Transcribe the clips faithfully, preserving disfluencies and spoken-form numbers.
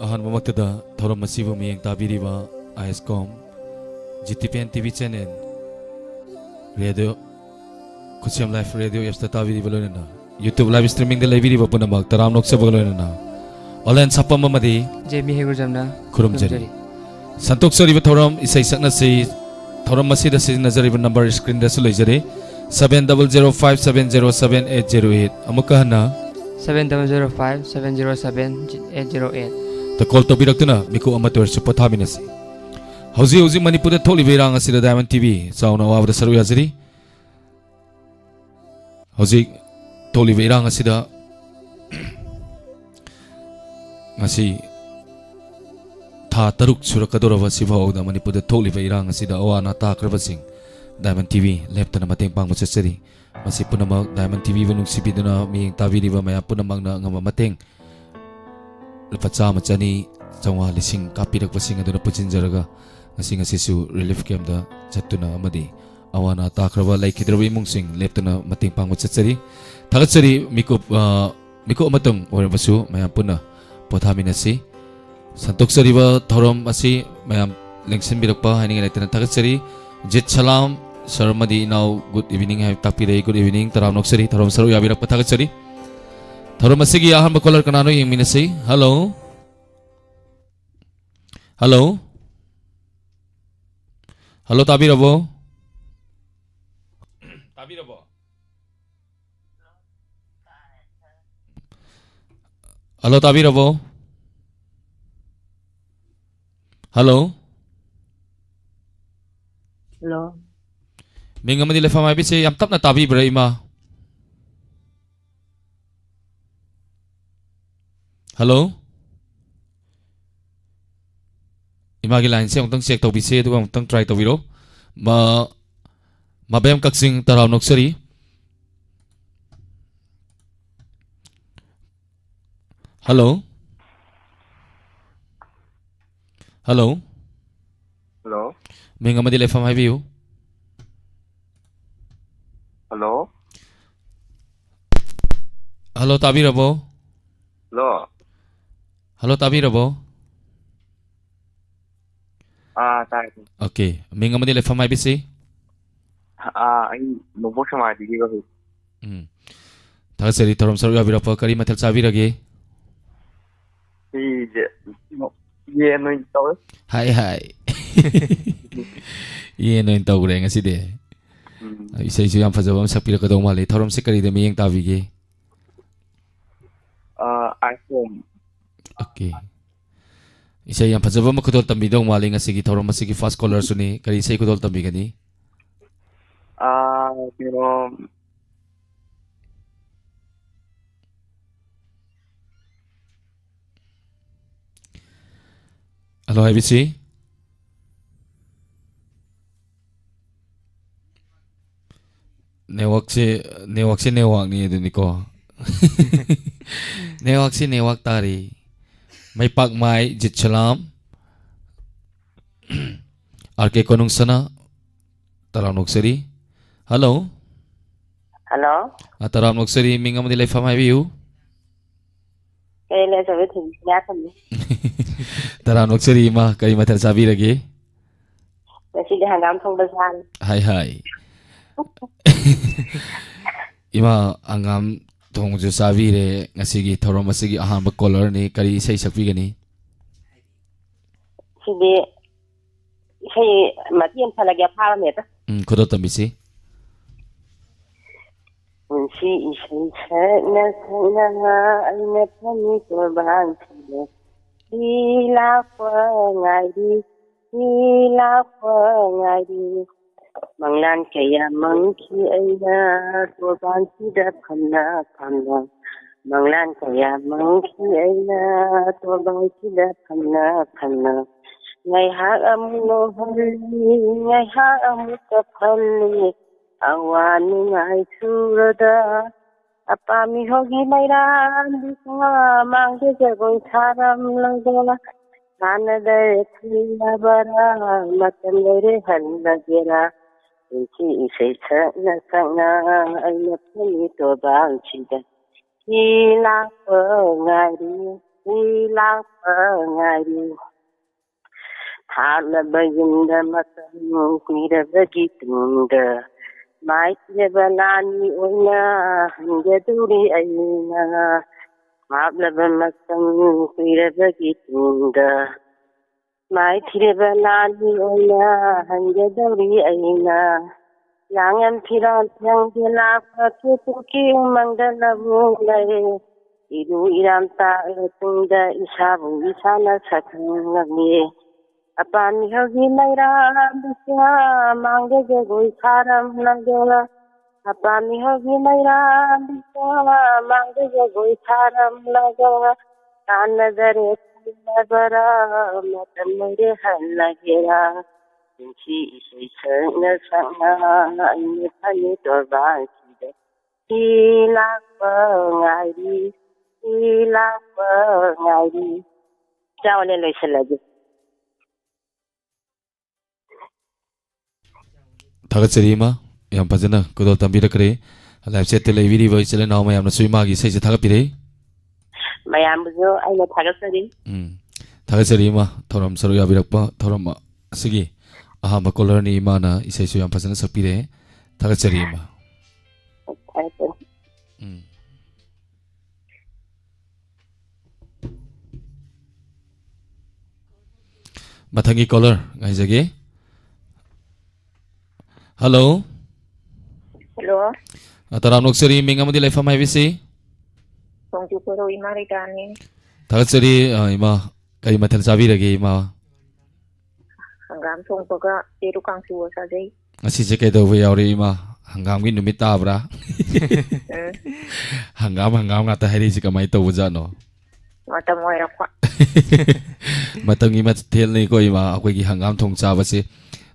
ꯑꯍꯥꯟꯕꯃꯛꯇꯗ ꯊꯧꯔꯝ ꯑꯁꯤꯕꯨ ꯃꯤꯠꯌꯦꯡ ꯇꯥꯕꯤꯔꯤꯕ ꯑꯥꯏ ꯑꯦꯁ ꯀꯣꯝ, G T P N T V channel, radio, ꯈꯨꯠꯁꯦꯝ ꯂꯥꯏꯐ ꯔꯦꯗꯤꯑꯣ ꯑꯦꯞꯁꯇ ꯇꯥꯕꯤꯔꯤꯕ ꯂꯣꯏꯅꯅ, YouTube ꯂꯥꯏꯚ ꯁ꯭ꯇ꯭ꯔꯤꯃꯤꯡꯗ ꯂꯩꯕꯤꯔꯤꯕ ꯄꯨꯝꯅꯃꯛ ꯇꯔꯥꯝꯅ ꯑꯣꯛꯆꯕꯒ ꯂꯣꯏꯅꯅ, ꯑꯣꯟꯂꯥꯏꯟ ꯁꯥꯐꯝ ꯑꯃꯗꯤ ꯖꯦ ꯃꯤ ꯍꯩꯒ꯭ꯔꯨꯖꯝꯅ ꯈꯨꯔꯨꯝꯖꯔꯤ꯫ ꯈꯨꯔꯨꯝꯖꯔꯤ꯫ ꯁꯟꯇꯣꯛꯆꯔꯤꯕ ꯊꯧꯔꯝ ꯏꯁꯩ ꯁꯛꯅꯁꯤ ꯊꯧꯔꯝ ꯑꯁꯤꯗ ꯁꯤꯖꯤꯟꯅꯖꯔꯤꯕ ꯅꯝꯕꯔ ꯁ꯭ꯀ꯭ꯔꯤꯟꯗꯁꯨ ꯂꯩꯖꯔꯤ, seven double zero five seven zero seven eight zero eight꯫ ꯑꯃꯨꯛꯀ ꯍꯟꯅ, seven double zero five seven zero seven eight zero eight꯫ ꯇ ꯀꯣꯜ ꯇꯧꯕꯤꯔꯛꯇꯨꯅ ꯃꯤꯀꯨꯞ ꯑꯃꯠꯇ ꯑꯣꯏꯔꯁꯨ ꯄꯣꯊꯥꯃꯤꯟꯅꯁꯤ꯫ ꯍꯧꯖꯤꯛ ꯍꯧꯖꯤꯛ ꯃꯅꯤꯄꯨꯔꯗ ꯊꯣꯛꯂꯤꯕ ꯏꯔꯥꯡ ꯑꯁꯤꯗ ꯗꯥꯏꯃꯟ ꯇꯤ ꯚꯤ ꯆꯥꯎꯅ ꯑꯋꯥꯕꯗ ꯁꯔꯨꯛ ꯌꯥꯖꯔꯤ꯫ ꯍꯧꯖꯤꯛ ꯊꯣꯛꯂꯤꯕ ꯏꯔꯥꯡ ꯑꯁꯤꯗ ꯉꯁꯤ ꯊꯥ ꯇꯔꯨꯛ ꯁꯨꯔꯛꯀꯗꯧꯔꯕ ꯑꯁꯤꯐꯥꯎꯕꯗ ꯃꯅꯤꯄꯨꯔꯗ ꯊꯣꯛꯂꯤꯕ ꯏꯔꯥꯡ ꯑꯁꯤꯗ ꯑꯋꯥ ꯑꯅꯥ ꯇꯥꯈ꯭ꯔꯕꯁꯤꯡ ꯗꯥꯏꯃꯟ ꯇꯤ ꯚꯤ ꯂꯦꯞꯇꯅ ꯃꯇꯦꯡ ꯄꯥꯡꯕ ꯆꯠꯆꯔꯤ꯫ ꯃꯁꯤ ꯄꯨꯝꯅꯃꯛ ꯗꯥꯏꯃꯟ ꯇꯤ ꯚꯤꯕꯨ ꯅꯨꯡꯁꯤꯕꯤꯗꯨꯅ ꯃꯤꯠꯌꯦꯡ ꯇꯥꯕꯤꯔꯤꯕ ꯃꯌꯥꯝ ꯄꯨꯝꯅꯃꯛꯅ ꯑꯉꯝꯕ ꯃꯇꯦꯡ ꯂꯨꯄꯥ ꯆꯥꯝꯃ, ꯆꯅꯤ, ꯆꯥꯝꯃꯉꯥ, ꯂꯤꯁꯤꯡ ꯀꯥꯞꯄꯤꯔꯛꯄꯁꯤꯡ ꯑꯗꯨꯅ ꯄꯨꯟꯁꯤꯟꯖꯔꯒ ꯉꯁꯤ ꯉꯁꯤꯁꯨ ꯔꯤꯂꯤꯐ ꯀꯦꯝꯞꯇ ꯆꯠꯇꯨꯅ ꯑꯃꯗꯤ ꯑꯋꯥ ꯑꯅꯥ ꯇꯥꯈ꯭ꯔꯕ ꯂꯩꯈꯤꯗ꯭ꯔꯕ ꯏꯃꯨꯡꯁꯤꯡ ꯂꯦꯞꯇꯅ ꯃꯇꯦꯡ ꯄꯥꯡꯕ ꯆꯠꯆꯔꯤ꯫ ꯊꯥꯒꯠꯆꯔꯤ꯫ ꯃꯤꯀꯨꯞ, ꯑ, ꯃꯤꯀꯨꯞ ꯑꯃꯇꯪ ꯑꯣꯏꯔꯕꯁꯨ ꯃꯌꯥꯝ ꯄꯨꯟꯅ ꯄꯣꯊꯥꯃꯤꯟꯅꯁꯤ꯫ ꯁꯟꯗꯣꯛꯆꯔꯤꯕ ꯊꯧꯔꯝ ꯑꯁꯤ ꯃꯌꯥꯝ ꯂꯦꯡꯁꯤꯟꯕꯤꯔꯛꯄ ꯍꯥꯏꯅꯤꯡꯉꯥꯏ ꯂꯩꯇꯅ ꯊꯥꯒꯠꯆꯔꯤ꯫ ꯖꯤꯠ ꯁꯂꯥꯝ ꯁꯔ ꯑꯃꯗꯤ ꯏꯅꯥꯎ, ꯒꯨꯗ ꯏꯚꯤꯅꯤꯡ ꯍꯥꯏꯕ ꯇꯥꯛꯄꯤꯔꯛꯏ꯫ ꯒꯨꯗ ꯏꯚꯤꯅꯤꯡ, ꯇꯔꯥꯝꯅ ꯑꯣꯛꯆꯔꯤ꯫ ꯊꯧꯔꯝ ꯁꯔꯨꯛ ꯌꯥꯕꯤꯔꯛꯄ ꯊꯥꯒꯠꯆꯔꯤ꯫ ꯊꯧꯔꯝ ꯑꯁꯤꯒꯤ ꯑꯍꯥꯟꯕ ꯀꯣꯂꯔ ꯀꯅꯥꯅꯣ ꯌꯦꯡꯃꯤꯟꯅꯁꯤ꯫ ꯍꯜꯂꯣ꯫ ꯍꯜꯂꯣ꯫ ꯍꯜꯂꯣ, ꯇꯥꯕꯤꯔꯕꯣ? ꯇꯥꯕꯤꯔꯕꯣ? ꯍꯜꯂꯣ, ꯇꯥꯕꯤꯔꯕꯣ? ꯍꯜꯂꯣ? ꯍꯜꯂꯣ꯫ ꯃꯤꯡ ꯑꯃꯗꯤ ꯂꯩꯐꯝ ꯍꯥꯏꯕꯤꯁꯦ, ꯌꯥꯝ ꯇꯞꯅ ꯇꯥꯕꯤꯕ꯭ꯔꯥ, ꯏꯃꯥ? ꯍꯜꯂꯣ? ꯏꯃꯥꯒꯤ ꯂꯥꯏꯟꯁꯦ ꯑꯃꯨꯛꯇꯪ ꯆꯦꯛ ꯇꯧꯕꯤꯁꯦ, ꯑꯗꯨꯒ ꯑꯃꯨꯛꯇꯪ ꯇ꯭ꯔꯥꯏ ꯇꯧꯕꯤꯔꯣ꯫ ꯃ-, ꯃꯕꯦꯝ ꯀꯛꯆꯤꯡ, ꯇꯔꯥꯝꯅ ꯑꯣꯛꯆꯔꯤ꯫ ꯍꯜꯂꯣ? ꯍꯜꯂꯣ? ꯍꯜꯂꯣ? ꯃꯤꯡ ꯑꯃꯗꯤ ꯂꯩꯐꯝ ꯍꯥꯏꯕꯤꯌꯨ꯫ ꯍꯜꯂꯣ? ꯍꯜꯂꯣ, ꯇꯥꯕꯤꯔꯕꯣ? ꯍꯜꯂꯣ? ꯍꯜꯂꯣ, ꯇꯥꯕꯤꯔꯕꯣ? ꯑꯥ, ꯇꯥꯏ꯫ ꯑꯣꯀꯦ, ꯃꯤꯡ ꯑꯃꯗꯤ ꯂꯩꯐꯝ ꯍꯥꯏꯕꯤꯁꯤ? ꯑꯥ, ꯑꯩ ꯅꯣꯡꯄꯣꯛ ꯁꯃꯥꯏꯗꯒꯤ ꯔꯣꯍꯤꯠ꯫ ꯎꯝ꯫ ꯊꯥꯒꯠꯆꯔꯤ, ꯊꯧꯔꯝ ꯁꯔꯨꯛ ꯌꯥꯕꯤꯔꯛꯄ꯫ ꯀꯔꯤ ꯃꯊꯦꯜ ꯆꯥꯕꯤꯔꯒꯦ? ꯁꯤꯁꯦ ꯌꯦꯟ ꯑꯣꯏꯅ ꯇꯧꯔꯦ꯫ ꯍꯥꯏ, ꯍꯥꯏ꯫ ꯌꯦꯟ ꯑꯣꯏꯅ ꯇꯧꯈ꯭ꯔꯦ ꯉꯁꯤꯗꯤ꯫ ꯎꯝ꯫ ꯏꯁꯩꯁꯨ ꯌꯥꯝ ꯐꯖꯕ ꯑꯃ ꯁꯛꯄꯤꯔꯛꯀꯗꯧ ꯃꯥꯜꯂꯤ꯫ ꯊꯧꯔꯝꯁꯦ ꯀꯔꯤꯗ ꯃꯤꯠꯌꯦꯡ ꯇꯥꯕꯤꯒꯦ? ꯑꯥ, iPhone꯫ ꯑꯣꯀꯦ꯫ ꯏꯁꯩ ꯌꯥꯝ ꯐꯖꯕ ꯑꯃ ꯈꯨꯗꯣꯜ ꯇꯝꯕꯤꯗꯧ ꯃꯥꯜꯂꯤ ꯉꯁꯤꯒꯤ ꯊꯧꯔꯝ ꯑꯁꯤꯒꯤ first caller ꯁꯨꯅꯤ꯫ ꯀꯔꯤ ꯏꯁꯩ ꯈꯨꯗꯣꯜ ꯇꯝꯕꯤꯒꯅꯤ? ꯑꯥ, ꯀꯩꯅꯣ, ꯍꯜꯂꯣ ꯍꯥꯏꯕꯤꯁꯤ꯫ ꯅꯦꯠꯋꯥꯛꯁꯦ, ꯅꯦꯠꯋꯥꯛꯁꯦ ꯅꯦꯠꯋꯥꯛꯅꯤ ꯑꯗꯨꯅꯤꯀꯣ꯫ ꯅꯦꯠꯋꯥꯛꯁꯦ ꯅꯦꯠꯋꯥꯛ ꯇꯥꯔꯤ꯫ ꯃꯩꯄꯥꯛ ꯃꯥꯏ ꯖꯤꯠ ꯁꯂꯥꯝ꯫ ꯑꯥꯔ ꯀꯦ ꯀꯣꯅꯨꯡ ꯁꯅꯥ, ꯇꯔꯥꯝꯅ ꯑꯣꯛꯆꯔꯤ꯫ ꯍꯜꯂꯣ꯫ ꯍꯜꯂꯣ꯫ ꯑ, ꯇꯔꯥꯝꯅ ꯑꯣꯛꯆꯔꯤ, ꯃꯤꯡ ꯑꯃꯗꯤ ꯂꯩꯐꯝ ꯍꯥꯏꯕꯤꯌꯨ꯫ ꯑꯩ ꯂꯩꯖꯕ ꯊꯤꯟꯕꯤ ꯉꯥꯛꯀꯅꯤ꯫ ꯇꯔꯥꯝꯅ ꯑꯣꯛꯆꯔꯤ ꯏꯃꯥ, ꯀꯔꯤ ꯃꯊꯦꯜ ꯆꯥꯕꯤꯔꯒꯦ? ꯉꯁꯤꯗꯤ ꯍꯪꯒꯥꯝ ꯊꯣꯡꯕ ꯆꯥꯔꯦ꯫ ꯍꯥꯏ ꯍꯥꯏ꯫ ꯏꯃꯥ, ꯍꯪꯒꯥꯝ ꯊꯣꯡꯕꯁꯨ ꯆꯥꯕꯤꯔꯦ꯫ ꯉꯁꯤꯒꯤ ꯊꯧꯔꯝ ꯑꯁꯤꯒꯤ ꯑꯍꯥꯟꯕ caller ꯅꯤ꯫ ꯀꯔꯤ ꯏꯁꯩ ꯁꯛꯄꯤꯒꯅꯤ? ꯁꯤꯗꯤ ꯏꯁꯩ ꯃꯇꯦꯛ ꯑꯃ ꯁꯛꯂꯒꯦ, ꯐꯥꯔꯝꯃꯦꯗ꯫ ꯎꯝ, ꯈꯨꯗꯣꯜ ꯇꯝꯕꯤꯁꯤ꯫ ꯄꯨꯟꯁꯤ ꯏꯁꯩ ꯁꯛꯅ ꯁꯛꯅ ꯑꯩꯅ ꯐꯝꯃꯤ ꯇꯣꯔꯕꯥꯟꯁꯤꯗ꯫ ꯁꯤ ꯂꯥꯛꯄ ꯉꯥꯏꯔꯤ, ꯁꯤ ꯂꯥꯛꯄ ꯉꯥꯏꯔꯤ꯫ ꯃꯪꯂꯥꯟ ꯀꯌꯥ ꯃꯪꯈꯤ ꯑꯩꯅ ꯇꯣꯔꯕꯥꯟꯁꯤꯗ ꯐꯝꯅ ꯐꯝꯅ꯫ ꯃꯪꯂꯥꯟ ꯀꯌꯥ ꯃꯪꯈꯤ ꯑꯩꯅ ꯇꯣꯔꯕꯥꯟꯁꯤꯗ ꯐꯝꯅ ꯐꯝꯅ꯫ ꯉꯥꯏꯍꯥꯛ ꯑꯃꯨꯛ ꯅꯣꯛꯍꯜꯂꯤ, ꯉꯥꯏꯍꯥꯛ ꯑꯃꯨꯛ ꯀꯞꯍꯜꯂꯤ꯫ ꯑꯋꯥ ꯅꯨꯡꯉꯥꯏ ꯁꯨꯔꯗ ꯑꯄꯥꯝꯃꯤ ꯍꯣꯒꯤ ꯃꯩꯔꯥꯟꯗꯤ ꯃꯥꯡꯗ ꯖꯒꯣꯏ ꯁꯥꯔꯝꯂꯒ ꯁꯥꯟꯅꯗꯔꯦ ꯈꯜꯂꯕꯔꯥ ꯃꯇꯝ ꯂꯣꯏꯔꯦ ꯍꯜꯂꯒꯦꯔꯥ ꯄꯨꯟꯁꯤ ꯏꯁꯩ ꯁꯛꯅ ꯁꯛꯅ ꯑꯩꯅ ꯐꯝꯃꯤ ꯇꯣꯔꯕꯥꯟꯁꯤꯗ ꯁꯤ ꯂꯥꯛꯄ ꯉꯥꯏꯔꯤ꯫ ꯂꯥꯛꯄ ꯉꯥꯏꯔꯤ꯫ ꯍꯥꯠꯂꯕ ꯌꯨꯝꯗ ꯃꯇꯝ ꯀꯨꯏꯔꯕꯒꯤ ꯇꯨꯡꯗ, ꯃꯥꯏꯊꯤꯔꯕ ꯂꯥꯟꯃꯤ ꯑꯣꯏꯅ ꯍꯟꯒꯗꯧꯔꯤ ꯑꯩꯅ꯫ ꯍꯥꯠꯂꯕ ꯃꯇꯝ ꯀꯨꯏꯔꯕꯒꯤ ꯇꯨꯡꯗ, ꯃꯥꯏꯊꯤꯔꯕ ꯂꯥꯟꯃꯤ ꯑꯣꯏꯅ ꯍꯟꯒꯗꯧꯔꯤ ꯑꯩꯅ꯫ ꯂꯥꯡꯉꯝ ꯐꯤꯔꯥꯟ ꯐꯪꯗꯦ ꯂꯥꯛꯄ ꯀꯦꯇꯨꯀꯤ ꯎꯃꯪꯗ ꯂꯧꯕꯨꯛ ꯂꯩꯔꯦ꯫ ꯏꯔꯨ ꯏꯔꯥꯝ ꯇꯥꯛꯑ ꯇꯨꯡꯗ ꯏꯁꯥꯕꯨ ꯏꯁꯥꯅ ꯁꯛꯈꯪꯂꯝꯃꯤ꯫ ꯑꯄꯥꯝꯃꯤ ꯍꯧꯖꯤꯛ ꯃꯩꯔꯥ ꯃꯥꯡꯗ ꯖꯒꯣꯏ ꯁꯥꯔꯝꯂꯒ, ꯑꯄꯥꯝꯃꯤ ꯍꯧꯖꯤꯛ ꯃꯩꯔꯥ ꯃꯥꯡꯗ ꯖꯒꯣꯏ ꯁꯥꯔꯝꯂꯒ, ꯀꯥꯟꯅꯗꯔꯦ ꯈꯜꯂꯕꯔꯥ ꯃꯇꯝ ꯂꯣꯏꯔꯦ ꯍꯜꯂꯒꯦꯔꯥ? ꯄꯨꯟꯁꯤ ꯏꯁꯩ ꯁꯛꯅ ꯁꯛꯅ ꯑꯩꯅ ꯐꯅꯤ ꯇꯣꯔꯕꯥꯟꯁꯤꯗ꯫ ꯁꯤ ꯂꯥꯛꯄ ꯉꯥꯏꯔꯤ, ꯁꯤ ꯂꯥꯛꯄ ꯉꯥꯏꯔꯤ꯫ ꯆꯥꯎꯅꯦ, ꯂꯣꯏꯁꯤꯜꯂꯒꯦ꯫ ꯊꯥꯒꯠꯆꯔꯤ ꯏꯃꯥ, ꯌꯥꯝ ꯐꯖꯅ ꯈꯨꯗꯣꯜ ꯇꯝꯕꯤꯔꯛꯈ꯭ꯔꯦ꯫ ꯂꯥꯏꯚ ꯆꯦꯠꯇ ꯂꯩꯕꯤꯔꯤꯕ ꯏꯆꯤꯜ ꯏꯅꯥꯎ ꯃꯌꯥꯝꯅꯁꯨ ꯏꯃꯥꯒꯤ ꯏꯁꯩꯁꯦ ꯊꯥꯒꯠꯄꯤꯔꯛꯏ꯫ ꯃꯌꯥꯝꯕꯨꯁꯨ ꯑꯩꯅ ꯊꯥꯒꯠꯆꯔꯤ꯫ ꯎꯝ, ꯊꯥꯒꯠꯆꯔꯤ ꯏꯃꯥ, ꯊꯧꯔꯝ ꯁꯔꯨꯛ ꯌꯥꯕꯤꯔꯛꯄ, ꯊꯧꯔꯝ ꯑꯁꯤꯒꯤ ꯑꯍꯥꯟꯕ ꯀꯣꯂꯔꯅꯤ ꯏꯃꯥꯅ ꯏꯁꯩꯁꯨ ꯌꯥꯝ ꯐꯖꯅ ꯁꯛꯄꯤꯔꯛꯑꯦ꯫ ꯊꯥꯒꯠꯆꯔꯤ ꯏꯃꯥ꯫ ꯊꯥꯒꯠꯆꯔꯤ꯫ ꯎꯝ꯫ ꯃꯊꯪꯒꯤ ꯀꯣꯂꯔ ꯉꯥꯏꯖꯒꯦ꯫ ꯍꯜꯂꯣ꯫ ꯍꯜꯂꯣ꯫ ꯑ, ꯇꯔꯥꯝꯅ ꯑꯣꯛꯆꯔꯤ, ꯃꯤꯡ ꯑꯃꯗꯤ ꯂꯩꯐꯝ ꯍꯥꯏꯕꯤꯁꯤ? ꯈꯣꯡꯖꯨ ꯀꯣꯔꯧ ꯏꯃꯥ ꯔꯤꯇꯥꯅꯤ꯫ ꯊꯥꯒꯠꯆꯔꯤ, ꯑ, ꯏꯃꯥ꯫ ꯀꯔꯤ ꯃꯊꯦꯜ ꯆꯥꯕꯤꯔꯒꯦ, ꯏꯃꯥ? ꯍꯪꯒꯥꯝ ꯊꯣꯡꯕꯒ ꯄꯦꯔꯨꯛ ꯀꯥꯡꯁꯨꯒ ꯆꯥꯖꯩ꯫ ꯉꯁꯤꯁꯦ ꯀꯩꯗꯧꯕ ꯌꯥꯎꯔꯦ, ꯏꯃꯥ? ꯍꯪꯒꯥꯝꯒꯤ ꯅꯨꯃꯤꯠ ꯇꯥꯕ꯭ꯔꯥ? ꯎꯝ꯫ ꯍꯪꯒꯥꯝ, ꯍꯪꯒꯥꯝ ꯉꯥꯛꯇ ꯍꯥꯏꯔꯛꯏꯁꯤ ꯀꯃꯥꯏꯅ ꯇꯧꯕꯖꯥꯠꯅꯣ? ꯃꯇꯝ ꯑꯣꯏꯔꯛꯄ꯫ ꯃꯇꯝꯒꯤ ꯃꯊꯦꯜꯅꯤꯀꯣ, ꯏꯃꯥ, ꯑꯩꯈꯣꯏꯒꯤ ꯍꯪꯒꯥꯝ ꯊꯣꯡ ꯆꯥꯕꯁꯦ꯫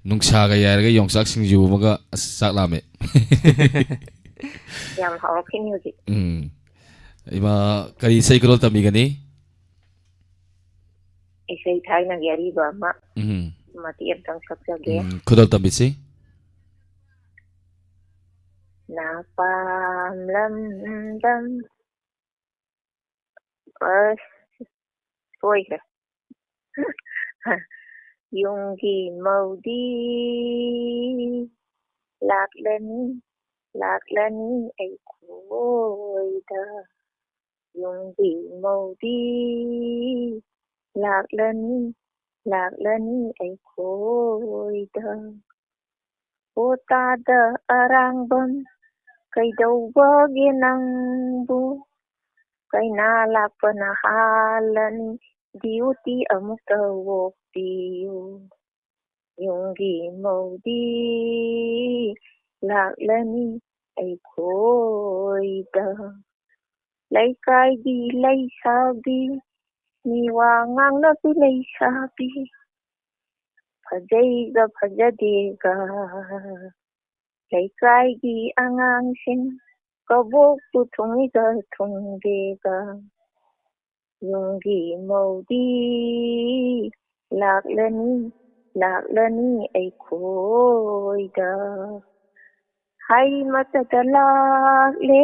ꯅꯨꯡꯁꯥꯒ ꯌꯥꯏꯔꯒ ꯌꯣꯡꯆꯥꯛ ꯁꯤꯡꯖꯨ ꯑꯃꯒ, ꯑꯁ, ꯆꯥꯛ ꯂꯥꯝꯃꯦ꯫ ꯌꯥꯝ ꯍꯥꯎꯔꯛꯈꯤꯅꯤ ꯍꯧꯖꯤꯛ꯫ ꯎꯝ꯫ ꯏꯃꯥ, ꯀꯔꯤ ꯏꯁꯩ ꯈꯨꯗꯣꯜ ꯇꯝꯕꯤꯒꯅꯤ? ꯏꯁꯩ ꯊꯥꯏꯅꯒꯤ ꯑꯔꯤꯕ ꯑꯃ ꯎꯝ꯫ ꯃꯇꯦꯛ ꯑꯃꯇꯪ ꯁꯛꯆꯒꯦ꯫ ꯎꯝ, ꯈꯨꯗꯣꯜ ꯇꯝꯕꯤꯁꯤ꯫ ꯅꯥꯄꯥꯝ ꯂꯝꯗꯝ ꯑꯁ, ꯁꯣꯏꯈ꯭ꯔꯦ꯫ ꯌꯨꯝꯒꯤ ꯃꯧꯗꯤ ꯂꯥꯛꯂꯅꯤ, ꯂꯥꯛꯂꯅꯤ ꯑꯩꯈꯣꯏꯗ꯫ ꯌꯨꯝꯒꯤ ꯃꯧꯗꯤ ꯂꯥꯛꯂꯅꯤ, ꯂꯥꯛꯂꯅꯤ ꯑꯩꯈꯣꯏꯗ꯫ ꯍꯣ ꯇꯥꯗ ꯑꯔꯥꯡꯕꯝ, ꯀꯩꯗꯧꯕꯒꯦ ꯅꯪꯕꯨ? ꯀꯩꯅꯥ ꯂꯥꯛꯄꯅ ꯍꯥꯜꯂꯅꯤ, ꯗ꯭ꯌꯨꯇꯤ ꯑꯃꯨꯛꯇ ꯑꯣꯛꯄꯤꯌꯨ꯫ ꯌꯨꯝꯒꯤ ꯃꯧꯗꯤ ꯂꯥꯛꯂꯅꯤ ꯑꯩꯈꯣꯏꯗ꯫ ꯂꯩꯀꯥꯏꯒꯤ ꯂꯩꯁꯥꯕꯤ, ꯃꯤ ꯋꯥ ꯉꯥꯡꯅꯕꯤ ꯂꯩꯁꯥꯕꯤ, ꯐꯖꯩꯒ ꯐꯖꯗꯦꯒ, ꯂꯩꯀꯥꯏꯒꯤ ꯑꯉꯥꯡꯁꯤꯡ ꯀꯕꯣꯛꯄꯨ ꯊꯨꯡꯏꯒ ꯊꯨꯡꯗꯦꯒ, ꯌꯨꯝꯒꯤ ꯃꯧꯗꯤ ꯂꯥꯛꯂꯅꯤ, ꯂꯥꯛꯂꯅꯤ ꯑꯩꯈꯣꯏꯗ꯫ ꯍꯩ ꯃꯇꯗ ꯂꯥꯛꯂꯦ,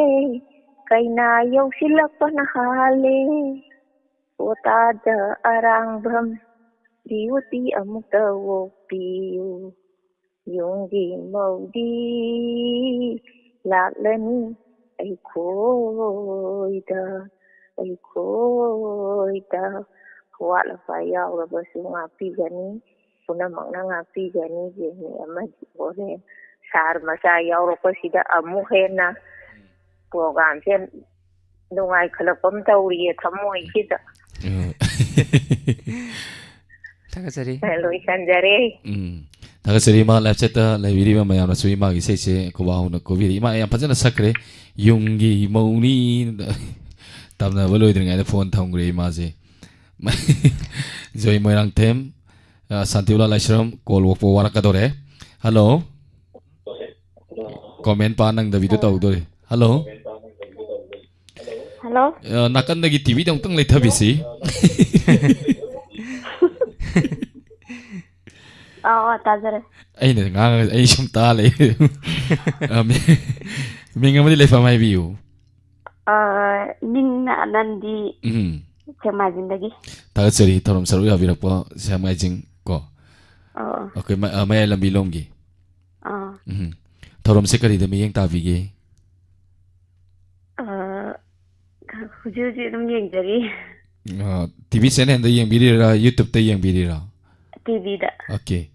ꯀꯩꯅꯥ ꯌꯧꯁꯤꯜꯂꯛꯄꯅ ꯍꯥꯜꯂꯦ꯫ ꯄꯣꯇꯥꯗ ꯑꯔꯥꯡꯕꯝ, ꯗ꯭ꯌꯨꯇꯤ ꯑꯃꯨꯛꯇ ꯑꯣꯛꯄꯤꯌꯨ꯫ ꯌꯨꯝꯒꯤ ꯃꯧꯗꯤ ꯂꯥꯛꯂꯅꯤ ꯑꯩꯈꯣꯏꯗ, ꯑꯩꯈꯣꯏꯗ꯫ ꯑꯋꯥꯠ ꯑꯄꯥ ꯌꯥꯎꯔꯕꯁꯨ ꯉꯥꯛꯄꯤꯒꯅꯤ, ꯄꯨꯝꯅꯃꯛꯅ ꯉꯥꯛꯄꯤꯒꯅꯤ꯫ ꯌꯦꯡꯉꯤ ꯑꯃꯗꯤ ꯍꯣꯔꯦꯟ ꯁꯥꯔ ꯃꯆꯥ ꯌꯥꯎꯔꯛꯄꯁꯤꯗ ꯑꯃꯨꯛ ꯍꯦꯟꯅ ꯄ꯭ꯔꯣꯒ꯭ꯔꯥꯝꯁꯦ ꯅꯨꯡꯉꯥꯏꯈꯠꯂꯛꯄ ꯑꯃ ꯇꯧꯔꯤꯌꯦ ꯊꯃꯣꯏꯁꯤꯗ꯫ ꯎꯝ꯫ ꯊꯥꯒꯠꯆꯔꯤ꯫ ꯂꯣꯏꯁꯟꯖꯔꯦ꯫ ꯎꯝ꯫ ꯊꯥꯒꯠꯆꯔꯤ꯫ ꯏꯃꯥ live chat ꯇ ꯂꯩꯕꯤꯔꯤꯕ ꯃꯌꯥꯝꯅꯁꯨ ꯏꯃꯥꯒꯤ ꯏꯁꯩꯁꯦ ꯈꯨꯕꯥꯛ ꯍꯧꯅ ꯈꯨꯕꯤꯔꯤ꯫ ꯏꯃꯥ ꯌꯥꯝ ꯐꯖꯅ ꯁꯛꯈ꯭ꯔꯦ꯫ ꯌꯨꯝꯒꯤ ꯃꯧꯅꯤ꯫ ꯇꯝꯅꯕ ꯂꯣꯏꯗ꯭ꯔꯤꯉꯩꯗ ꯐꯣꯟ ꯊꯝꯈ꯭ꯔꯦ ꯏꯃꯥꯁꯦ꯫ ꯖꯣꯏ ꯃꯣꯏꯔꯥꯡꯊꯦꯝ, ꯑ, ꯁꯥꯟꯇꯤꯕꯂꯥ ꯂꯥꯏꯁ꯭ꯔꯝ, ꯀꯣꯜ ꯑꯣꯛꯄ ꯋꯥꯔꯛꯀꯗꯧꯔꯦ꯫ ꯍꯜꯂꯣ꯫ ꯀꯣꯃꯦꯟ ꯄꯥ ꯅꯪꯗꯕꯤꯗꯣ ꯇꯧꯗꯣꯔꯦ꯫ ꯍꯜꯂꯣ꯫ ꯍꯜꯂꯣ꯫ ꯑ, ꯅꯥꯀꯟꯗꯒꯤ ꯇꯤꯚꯤꯗꯣ ꯑꯃꯨꯛꯇꯪ ꯂꯩꯊꯕꯤꯁꯤ꯫ ꯑꯥ, ꯑꯥ, ꯇꯥꯖꯔꯦ꯫ ꯑꯩꯅ ꯉꯥꯡꯉꯒ ꯑꯩ ꯁꯨꯝ ꯇꯥ ꯂꯩ꯫ ꯑ, ꯃꯤ-, ꯃꯤꯡ ꯑꯃꯗꯤ ꯂꯩꯐꯝ ꯍꯥꯏꯕꯤꯌꯨ꯫ ꯑꯥ, ꯃꯤꯡꯅ ꯑꯅꯟꯗꯤ꯫ ꯎꯝ꯫ ꯁꯦꯛꯃꯥꯏꯖꯤꯡꯗꯒꯤ꯫ ꯊꯥꯒꯠꯆꯔꯤ ꯊꯧꯔꯝ ꯁꯔꯨꯛ ꯌꯥꯕꯤꯔꯛꯄ ꯁꯦꯛꯃꯥꯏꯖꯤꯡ ꯀꯣ꯫ ꯑꯣ꯫ ꯑꯩꯈꯣꯏ ꯃ- ꯑ, ꯃꯌꯥꯏ ꯂꯝꯕꯤ ꯂꯣꯝꯒꯤ꯫ ꯑꯥ꯫ ꯎꯝ꯫ ꯊꯧꯔꯝꯁꯦ ꯀꯔꯤꯗ ꯃꯤꯠꯌꯦꯡ ꯇꯥꯕꯤꯒꯦ? ꯑ, ꯍꯧꯖꯤꯛ ꯍꯧꯖꯤꯛ ꯑꯗꯨꯝ ꯌꯦꯡꯖꯔꯤ꯫ ꯇꯤ ꯚꯤ ꯆꯦꯅꯦꯜꯗ ꯌꯦꯡꯕꯤꯔꯤꯔꯥ, ꯌꯨꯇ꯭ꯌꯨꯕꯇ ꯌꯦꯡꯕꯤꯔꯤꯔꯥ? ꯇꯤ ꯚꯤꯗ꯫ ꯑꯣꯀꯦ꯫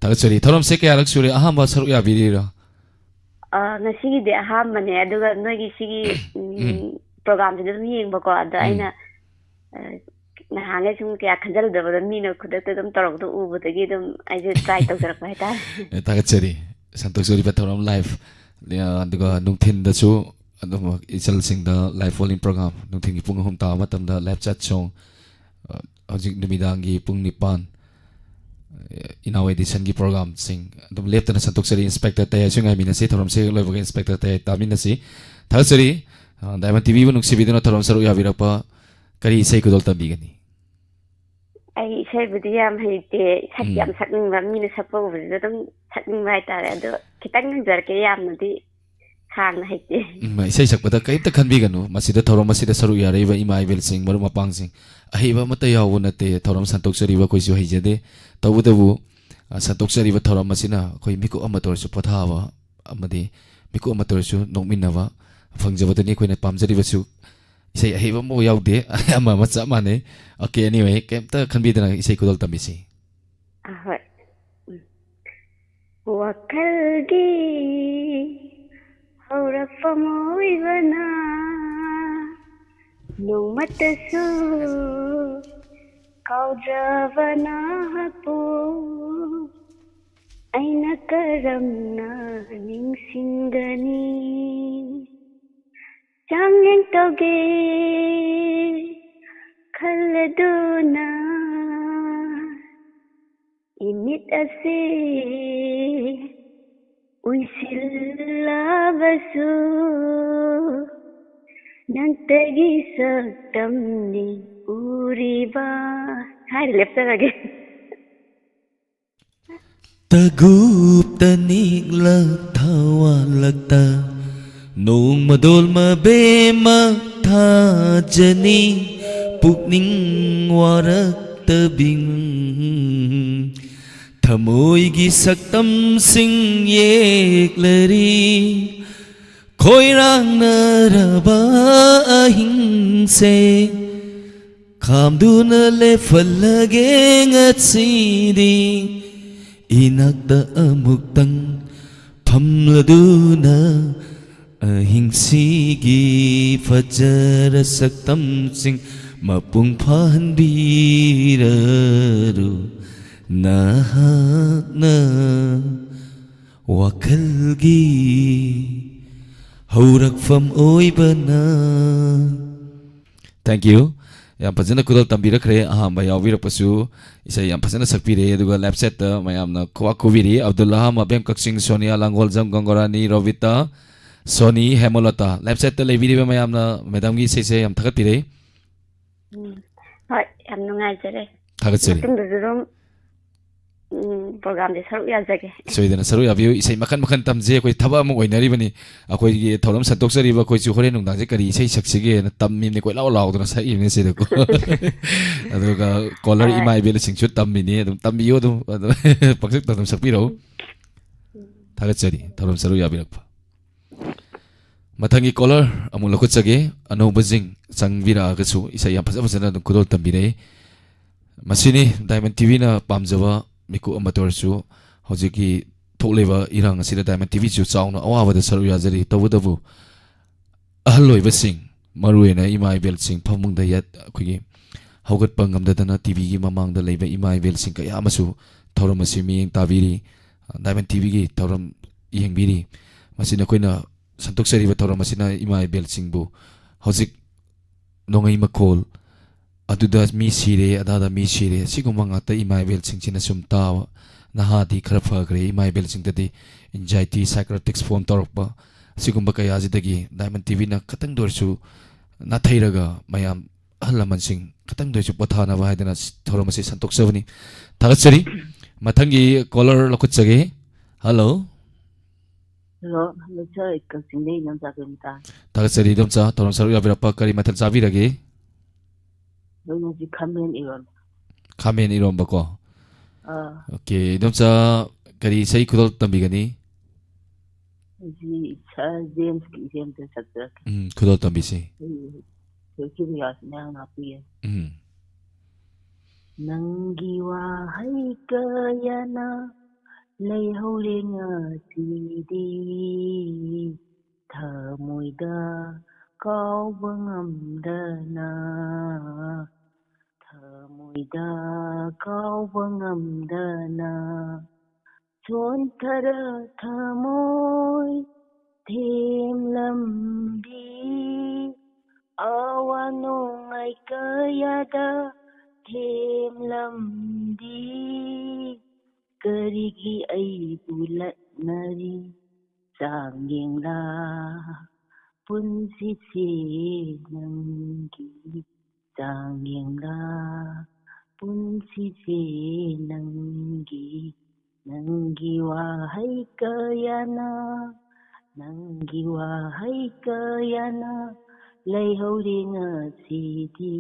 ꯊꯥꯒꯠꯆꯔꯤ꯫ ꯊꯧꯔꯝꯁꯦ ꯀꯌꯥꯔꯛ ꯁꯨꯔꯦ? ꯑꯍꯥꯟꯕ ꯁꯔꯨꯛ ꯌꯥꯕꯤꯔꯤꯔꯥ? ꯑ, ꯉꯁꯤꯒꯤꯗꯤ ꯑꯍꯥꯟꯕꯅꯦ꯫ ꯑꯗꯨꯒ ꯅꯣꯏꯒꯤ ꯁꯤꯒꯤ, ꯎꯝ, ꯄ꯭ꯔꯣꯒꯥꯝꯁꯤꯗ ꯑꯗꯨꯝ ꯌꯦꯡꯕꯀꯣ꯫ ꯑꯗꯣ ꯎꯝ꯫ ꯑꯩꯅ, ꯑ, ꯅꯍꯥꯟꯈꯩ ꯁꯨꯝ ꯀꯌꯥ ꯈꯟꯖꯜꯂꯨꯗꯕꯗꯣ, ꯃꯤꯅ ꯈꯨꯗꯛꯇ ꯑꯗꯨꯝ ꯇꯧꯔꯛꯄꯗꯣ ꯎꯕꯗꯒꯤ ꯑꯗꯨꯝ ꯑꯩꯁꯦ ꯇ꯭ꯔꯥꯏ ꯇꯧꯖꯔꯛꯄ ꯍꯥꯏꯇꯥꯔꯦ꯫ ꯑꯦ, ꯊꯥꯒꯠꯆꯔꯤ꯫ ꯁꯟꯇꯣꯛꯆꯔꯤꯕ ꯊꯧꯔꯝ ꯂꯥꯏꯐ, ꯑ, ꯑꯗꯨꯒ ꯅꯨꯡꯊꯤꯟꯗꯁꯨ ꯑꯗꯨꯝ ꯏꯆꯜꯁꯤꯡꯗ ꯂꯥꯏꯐ ꯐꯣꯂꯤꯡ ꯄ꯭ꯔꯣꯒꯥꯝ, ꯅꯨꯡꯊꯤꯟꯒꯤ ꯄꯨꯡ ꯑꯍꯨꯝ ꯇꯥꯕ ꯃꯇꯝꯗ ꯂꯥꯏꯐ ꯆꯥꯠ ꯁꯣꯡ, ꯑ, ꯍꯧꯖꯤꯛ ꯅꯨꯃꯤꯗꯥꯡꯒꯤ ꯄꯨꯡ ꯅꯤꯄꯥꯟ, ꯑ, ꯏꯅꯥꯎ ꯑꯦꯗꯤꯁꯟꯒꯤ ꯄ꯭ꯔꯣꯒꯥꯝꯁꯤꯡ ꯑꯗꯨꯝ ꯂꯦꯞꯇꯅ ꯁꯟꯇꯣꯛꯆꯔꯤ꯫ ꯏꯟꯁꯄꯦꯛꯇꯔ ꯇꯌꯥꯏꯁꯨ ꯉꯥꯏꯃꯤꯟꯅꯁꯤ꯫ ꯊꯧꯔꯝꯁꯦ ꯍꯦꯛ ꯂꯣꯏꯕꯒ ꯏꯟꯁꯄꯦꯛꯇꯔ ꯇꯌꯥꯏ ꯇꯥꯃꯤꯟꯅꯁꯤ꯫ ꯊꯥꯒꯠꯆꯔꯤ꯫ ꯑ, ꯗꯥꯏꯃꯟ ꯇꯤ ꯚꯤꯕꯨ ꯅꯨꯡꯁꯤꯕꯤꯗꯨꯅ ꯊꯧꯔꯝ ꯁꯔꯨꯛ ꯌꯥꯕꯤꯔꯛꯄ꯫ ꯀꯔꯤ ꯏꯁꯩ ꯈꯨꯗꯣꯜ ꯇꯝꯕꯤꯒꯅꯤ? ꯑꯩ ꯏꯁꯩꯕꯨꯗꯤ ꯌꯥꯝ ꯍꯩꯇꯦ, ꯁꯛ ꯎꯝ꯫ ꯌꯥꯝ ꯁꯛꯅꯤꯡꯕ, ꯃꯤꯅ ꯁꯛꯄ ꯎꯕꯁꯤꯗ ꯑꯗꯨꯝ ꯁꯛꯅꯤꯡꯕ ꯍꯥꯏꯇꯥꯔꯦ꯫ ꯑꯗꯣ ꯈꯤꯇꯪ ꯉꯪꯖꯔꯛꯀꯦ, ꯌꯥꯝꯅꯗꯤ ꯁꯥꯡꯅ ꯍꯩꯇꯦ꯫ ꯎꯝ, ꯏꯁꯩ ꯁꯛꯄꯗ ꯀꯔꯤꯝꯇ ꯈꯟꯕꯤꯒꯅꯨ꯫ ꯃꯁꯤꯗ ꯊꯧꯔꯝ ꯑꯁꯤꯗ ꯁꯔꯨꯛ ꯌꯥꯔꯛꯏꯕ ꯏꯃꯥ ꯏꯕꯦꯜꯁꯤꯡ, ꯃꯔꯨꯞ ꯃꯄꯥꯡꯁꯤꯡ, ꯑꯍꯩꯕ ꯑꯃꯠꯇ ꯌꯥꯎꯕ ꯅꯠꯇꯦ꯫ ꯊꯧꯔꯝ ꯁꯟꯇꯣꯛꯆꯔꯤꯕ ꯑꯩꯈꯣꯏꯁꯨ ꯍꯩꯖꯗꯦ꯫ ꯇꯧꯕꯇꯕꯨ, ꯑ, ꯁꯟꯇꯣꯛꯆꯔꯤꯕ ꯊꯧꯔꯝ ꯑꯁꯤꯅ ꯑꯩꯈꯣꯏ ꯃꯤꯀꯨꯞ ꯑꯃꯇ ꯑꯣꯏꯔꯁꯨ ꯄꯣꯊꯥꯕ ꯑꯃꯗꯤ ꯃꯤꯀꯨꯞ ꯑꯃꯇ ꯑꯣꯏꯔꯁꯨ ꯅꯣꯛꯃꯤꯟꯅꯕ ꯐꯪꯖꯕꯗꯨꯅꯤ ꯑꯩꯈꯣꯏꯅ ꯄꯥꯝꯖꯔꯤꯕꯁꯨ꯫ ꯏꯁꯩ ꯑꯍꯩꯕ ꯑꯃꯐꯥꯎ ꯌꯥꯎꯗꯦ, ꯑꯃ ꯑꯃ ꯆꯞ ꯃꯥꯟꯅꯩ꯫ ꯑꯣꯀꯦ, ꯑꯦꯅꯤꯋꯦ, ꯀꯩꯝꯇ ꯈꯟꯕꯤꯗꯅ ꯏꯁꯩ ꯈꯨꯗꯣꯜ ꯇꯝꯕꯤꯁꯤ꯫ ꯑꯍꯣꯏ꯫ ꯎꯝ꯫ ꯋꯥꯈꯜꯒꯤ ꯍꯧꯔꯛꯐꯝ ꯑꯣꯏꯕꯅ ꯅꯣꯡꯃꯇꯁꯨ ꯀꯥꯎꯖꯕ ꯅꯍꯥꯛꯄꯨ ꯑꯩꯅ ꯀꯔꯝꯅ ꯅꯤꯡꯁꯤꯡꯒꯅꯤ? ꯆꯥꯡꯌꯦꯡ ꯇꯧꯒꯦ ꯈꯜꯂꯗꯨꯅ ꯏꯃꯤꯠ ꯑꯁꯤ ꯎꯏꯁꯤꯜꯂꯕꯁꯨ ꯅꯪꯇꯒꯤ ꯁꯛꯇꯝꯅꯤ ꯎꯔꯤꯕ꯫ ꯍꯥꯏꯔ ꯂꯦꯞꯆꯔꯒꯦ꯫ ꯇꯒꯨꯞꯇ ꯅꯤꯛꯂꯛ ꯊꯋꯥꯜꯂꯛꯇ ꯅꯣꯡꯃꯗꯣꯜ ꯃꯕꯦꯝꯃ ꯊꯥꯖꯅꯤ꯫ ꯄꯨꯛꯅꯤꯡ ꯋꯥꯔꯛꯇꯕꯤꯡ, ꯊꯃꯣꯏꯒꯤ ꯁꯛꯇꯝꯁꯤꯡ ꯌꯦꯛꯂꯔꯤ꯫ ꯈꯣꯏꯔꯥꯡꯅꯔꯕ ꯑꯍꯤꯡꯁꯦ ꯈꯥꯝꯗꯨꯅ ꯂꯦꯞꯍꯜꯂꯒꯦ ꯉꯁꯤꯗꯤ꯫ ꯏꯅꯥꯛꯇ ꯑꯃꯨꯛꯇꯪ ꯐꯝꯂꯗꯨꯅ ꯑꯍꯤꯡꯁꯤꯒꯤ ꯐꯖꯔ ꯁꯛꯇꯝꯁꯤꯡ ꯃꯄꯨꯡ ꯐꯥꯍꯟꯕꯤꯔꯔꯨ ꯅꯍꯥꯛꯅ ꯋꯥꯈꯜꯒꯤ ꯍꯧꯔꯛꯐꯝ ꯑꯣꯏꯕꯅ꯫ Thank you. ꯌꯥꯝ ꯐꯖꯅ ꯈꯨꯗꯣꯜ ꯇꯝꯕꯤꯔꯛꯈ꯭ꯔꯦ꯫ ꯑꯍꯥꯟꯕ ꯌꯥꯎꯕꯤꯔꯛꯄꯁꯨ ꯏꯁꯩ ꯌꯥꯝ ꯐꯖꯅ ꯁꯛꯄꯤꯔꯦ꯫ ꯑꯗꯨꯒ left sideꯇ ꯃꯌꯥꯝꯅ ꯈꯨꯋꯥ ꯈꯨꯕꯤꯔꯤ꯫ ꯑꯕꯗꯨꯜꯂꯥꯍ, ꯃꯕꯦꯝ ꯀꯛꯆꯤꯡ, ꯁꯣꯅꯤꯌꯥ ꯂꯥꯡꯒꯣꯜꯖꯝ, ꯒꯪꯒꯣꯔꯥꯅꯤ, ꯔꯣꯕꯤꯇꯥ, ꯁꯣꯅꯤ, ꯍꯦꯃꯂꯇꯥ꯫ Left sideꯇ ꯂꯩꯕꯤꯔꯤꯕ ꯃꯌꯥꯝꯅ madamꯒꯤ ꯏꯁꯩꯁꯦ ꯌꯥꯝ ꯊꯥꯒꯠꯄꯤꯔꯦ꯫ ꯎꯝ꯫ ꯍꯣꯏ, ꯌꯥꯝ ꯅꯨꯡꯉꯥꯏꯖꯔꯦ꯫ ꯊꯥꯒꯠꯆꯔꯤ꯫ ꯃꯇꯨꯡꯗꯁꯨ ꯑꯗꯨꯝ, ꯎꯝ, programꯁꯦ ꯁꯔꯨꯛ ꯌꯥꯖꯒꯦ꯫ ꯁꯣꯏꯗꯅ ꯁꯔꯨꯛ ꯌꯥꯕꯤꯌꯨ꯫ ꯏꯁꯩ ꯃꯈꯟ ꯃꯈꯟ ꯇꯝꯖꯩ꯫ ꯑꯩꯈꯣꯏ ꯊꯕꯛ ꯑꯃ ꯑꯣꯏꯅꯔꯤꯕꯅꯤ꯫ ꯑꯩꯈꯣꯏꯒꯤ ꯊꯧꯔꯝ ꯁꯟꯗꯣꯛꯆꯔꯤꯕ ꯑꯩꯈꯣꯏꯁꯨ ꯍꯣꯔꯦꯟ ꯅꯨꯡꯗꯥꯡꯁꯦ ꯀꯔꯤ ꯏꯁꯩ ꯁꯛꯁꯤꯒꯦꯅ ꯇꯝꯃꯤꯕꯅꯤ, ꯀꯣꯏꯂꯥꯎ ꯂꯥꯎꯗꯅ ꯁꯛꯏꯕꯅꯤ ꯁꯤꯗꯀꯣ꯫ ꯑꯗꯨꯒ caller ꯍꯣꯏ꯫ ꯏꯃꯥ ꯏꯕꯦꯜꯁꯤꯡꯁꯨ ꯇꯝꯃꯤꯅꯤ꯫ ꯑꯗꯨꯝ ꯇꯝꯕꯤꯌꯨ, ꯑꯗꯨꯝ, ꯑꯗꯨꯝ ꯄꯪꯁꯛꯇ ꯑꯗꯨꯝ ꯁꯛꯄꯤꯔꯛꯎ꯫ ꯊꯥꯒꯠꯆꯔꯤ ꯊꯧꯔꯝ ꯁꯔꯨꯛ ꯌꯥꯕꯤꯔꯛꯄ꯫ ꯃꯊꯪꯒꯤ caller ꯑꯃꯨꯛ ꯂꯧꯈꯠꯆꯒꯦ꯫ ꯑꯅꯧꯕꯁꯤꯡ ꯆꯪꯕꯤꯔꯛꯑꯒꯁꯨ ꯏꯁꯩ ꯌꯥꯝ ꯐꯖ ꯐꯖꯅ ꯑꯗꯨꯝ ꯈꯨꯗꯣꯜ ꯇꯝꯕꯤꯔꯛꯏ꯫ ꯃꯁꯤꯅꯤ Diamond TVꯅ ꯄꯥꯝꯖꯕ ꯃꯤꯀꯨꯞ ꯑꯃꯠꯇ ꯑꯣꯏꯔꯁꯨ꯫ ꯍꯧꯖꯤꯛꯀꯤ ꯊꯣꯛꯂꯤꯕ ꯏꯔꯥꯡ ꯑꯁꯤꯗ Diamond TVꯁꯨ ꯆꯥꯎꯅ ꯑꯋꯥꯕꯗ ꯁꯔꯨꯛ ꯌꯥꯖꯔꯤ꯫ ꯇꯧꯕꯇꯕꯨ ꯑꯍꯜ ꯑꯣꯏꯕꯁꯤꯡ, ꯃꯔꯨꯑꯣꯏꯅ ꯏꯃꯥ ꯏꯕꯦꯜꯁꯤꯡ, ꯐꯃꯨꯡꯗ ꯌꯦꯠ-, ꯑꯩꯈꯣꯏꯒꯤ ꯍꯧꯒꯠꯄ ꯉꯝꯗꯗꯅ TVꯒꯤ ꯃꯃꯥꯡꯗ ꯂꯩꯕ ꯏꯃꯥ ꯏꯕꯦꯜꯁꯤꯡ ꯀꯌꯥ ꯑꯃꯁꯨ ꯊꯧꯔꯝ ꯑꯁꯤ ꯃꯤꯠꯌꯦꯡ ꯇꯥꯕꯤꯔꯤ, Diamond TVꯒꯤ ꯊꯧꯔꯝ ꯌꯦꯡꯕꯤꯔꯤ꯫ ꯃꯁꯤ ꯅꯈꯣꯏꯅ ꯁꯟꯗꯣꯛꯆꯔꯤꯕ ꯊꯧꯔꯝ ꯑꯁꯤꯅ ꯏꯃꯥ ꯏꯕꯦꯜꯁꯤꯡꯕꯨ ꯍꯧꯖꯤꯛ ꯅꯣꯡꯃꯩ ꯃꯈꯣꯜ, ꯑꯗꯨꯗ ꯃꯤ ꯁꯤꯔꯦ, ꯑꯗꯥꯗ ꯃꯤ ꯁꯤꯔꯦ, ꯁꯤꯒꯨꯝꯕ ꯉꯥꯛꯇ ꯏꯃꯥ ꯏꯕꯦꯜꯁꯤꯡꯁꯤꯅ ꯁꯨꯝ ꯇꯥꯕ꯫ ꯅꯍꯥꯗꯤ ꯈꯔ ꯐꯈ꯭ꯔꯦ, ꯏꯃꯥ ꯏꯕꯦꯜꯁꯤꯡꯗꯗꯤ anxiety, psychotics form ꯇꯧꯔꯛꯄ, ꯁꯤꯒꯨꯝꯕ ꯀꯌꯥꯁꯤꯗꯒꯤ Diamond TVꯅ ꯈꯇꯪꯗ ꯑꯣꯏꯔꯁꯨ ꯅꯥꯊꯩꯔꯒ ꯃꯌꯥꯝ ꯑꯍꯜ ꯂꯃꯟꯁꯤꯡ ꯈꯇꯪꯗ ꯑꯣꯏꯔꯁꯨ ꯄꯣꯊꯥꯅꯕ ꯍꯥꯏꯗꯅ ꯊꯧꯔꯝ ꯑꯁꯤ ꯁꯟꯗꯣꯛꯆꯕꯅꯤ꯫ ꯊꯥꯒꯠꯆꯔꯤ꯫ ꯃꯊꯪꯒꯤ caller ꯂꯧꯈꯠꯆꯒꯦ꯫ Hello꯫ Hello, hello sir, ꯑꯩ ꯀꯛꯆꯤꯡꯗꯩ ꯏꯟꯗꯣꯝꯆꯥ ꯀꯕꯤꯇꯥ꯫ ꯊꯥꯒꯠꯆꯔꯤ ꯏꯟꯗꯣꯝꯆꯥ, ꯊꯧꯔꯝ ꯁꯔꯨꯛ ꯌꯥꯕꯤꯔꯛꯄ꯫ ꯀꯔꯤ ꯃꯊꯦꯜ ꯆꯥꯕꯤꯔꯒꯦ? ꯑꯩꯅ ꯍꯧꯖꯤꯛ ꯈꯥꯃꯦꯟ ꯏꯔꯣꯟꯕ꯫ ꯈꯥꯃꯦꯟ ꯏꯔꯣꯝꯕꯀꯣ꯫ ꯑꯥ, ꯑꯣꯀꯦ, ꯏꯗꯣꯝꯆꯥ, ꯀꯔꯤ ꯏꯁꯩ ꯈꯨꯗꯣꯜ ꯇꯝꯕꯤꯒꯅꯤ? ꯍꯧꯖꯤꯛ ꯁꯥꯔ ꯖꯦꯝꯁꯀꯤ ꯏꯁꯩ ꯑꯝꯇ ꯁꯛꯆꯔꯛꯀꯦ꯫ ꯎꯝ, ꯈꯨꯗꯣꯜ ꯇꯝꯕꯤꯁꯤ꯫ ꯑꯩ ꯊꯣꯏꯈꯤꯕ ꯌꯥꯁꯤꯅ ꯉꯥꯛꯄꯤꯌꯦ꯫ ꯎꯝ꯫ ꯅꯪꯒꯤ ꯋꯥꯍꯩ ꯀꯌꯥꯅ ꯂꯩꯍꯧꯔꯦ ꯉꯁꯤꯗꯤ, ꯊꯃꯣꯏꯗ ꯀꯥꯎꯕ ꯉꯝꯗꯅ, ꯊꯃꯣꯏꯗ ꯀꯥꯎꯕ ꯉꯝꯗꯅ, ꯆꯣꯟꯊꯔ ꯊꯃꯣꯏ ꯊꯦꯝꯂꯝꯕꯤ, ꯑꯋꯥ ꯅꯨꯡꯉꯥꯏ ꯀꯌꯥꯗ ꯊꯦꯝꯂꯝꯕꯤ, ꯀꯔꯤꯒꯤ ꯑꯩꯕꯨ ꯂꯛꯅꯔꯤ? ꯆꯥꯡꯌꯦꯡꯂꯥ ꯄꯨꯟꯁꯤꯁꯦ ꯅꯪꯒꯤ, ꯆꯥꯡꯌꯦꯡꯂꯥ ꯄꯨꯟꯁꯤꯁꯦ ꯅꯪꯒꯤ, ꯅꯪꯒꯤ ꯋꯥꯍꯩ ꯀꯌꯥꯅ, ꯅꯪꯒꯤ ꯋꯥꯍꯩ ꯀꯌꯥꯅ ꯂꯩꯍꯧꯔꯦ ꯉꯁꯤꯗꯤ,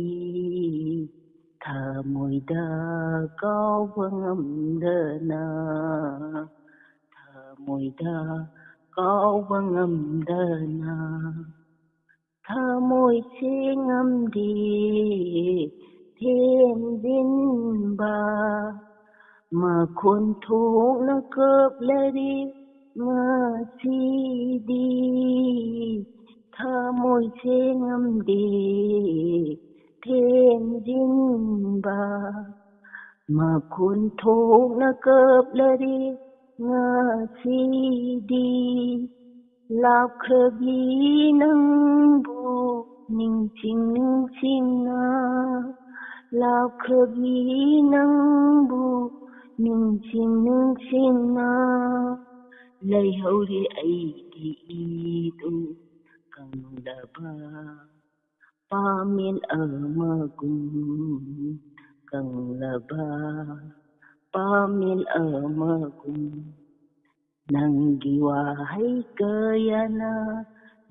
ꯊꯃꯣꯏꯗ ꯀꯥꯎꯕ ꯉꯝꯗꯅ, ꯊꯃꯣꯏꯗ ꯀꯥꯎꯕ ꯉꯝꯗꯅ, ꯊꯃꯣꯏꯁꯦ ꯉꯝꯗꯦ ꯊꯦꯝꯖꯤꯟꯕ, ꯃꯈꯣꯟ ꯊꯣꯛꯅ ꯀꯞꯂꯔꯦ ꯉꯁꯤꯗꯤ, ꯊꯃꯣꯏꯁꯦ ꯉꯝꯗꯦ ꯊꯦꯝꯖꯤꯟꯕ, ꯃꯈꯣꯟ ꯊꯣꯛꯅ ꯀꯞꯂꯔꯦ ꯉꯁꯤꯗꯤ, ꯂꯥꯞꯈ꯭ꯔꯕꯤ ꯅꯪꯕꯨ ꯅꯤꯡꯁꯤꯡ ꯅꯤꯡꯁꯤꯡꯅ, ꯂꯥꯞꯈ꯭ꯔꯕꯤ ꯅꯪꯕꯨ ꯅꯤꯡꯁꯤꯡ ꯅꯤꯡꯁꯤꯡꯅ, ꯂꯩꯍꯧꯔꯦ ꯑꯩꯒꯤ ꯏꯗꯨ ꯀꯪꯂꯕ ꯄꯥꯃꯦꯜ ꯑꯃꯒꯨꯝ, ꯀꯪꯂꯕ ꯄꯥꯃꯦꯜ ꯑꯃꯒꯨꯝ, ꯅꯪꯒꯤ ꯋꯥꯍꯩ ꯀꯌꯥꯅ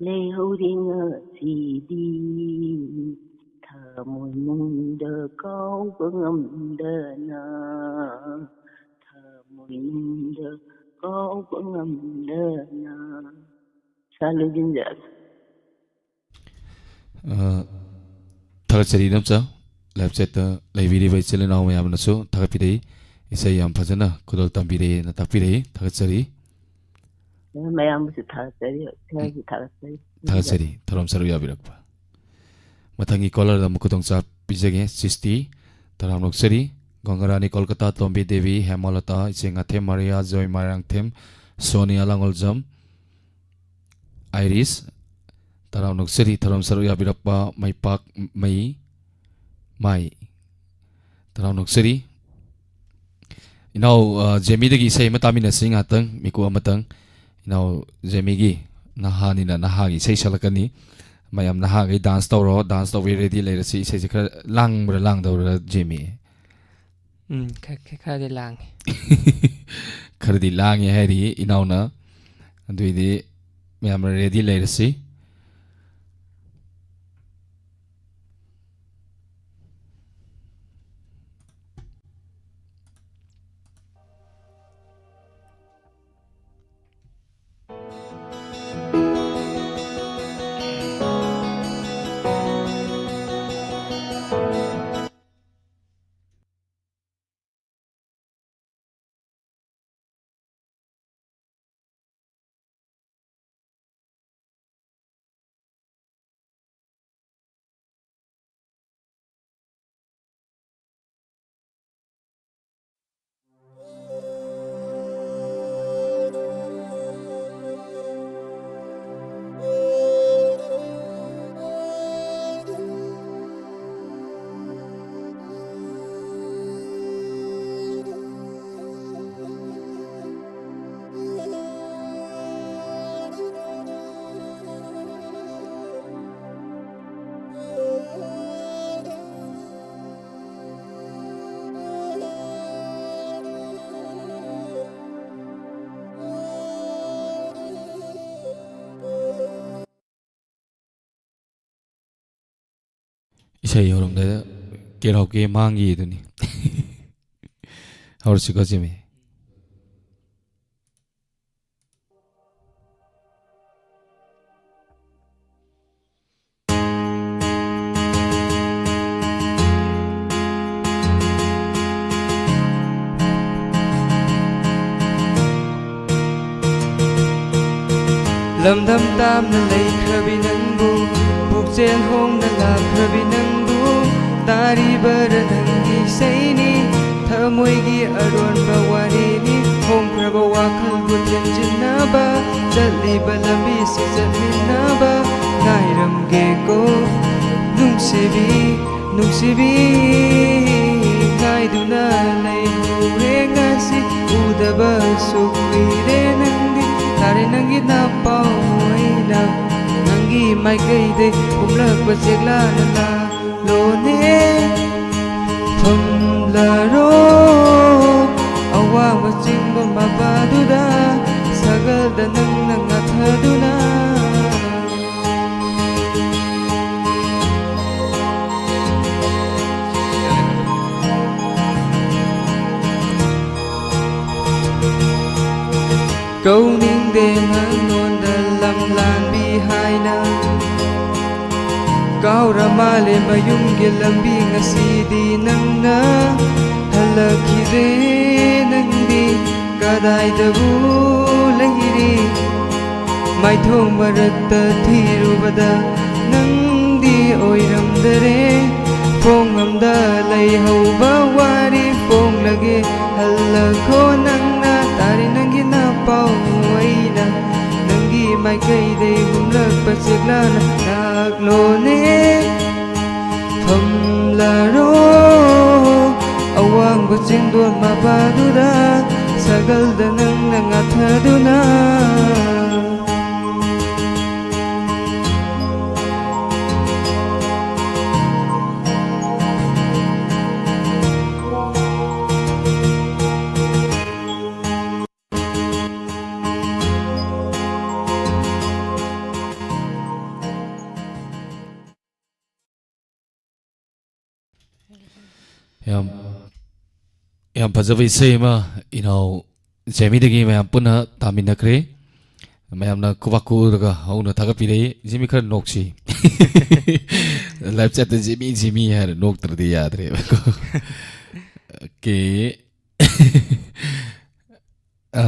ꯂꯩꯍꯧꯔꯦ ꯉꯁꯤꯗꯤ, ꯊꯃꯣꯏꯅꯨꯡ ꯀꯥꯎꯕ ꯉꯝꯗꯅ, ꯊꯃꯣꯏꯅꯨꯡꯗ ꯀꯥꯎꯕ ꯉꯝꯗꯅ꯫ ꯁꯥ ꯂꯣꯏꯁꯤꯟꯖꯔꯒꯦ꯫ ꯑ, ꯊꯥꯒꯠꯆꯔꯤ ꯏꯅꯝꯆꯥ꯫ Live chat ꯇ ꯂꯩꯕꯤꯔꯤꯕ ꯏꯆꯤꯜ ꯏꯅꯥꯎ ꯃꯌꯥꯝꯅꯁꯨ ꯊꯥꯒꯠꯄꯤꯔꯛꯏ꯫ ꯏꯁꯩ ꯌꯥꯝ ꯐꯖꯅ ꯈꯨꯗꯣꯜ ꯇꯝꯕꯤꯔꯛꯑꯦꯅ ꯇꯥꯛꯄꯤꯔꯛꯏ꯫ ꯊꯥꯒꯠꯆꯔꯤ꯫ ꯃꯌꯥꯝꯕꯨꯁꯨ ꯊꯥꯒꯠꯆꯔꯤ, ꯏꯆꯦꯁꯨ ꯊꯥꯒꯠꯆꯔꯤ꯫ ꯊꯥꯒꯠꯆꯔꯤ, ꯊꯧꯔꯝ ꯁꯔꯨꯛ ꯌꯥꯕꯤꯔꯛꯄ꯫ ꯃꯊꯪꯒꯤ caller ꯗ ꯑꯃꯨꯛ ꯈꯨꯗꯣꯡꯆꯥꯕ ꯄꯤꯖꯒꯦ꯫ ꯁꯤꯁꯇꯤ, ꯇꯔꯥꯝꯅ ꯑꯣꯛꯆꯔꯤ꯫ ꯒꯪꯒꯥꯔꯥꯅꯤ ꯀꯣꯜꯀꯇꯥ, ꯇꯣꯝꯕꯤ ꯗꯦꯕꯤ, ꯍꯦꯃꯂꯇꯥ, ꯏꯆꯦ ꯉꯥꯊꯦꯝ ꯃꯥꯔꯤꯌꯥ, ꯖꯣꯏ ꯃꯥꯏꯔꯥꯡꯊꯦꯝ, ꯁꯣꯅꯤꯌꯥ ꯂꯥꯡꯒꯣꯜꯖꯝ, ꯑꯥꯏꯔꯤꯁ, ꯇꯔꯥꯝꯅ ꯑꯣꯛꯆꯔꯤ꯫ ꯊꯧꯔꯝ ꯁꯔꯨꯛ ꯌꯥꯕꯤꯔꯛꯄ ꯃꯩꯄꯥꯛ ꯃꯩ ꯃꯥꯏ, ꯇꯔꯥꯝꯅ ꯑꯣꯛꯆꯔꯤ꯫ ꯏꯅꯥꯎ, ꯑ, ꯖꯦꯃꯤꯗꯒꯤ ꯏꯁꯩ ꯑꯃ ꯇꯥꯃꯤꯟꯅꯁꯤ ꯉꯥꯏꯍꯥꯛꯇꯪ, ꯃꯤꯀꯨꯞ ꯑꯃꯇꯪ꯫ ꯏꯅꯥꯎ ꯖꯦꯃꯤꯒꯤ ꯅꯍꯥꯅꯤꯅ ꯅꯍꯥꯒꯤ ꯏꯁꯩ ꯁꯛꯂꯛꯀꯅꯤ꯫ ꯃꯌꯥꯝ ꯅꯍꯥꯈꯩ dance ꯇꯧꯔꯣ, dance ꯇꯧꯕꯩ ready ꯂꯩꯔꯁꯤ꯫ ꯏꯁꯩꯁꯦ ꯈꯔ ꯂꯥꯡꯕ꯭ꯔꯥ ꯂꯥꯡꯗꯕ꯭ꯔꯥ, ꯖꯦꯃꯤ? ꯎꯝ, ꯈ-, ꯈ-, ꯈꯔꯗꯤ ꯂꯥꯡꯉꯤ꯫ ꯈꯔꯗꯤ ꯂꯥꯡꯉꯤ ꯍꯥꯏꯔꯤ ꯏꯅꯥꯎꯅ꯫ ꯑꯗꯨꯏꯗꯤ ꯃꯌꯥꯝ ready ꯂꯩꯔꯁꯤ꯫ ꯏꯁꯩ ꯍꯧꯔꯝꯗꯥꯏꯗ ꯀꯦꯔꯥꯎꯀꯦ ꯃꯥꯡꯒꯤꯗꯨꯅꯤ꯫ ꯍꯧꯔꯁꯤꯀꯣ, ꯆꯦꯃꯤ꯫ ꯂꯝꯗꯝ ꯇꯥꯝꯅ ꯂꯩꯈ꯭ꯔꯕꯤ ꯅꯪꯕꯨ, ꯄꯨꯛꯆꯦꯜ ꯍꯣꯡꯅ ꯂꯥꯛꯈ꯭ꯔꯕꯤ ꯅꯪꯕꯨ, ꯇꯥꯔꯤꯕꯔ ꯅꯪꯒꯤ ꯏꯁꯩꯅꯤ? ꯊꯃꯣꯏꯒꯤ ꯑꯔꯣꯟꯕ ꯋꯥꯔꯤꯅꯤ, ꯍꯣꯡꯈ꯭ꯔꯕ ꯋꯥꯈꯜꯕꯨ ꯊꯦꯝꯖꯤꯟꯅꯕ, ꯆꯠꯂꯤꯕ ꯂꯝꯕꯤꯁꯤ ꯆꯠꯃꯤꯟꯅꯕ ꯉꯥꯏꯔꯝꯒꯦꯀꯣ, ꯅꯨꯡꯁꯤꯕꯤ꯫ ꯅꯨꯡꯁꯤꯕꯤ, ꯉꯥꯏꯗꯨꯅ ꯂꯩꯍꯧꯔꯦ ꯉꯁꯤ, ꯎꯗꯕꯁꯨ ꯀꯨꯏꯔꯦ ꯅꯪꯗꯤ꯫ ꯇꯥꯔꯦ ꯅꯪꯒꯤ ꯅꯄꯥꯎ ꯑꯣꯏꯅ, ꯅꯪꯒꯤ ꯃꯥꯏꯀꯩꯗꯩ ꯍꯨꯝꯂꯛꯄ ꯆꯦꯛꯂꯥꯅ ꯂꯥꯛꯂꯣꯅꯦ꯫ ꯐꯝꯂꯔꯣ ꯑꯋꯥꯡꯕ ꯆꯤꯡꯕ ꯃꯄꯥꯗꯨꯗ, ꯁꯥꯒꯜꯗ ꯅꯪꯅ ꯉꯥꯊꯗꯨꯅ꯫ ꯀꯧꯅꯤꯡꯗꯦ ꯅꯪꯉꯣꯟꯗ ꯂꯝꯂꯥꯟꯕꯤ ꯍꯥꯏꯅ꯫ ꯀꯥꯎꯔ ꯃꯥꯜꯂꯦ ꯃꯌꯨꯝꯒꯤ ꯂꯝꯕꯤ ꯉꯁꯤꯗꯤ ꯅꯪꯅ ꯍꯜꯂꯛꯈꯤꯗ꯭ꯔꯦ ꯅꯪꯗꯤ꯫ ꯀꯗꯥꯏꯗꯕꯨ ꯂꯩꯔꯤ? ꯃꯥꯏꯊꯣꯡ ꯃꯔꯛꯇ ꯊꯤꯔꯨꯕꯗ ꯅꯪꯗꯤ ꯑꯣꯏꯔꯝꯗꯔꯦ꯫ ꯐꯣꯡ ꯑꯝꯗ ꯂꯩꯍꯧꯕ ꯋꯥꯔꯤ ꯐꯣꯡꯂꯒꯦ, ꯍꯜꯂꯛꯈꯣ ꯅꯪꯅ꯫ ꯇꯥꯔꯤ ꯅꯪꯒꯤ ꯅꯄꯥꯎ ꯑꯩꯅ, ꯅꯪꯒꯤ ꯃꯥꯏꯀꯩꯗꯩ ꯍꯨꯝꯂꯛꯄ ꯆꯦꯛꯂꯥꯅ ꯂꯥꯛꯂꯣꯅꯦ꯫ ꯐꯝꯂꯔꯣ ꯑꯋꯥꯡꯕ ꯆꯤꯡꯗꯣꯟ ꯃꯄꯥꯗꯨꯗ, ꯁꯥꯒꯜꯗ ꯅꯪꯅ ꯉꯥꯊꯗꯨꯅ꯫ ꯌꯥꯝ ꯌꯥꯝ ꯐꯖꯕ ꯏꯁꯩ ꯑꯃ ꯏꯅꯥꯎ ꯖꯦꯃꯤꯗꯒꯤ ꯃꯌꯥꯝ ꯄꯨꯟꯅ ꯇꯥꯃꯤꯟꯅꯈ꯭ꯔꯦ꯫ ꯃꯌꯥꯝꯅ ꯈꯨꯕꯥꯛ ꯈꯨꯔꯒ ꯍꯧꯅ ꯊꯥꯒꯠꯄꯤꯔꯛꯏ꯫ ꯖꯤꯃꯤ, ꯈꯔ ꯅꯣꯛꯁꯤ꯫ ꯂꯥꯏꯞ ꯆꯦꯠꯇ "ꯖꯤꯃꯤ, ꯖꯤꯃꯤ" ꯍꯥꯏꯔ ꯅꯣꯛꯇ꯭ꯔꯗꯤ ꯌꯥꯗ꯭ꯔꯦꯕꯀꯣ꯫ ꯑꯣꯀꯦ꯫ ꯑ,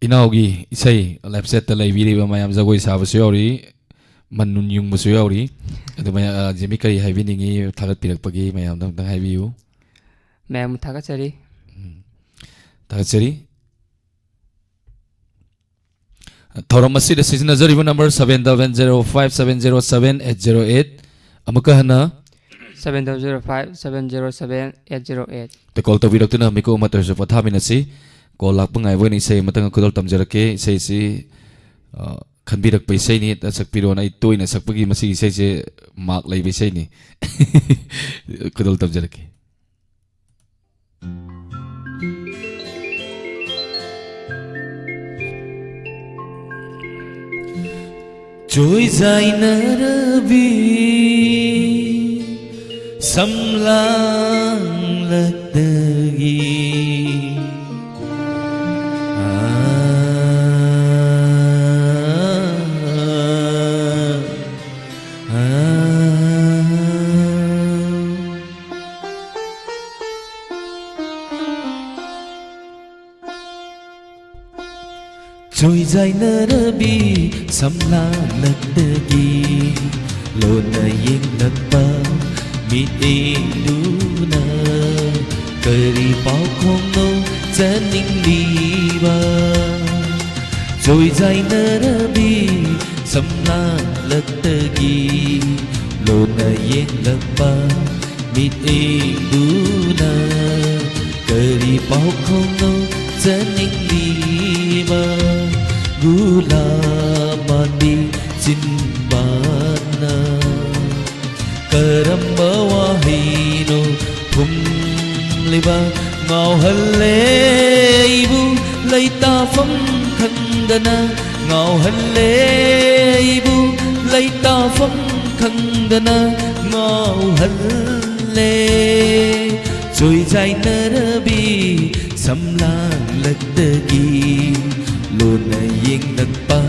ꯏꯅꯥꯎꯒꯤ ꯏꯁꯩ ꯂꯥꯏꯞ ꯆꯦꯠꯇ ꯂꯩꯕꯤꯔꯤꯕ ꯃꯌꯥꯝ, ꯖꯒꯣꯏ ꯁꯥꯕꯁꯨ ꯌꯥꯎꯔꯤ, ꯃꯟ ꯅꯨꯟ ꯌꯨꯡꯕꯁꯨ ꯌꯥꯎꯔꯤ꯫ ꯑꯗꯨ ꯃꯌꯥꯝ, ꯑ, ꯖꯤꯃꯤ, ꯀꯔꯤ ꯍꯥꯏꯕꯤꯅꯤꯡꯉꯤ? ꯊꯥꯒꯠꯄꯤꯔꯛꯄꯒꯤ ꯃꯌꯥꯝꯗ ꯑꯝꯇꯪ ꯍꯥꯏꯕꯤꯌꯨ꯫ ꯃꯌꯥꯝꯕꯨ ꯊꯥꯒꯠꯆꯔꯤ꯫ ꯎꯝ꯫ ꯊꯥꯒꯠꯆꯔꯤ꯫ ꯊꯧꯔꯝ ꯑꯁꯤꯗ ꯁꯤꯖꯤꯟꯅꯖꯔꯤꯕ number seven double zero five seven zero seven eight zero eight꯫ ꯑꯃꯨꯛꯀ ꯍꯟꯅ seven double zero five seven zero seven eight zero eight꯫ Call ꯇꯧꯕꯤꯔꯛꯇꯨꯅ ꯃꯤꯀꯨꯞ ꯑꯃꯠꯇꯁꯨ ꯄꯣꯊꯥꯃꯤꯟꯅꯁꯤ꯫ ꯀꯣꯜ ꯂꯥꯛꯄ ꯉꯥꯏꯕ ꯑꯣꯏꯅ ꯏꯁꯩ ꯑꯃꯇꯪ ꯈꯨꯗꯣꯜ ꯇꯝꯖꯔꯛꯀꯦ꯫ ꯏꯁꯩꯁꯤ, ꯑ, ꯈꯟꯕꯤꯔꯛꯄ ꯏꯁꯩꯅꯤ꯫ ꯑꯝꯇ ꯁꯛꯄꯤꯔꯣꯅ꯫ ꯑꯩ ꯇꯣꯏꯅ ꯁꯛꯄꯒꯤ ꯃꯁꯤꯒꯤ ꯏꯁꯩꯁꯦ ꯃꯥꯔꯛ ꯂꯩꯕ ꯏꯁꯩꯅꯤ꯫ ꯈꯨꯗꯣꯜ ꯇꯝꯖꯔꯛꯀꯦ꯫ ꯆꯣꯏꯖꯥꯏꯅꯔꯕꯤ ꯁꯝꯂꯥꯡꯂꯛꯇꯒꯤ꯫ ꯑꯥ, ꯑꯥ, ꯑꯥ꯫ ꯆꯣꯏꯖꯥꯏꯅꯔꯕꯤ ꯁꯝꯂꯥꯡꯂꯛꯇꯒꯤ ꯂꯣꯟꯅ ꯌꯦꯡꯂꯛꯄ ꯃꯤꯠꯌꯦꯡꯗꯨꯅ ꯀꯔꯤ ꯄꯥꯎꯈꯣꯡꯅꯣ ꯆꯠꯅꯤꯡꯂꯤꯕ? ꯆꯣꯏꯖꯥꯏꯅꯔꯕꯤ ꯁꯝꯂꯥꯡꯂꯛꯇꯒꯤ ꯂꯣꯟꯅ ꯌꯦꯡꯂꯛꯄ ꯃꯤꯠꯌꯦꯡꯗꯨꯅ ꯀꯔꯤ ꯄꯥꯎꯈꯣꯡꯅꯣ ꯆꯠꯅꯤꯡꯂꯤꯕ? ꯒꯨꯂꯥꯞ ꯃꯥꯟꯕꯤ ꯆꯤꯟꯕꯥꯟꯅ ꯀꯔꯝꯕ ꯋꯥꯍꯩꯅꯣ ꯐꯨꯝꯂꯤꯕ? ꯉꯥꯎꯍꯜꯂꯦ ꯑꯩꯕꯨ ꯂꯩꯇꯥꯐꯝ ꯈꯪꯗꯅ, ꯉꯥꯎꯍꯜꯂꯦ ꯑꯩꯕꯨ ꯂꯩꯇꯥꯐꯝ ꯈꯪꯗꯅ, ꯉꯥꯎꯍꯜꯂꯦ꯫ ꯆꯣꯏꯖꯥꯏꯅꯔꯕꯤ ꯁꯝꯂꯥꯡꯂꯛꯇꯒꯤ ꯂꯣꯟꯅ ꯌꯦꯡꯂꯛꯄ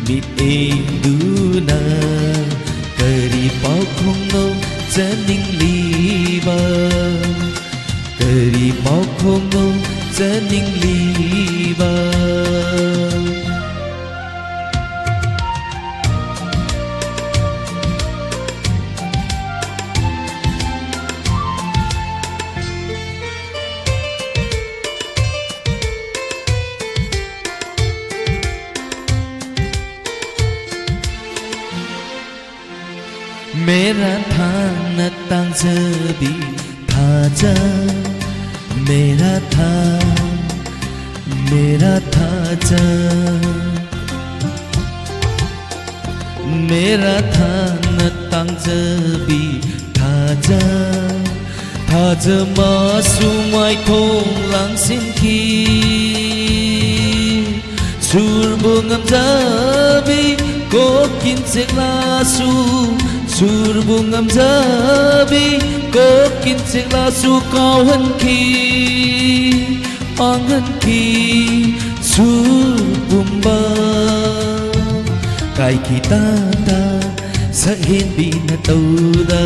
ꯃꯤꯠꯌꯦꯡꯗꯨꯅ ꯀꯔꯤ ꯄꯥꯎꯈꯣꯡꯅꯣ ꯆꯅꯤꯡꯂꯤꯕ? ꯀꯔꯤ ꯄꯥꯎꯈꯣꯡꯅꯣ ꯆꯅꯤꯡꯂꯤꯕ? मेरा था न तांजबी थाजा, मेरा था, मेरा थाजा। मेरा था न तांजबी थाजा, थाजा मासु माइथोंग लांसिंखी। ꯁꯨꯔꯕꯨ ꯉꯝꯖꯕꯤ ꯀꯣꯛꯀꯤꯟ ꯆꯦꯛꯂꯥꯁꯨ, ꯁꯨꯔꯕꯨ ꯉꯝꯖꯕꯤ ꯀꯣꯛꯀꯤꯟ ꯆꯦꯛꯂꯥꯁꯨ ꯀꯥꯎꯍꯟꯈꯤ, ꯃꯥꯡꯍꯟꯈꯤ ꯁꯨꯔ ꯄꯨꯝꯕ꯫ ꯀꯥꯏꯈꯤ ꯇꯥꯟꯗ ꯁꯛꯍꯦꯟꯕꯤꯅ ꯇꯧꯗ,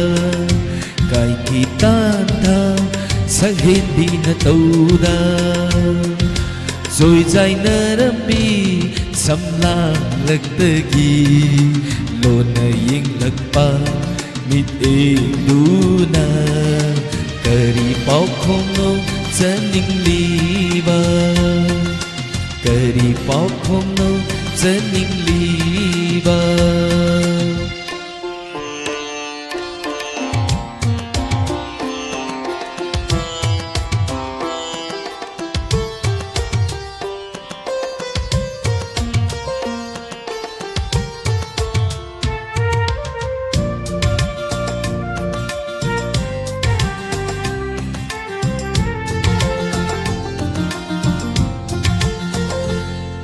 ꯀꯥꯏꯈꯤ ꯇꯥꯟꯗ ꯁꯛꯍꯦꯟꯕꯤꯅ ꯇꯧꯗ꯫ ꯆꯣꯏꯖꯥꯏꯅꯔꯝꯕꯤ ꯁꯝꯂꯥꯡꯂꯛꯇꯒꯤ ꯂꯣꯟꯅ ꯌꯦꯡꯂꯛꯄ ꯃꯤꯠꯌꯦꯡꯗꯨꯅ ꯀꯔꯤ ꯄꯥꯎꯈꯣꯡꯅꯣ ꯆꯅꯤꯡꯂꯤꯕ? ꯀꯔꯤ ꯄꯥꯎꯈꯣꯡꯅꯣ ꯆꯅꯤꯡꯂꯤꯕ?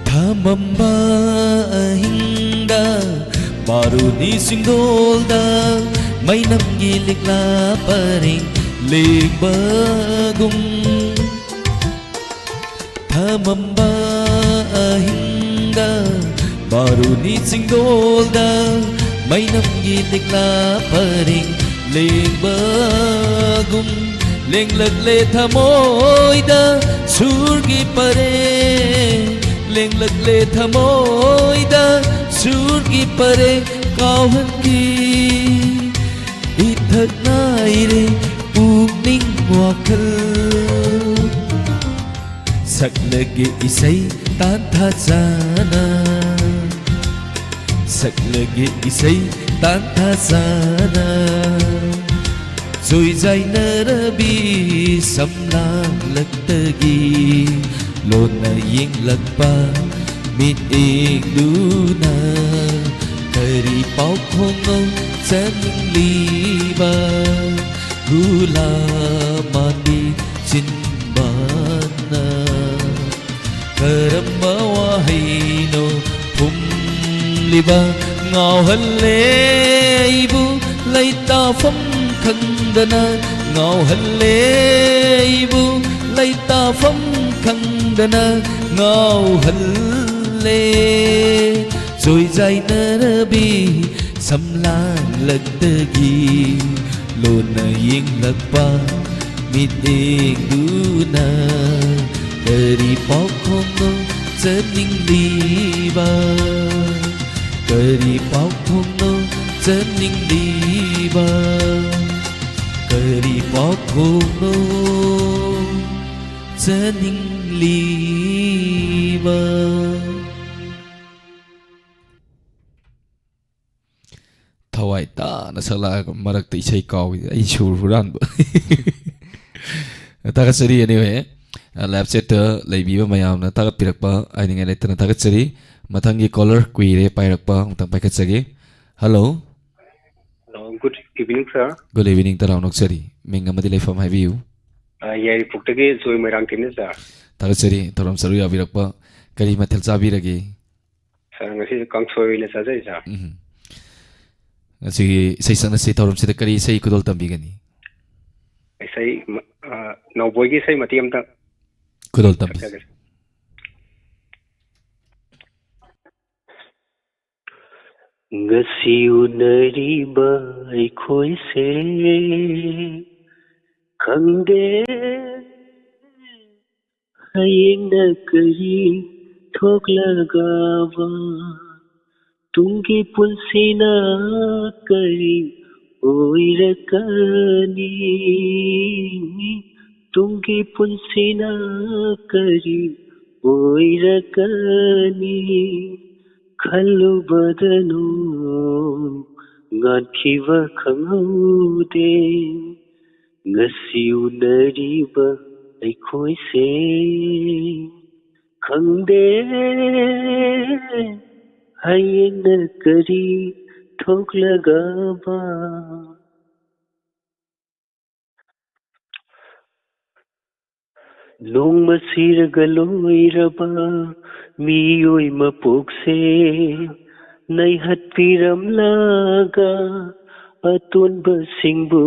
ꯊꯃꯝꯕ ꯑꯍꯤꯡꯗ ꯕꯥꯔꯨꯅꯤ ꯆꯤꯡꯗꯣꯜꯗ ꯃꯩꯅꯝꯒꯤ ꯂꯤꯛꯂꯥ ꯄꯔꯦꯡ ꯂꯦꯡꯕꯒꯨꯝ ꯊꯃꯝꯕ ꯑꯍꯤꯡꯗ, ꯕꯥꯔꯨꯅꯤ ꯆꯤꯡꯗꯣꯜꯗ ꯃꯩꯅꯝꯒꯤ ꯂꯤꯛꯂꯥ ꯄꯔꯦꯡ ꯂꯦꯡꯕꯒꯨꯝ, ꯂꯦꯡꯂꯛꯂꯦ ꯊꯃꯣꯏꯗ ꯁꯨꯔꯒꯤ ꯄꯔꯦꯡ, ꯂꯦꯡꯂꯛꯂꯦ ꯊꯃꯣꯏꯗ ꯁꯨꯔꯒꯤ ꯄꯔꯦꯡ ꯀꯥꯎꯍꯟꯈꯤ꯫ ꯏꯊꯛ ꯉꯥꯏꯔꯦ ꯄꯨꯛꯅꯤꯡ ꯋꯥꯈꯜ, ꯁꯛꯂꯒꯦ ꯏꯁꯩ ꯇꯥꯟꯊꯥ ꯆꯥꯅ, ꯁꯛꯂꯒꯦ ꯏꯁꯩ ꯇꯥꯟꯊꯥ ꯆꯥꯅ꯫ ꯆꯣꯏꯖꯥꯏꯅꯔꯕꯤ ꯁꯝꯂꯥꯡꯂꯛꯇꯒꯤ ꯂꯣꯟꯅ ꯌꯦꯡꯂꯛꯄ ꯃꯤꯠꯌꯦꯡꯗꯨꯅ ꯀꯔꯤ ꯄꯥꯎꯈꯣꯡꯅꯣ ꯆꯅꯤꯡꯂꯤꯕ? ꯒꯨꯂꯥ ꯃꯥꯟꯕꯤ ꯆꯤꯟꯕꯥꯟꯅ ꯀꯔꯝꯕ ꯋꯥꯍꯩꯅꯣ ꯐꯨꯝꯂꯤꯕ? ꯉꯥꯎꯍꯜꯂꯦ ꯑꯩꯕꯨ ꯂꯩꯇꯥꯐꯝ ꯈꯪꯗꯅ, ꯉꯥꯎꯍꯜꯂꯦ ꯑꯩꯕꯨ ꯂꯩꯇꯥꯐꯝ ꯈꯪꯗꯅ ꯉꯥꯎꯍꯜꯂꯦ꯫ ꯆꯣꯏꯖꯥꯏꯅꯔꯕꯤ ꯁꯝꯂꯥꯡꯂꯛꯇꯒꯤ ꯂꯣꯟꯅ ꯌꯦꯡꯂꯛꯄ ꯃꯤꯠꯌꯦꯡꯗꯨꯅ ꯀꯔꯤ ꯄꯥꯎꯈꯣꯡꯅꯣ ꯆꯅꯤꯡꯂꯤꯕ? ꯀꯔꯤ ꯄꯥꯎꯈꯣꯡꯅꯣ ꯆꯅꯤꯡꯂꯤꯕ? ꯀꯔꯤ ꯄꯥꯎꯈꯣꯡꯅꯣ ꯆꯅꯤꯡꯂꯤꯕ? ꯊꯋꯥꯏ ꯇꯥꯅ ꯁꯛꯂꯛꯑꯒ ꯃꯔꯛꯇ ꯏꯁꯩ ꯀꯥꯎꯏ, ꯑꯩ ꯁꯨꯔ ꯍꯨꯔꯥꯟꯕ꯫ ꯊꯥꯒꯠꯆꯔꯤ꯫ Anyway, live chat ꯇ ꯂꯩꯕꯤꯕ ꯃꯌꯥꯝꯅ ꯊꯥꯒꯠꯄꯤꯔꯛꯄ ꯍꯥꯏꯅꯤꯡꯉꯥꯏ ꯂꯩꯇꯅ ꯊꯥꯒꯠꯆꯔꯤ꯫ ꯃꯊꯪꯒꯤ caller ꯀꯨꯏꯔꯦ ꯄꯥꯏꯔꯛꯄ, ꯑꯃꯨꯛꯇꯪ ꯄꯥꯏꯈꯠꯆꯒꯦ꯫ Hello꯫ Hello, good evening, sir꯫ Good evening, ꯇꯔꯥꯝꯅ ꯑꯣꯛꯆꯔꯤ꯫ ꯃꯤꯡ ꯑꯃꯗꯤ ꯂꯩꯐꯝ ꯍꯥꯏꯕꯤꯌꯨ꯫ ꯑ, ꯌꯥꯏꯔꯤꯄꯣꯛꯇꯒꯤ ꯖꯣꯏ ꯃꯣꯏꯔꯥꯡꯊꯦꯝꯅꯤ, sir꯫ ꯊꯥꯒꯠꯆꯔꯤ, ꯊꯧꯔꯝ ꯁꯔꯨꯛ ꯌꯥꯕꯤꯔꯛꯄ꯫ ꯀꯔꯤ ꯃꯊꯦꯜ ꯆꯥꯕꯤꯔꯒꯦ? Sir, ꯉꯁꯤꯁꯦ ꯀꯥꯡꯁꯣꯏ ꯑꯣꯏꯅ ꯆꯥꯖꯩ, sir꯫ ꯎꯝ꯫ ꯉꯁꯤꯒꯤ ꯏꯁꯩ ꯁꯛꯅꯁꯤ ꯊꯧꯔꯝꯁꯤꯗ ꯀꯔꯤ ꯏꯁꯩ ꯈꯨꯗꯣꯜ ꯇꯝꯕꯤꯒꯅꯤ? ꯏꯁꯩ ꯃ-, ꯑ, ꯅꯥꯎꯕꯣꯏꯒꯤ ꯏꯁꯩ ꯃꯇꯦꯛ ꯑꯝꯇ ꯈꯨꯗꯣꯜ ꯇꯝꯕꯤꯁꯤ꯫ ꯁꯛꯆꯒꯦ꯫ ꯉꯁꯤ ꯎꯅꯔꯤꯕ ꯑꯩꯈꯣꯏꯁꯦ ꯈꯪꯗꯦ ꯍꯌꯦꯡꯅ ꯀꯔꯤ ꯊꯣꯛꯂꯒꯕ, ꯇꯨꯡꯒꯤ ꯄꯨꯟꯁꯤꯅ ꯀꯔꯤ ꯑꯣꯏꯔꯛꯀꯅꯤ, ꯇꯨꯡꯒꯤ ꯄꯨꯟꯁꯤꯅ ꯀꯔꯤ ꯑꯣꯏꯔꯛꯀꯅꯤ, ꯈꯜꯂꯨꯕꯗꯅꯨ ꯉꯥꯟꯈꯤꯕ ꯈꯪꯍꯧꯗꯦ꯫ ꯉꯁꯤ ꯎꯅꯔꯤꯕ ꯑꯩꯈꯣꯏꯁꯦ ꯈꯪꯗꯦ ꯍꯌꯦꯡꯅ ꯀꯔꯤ ꯊꯣꯛꯂꯒꯕ꯫ ꯅꯣꯡꯃ ꯁꯤꯔꯒ ꯂꯣꯏꯔꯕ ꯃꯤꯑꯣꯏ ꯃꯄꯣꯛꯁꯦ ꯅꯩꯍꯠꯄꯤꯔꯝꯂꯒ ꯑꯇꯣꯟꯕꯁꯤꯡꯕꯨ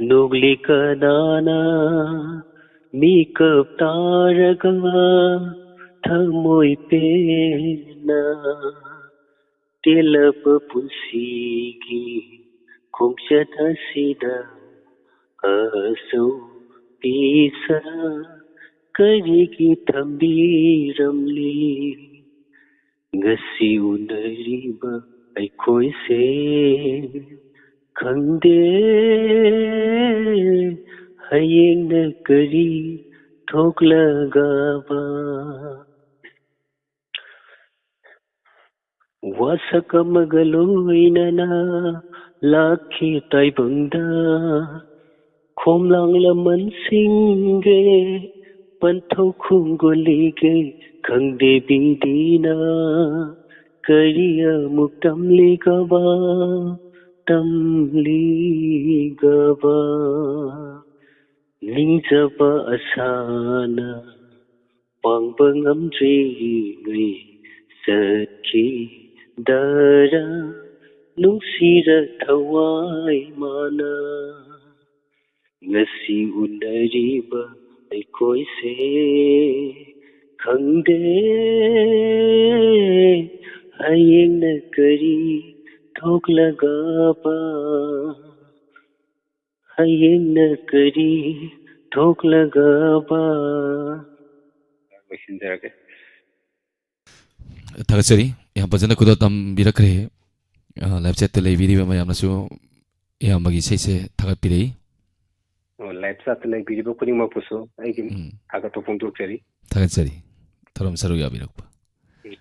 ꯅꯣꯛꯂꯤ ꯀꯅꯥꯅ? ꯃꯤꯀꯞ ꯇꯥꯔꯒ ꯊꯃꯣꯏ ꯄꯦꯟꯅ ꯇꯦꯜꯂꯕ ꯄꯨꯟꯁꯤꯒꯤ ꯈꯣꯡꯆꯠ ꯑꯁꯤꯗ ꯑꯁꯨꯛ ꯄꯤꯁꯥ ꯀꯔꯤꯒꯤ ꯊꯝꯕꯤꯔꯝꯂꯤ? ꯉꯁꯤ ꯎꯅꯔꯤꯕ ꯑꯩꯈꯣꯏꯁꯦ ꯈꯪꯗꯦ ꯍꯌꯦꯡꯅ ꯀꯔꯤ ꯊꯣꯛꯂꯒꯕ꯫ ꯋꯥꯁꯛ ꯑꯃꯒ ꯂꯣꯏꯅꯅ ꯂꯥꯛꯈꯤ ꯇꯥꯏꯕꯪꯗ, ꯈꯣꯝꯂꯥꯡ ꯂꯃꯟꯁꯤꯡꯒꯤ ꯄꯟꯊꯧ ꯈꯣꯡꯒꯣꯜꯂꯤꯒꯦ ꯈꯪꯗꯦ ꯕꯤꯗꯤꯅ꯫ ꯀꯔꯤ ꯑꯃꯨꯛ ꯇꯝꯂꯤꯒꯕ, ꯇꯝꯂꯤꯒꯕ? ꯅꯤꯡꯖꯕ ꯑꯁꯥꯅ ꯄꯥꯡꯕ ꯉꯝꯗ꯭ꯔꯤꯉꯩ ꯆꯠꯈꯤꯗꯔ ꯅꯨꯡꯁꯤꯔ ꯊꯋꯥꯏ ꯃꯥꯅ꯫ ꯉꯁꯤ ꯎꯅꯔꯤꯕ ꯑꯩꯈꯣꯏꯁꯦ ꯈꯪꯗꯦ ꯍꯌꯦꯡꯅ ꯀꯔꯤ ꯊꯣꯛꯂꯒꯕ, ꯍꯌꯦꯡꯅ ꯀꯔꯤ ꯊꯣꯛꯂꯒꯕ꯫ ꯂꯣꯏꯁꯤꯟꯖꯔꯒꯦ꯫ ꯊꯥꯒꯠꯆꯔꯤ꯫ ꯌꯥꯝ ꯐꯖꯅ ꯈꯨꯗꯣꯜ ꯇꯝꯕꯤꯔꯛꯈ꯭ꯔꯦ꯫ ꯑ, live chat ꯇ ꯂꯩꯕꯤꯔꯤꯕ ꯃꯌꯥꯝꯅꯁꯨ ꯏꯌꯥꯝꯕꯒꯤ ꯏꯁꯩꯁꯦ ꯊꯥꯒꯠꯄꯤꯔꯛꯏ꯫ ꯑꯣ, live chat ꯇ ꯂꯩꯕꯤꯔꯤꯕ ꯈꯨꯗꯤꯡꯃꯛꯄꯨꯁꯨ ꯑꯩꯒꯤ ꯎꯝ꯫ ꯊꯥꯒꯠꯄ ꯐꯣꯡꯗꯣꯛꯆꯔꯤ꯫ ꯊꯥꯒꯠꯆꯔꯤ꯫ ꯊꯧꯔꯝ ꯁꯔꯨꯛ ꯌꯥꯕꯤꯔꯛꯄ꯫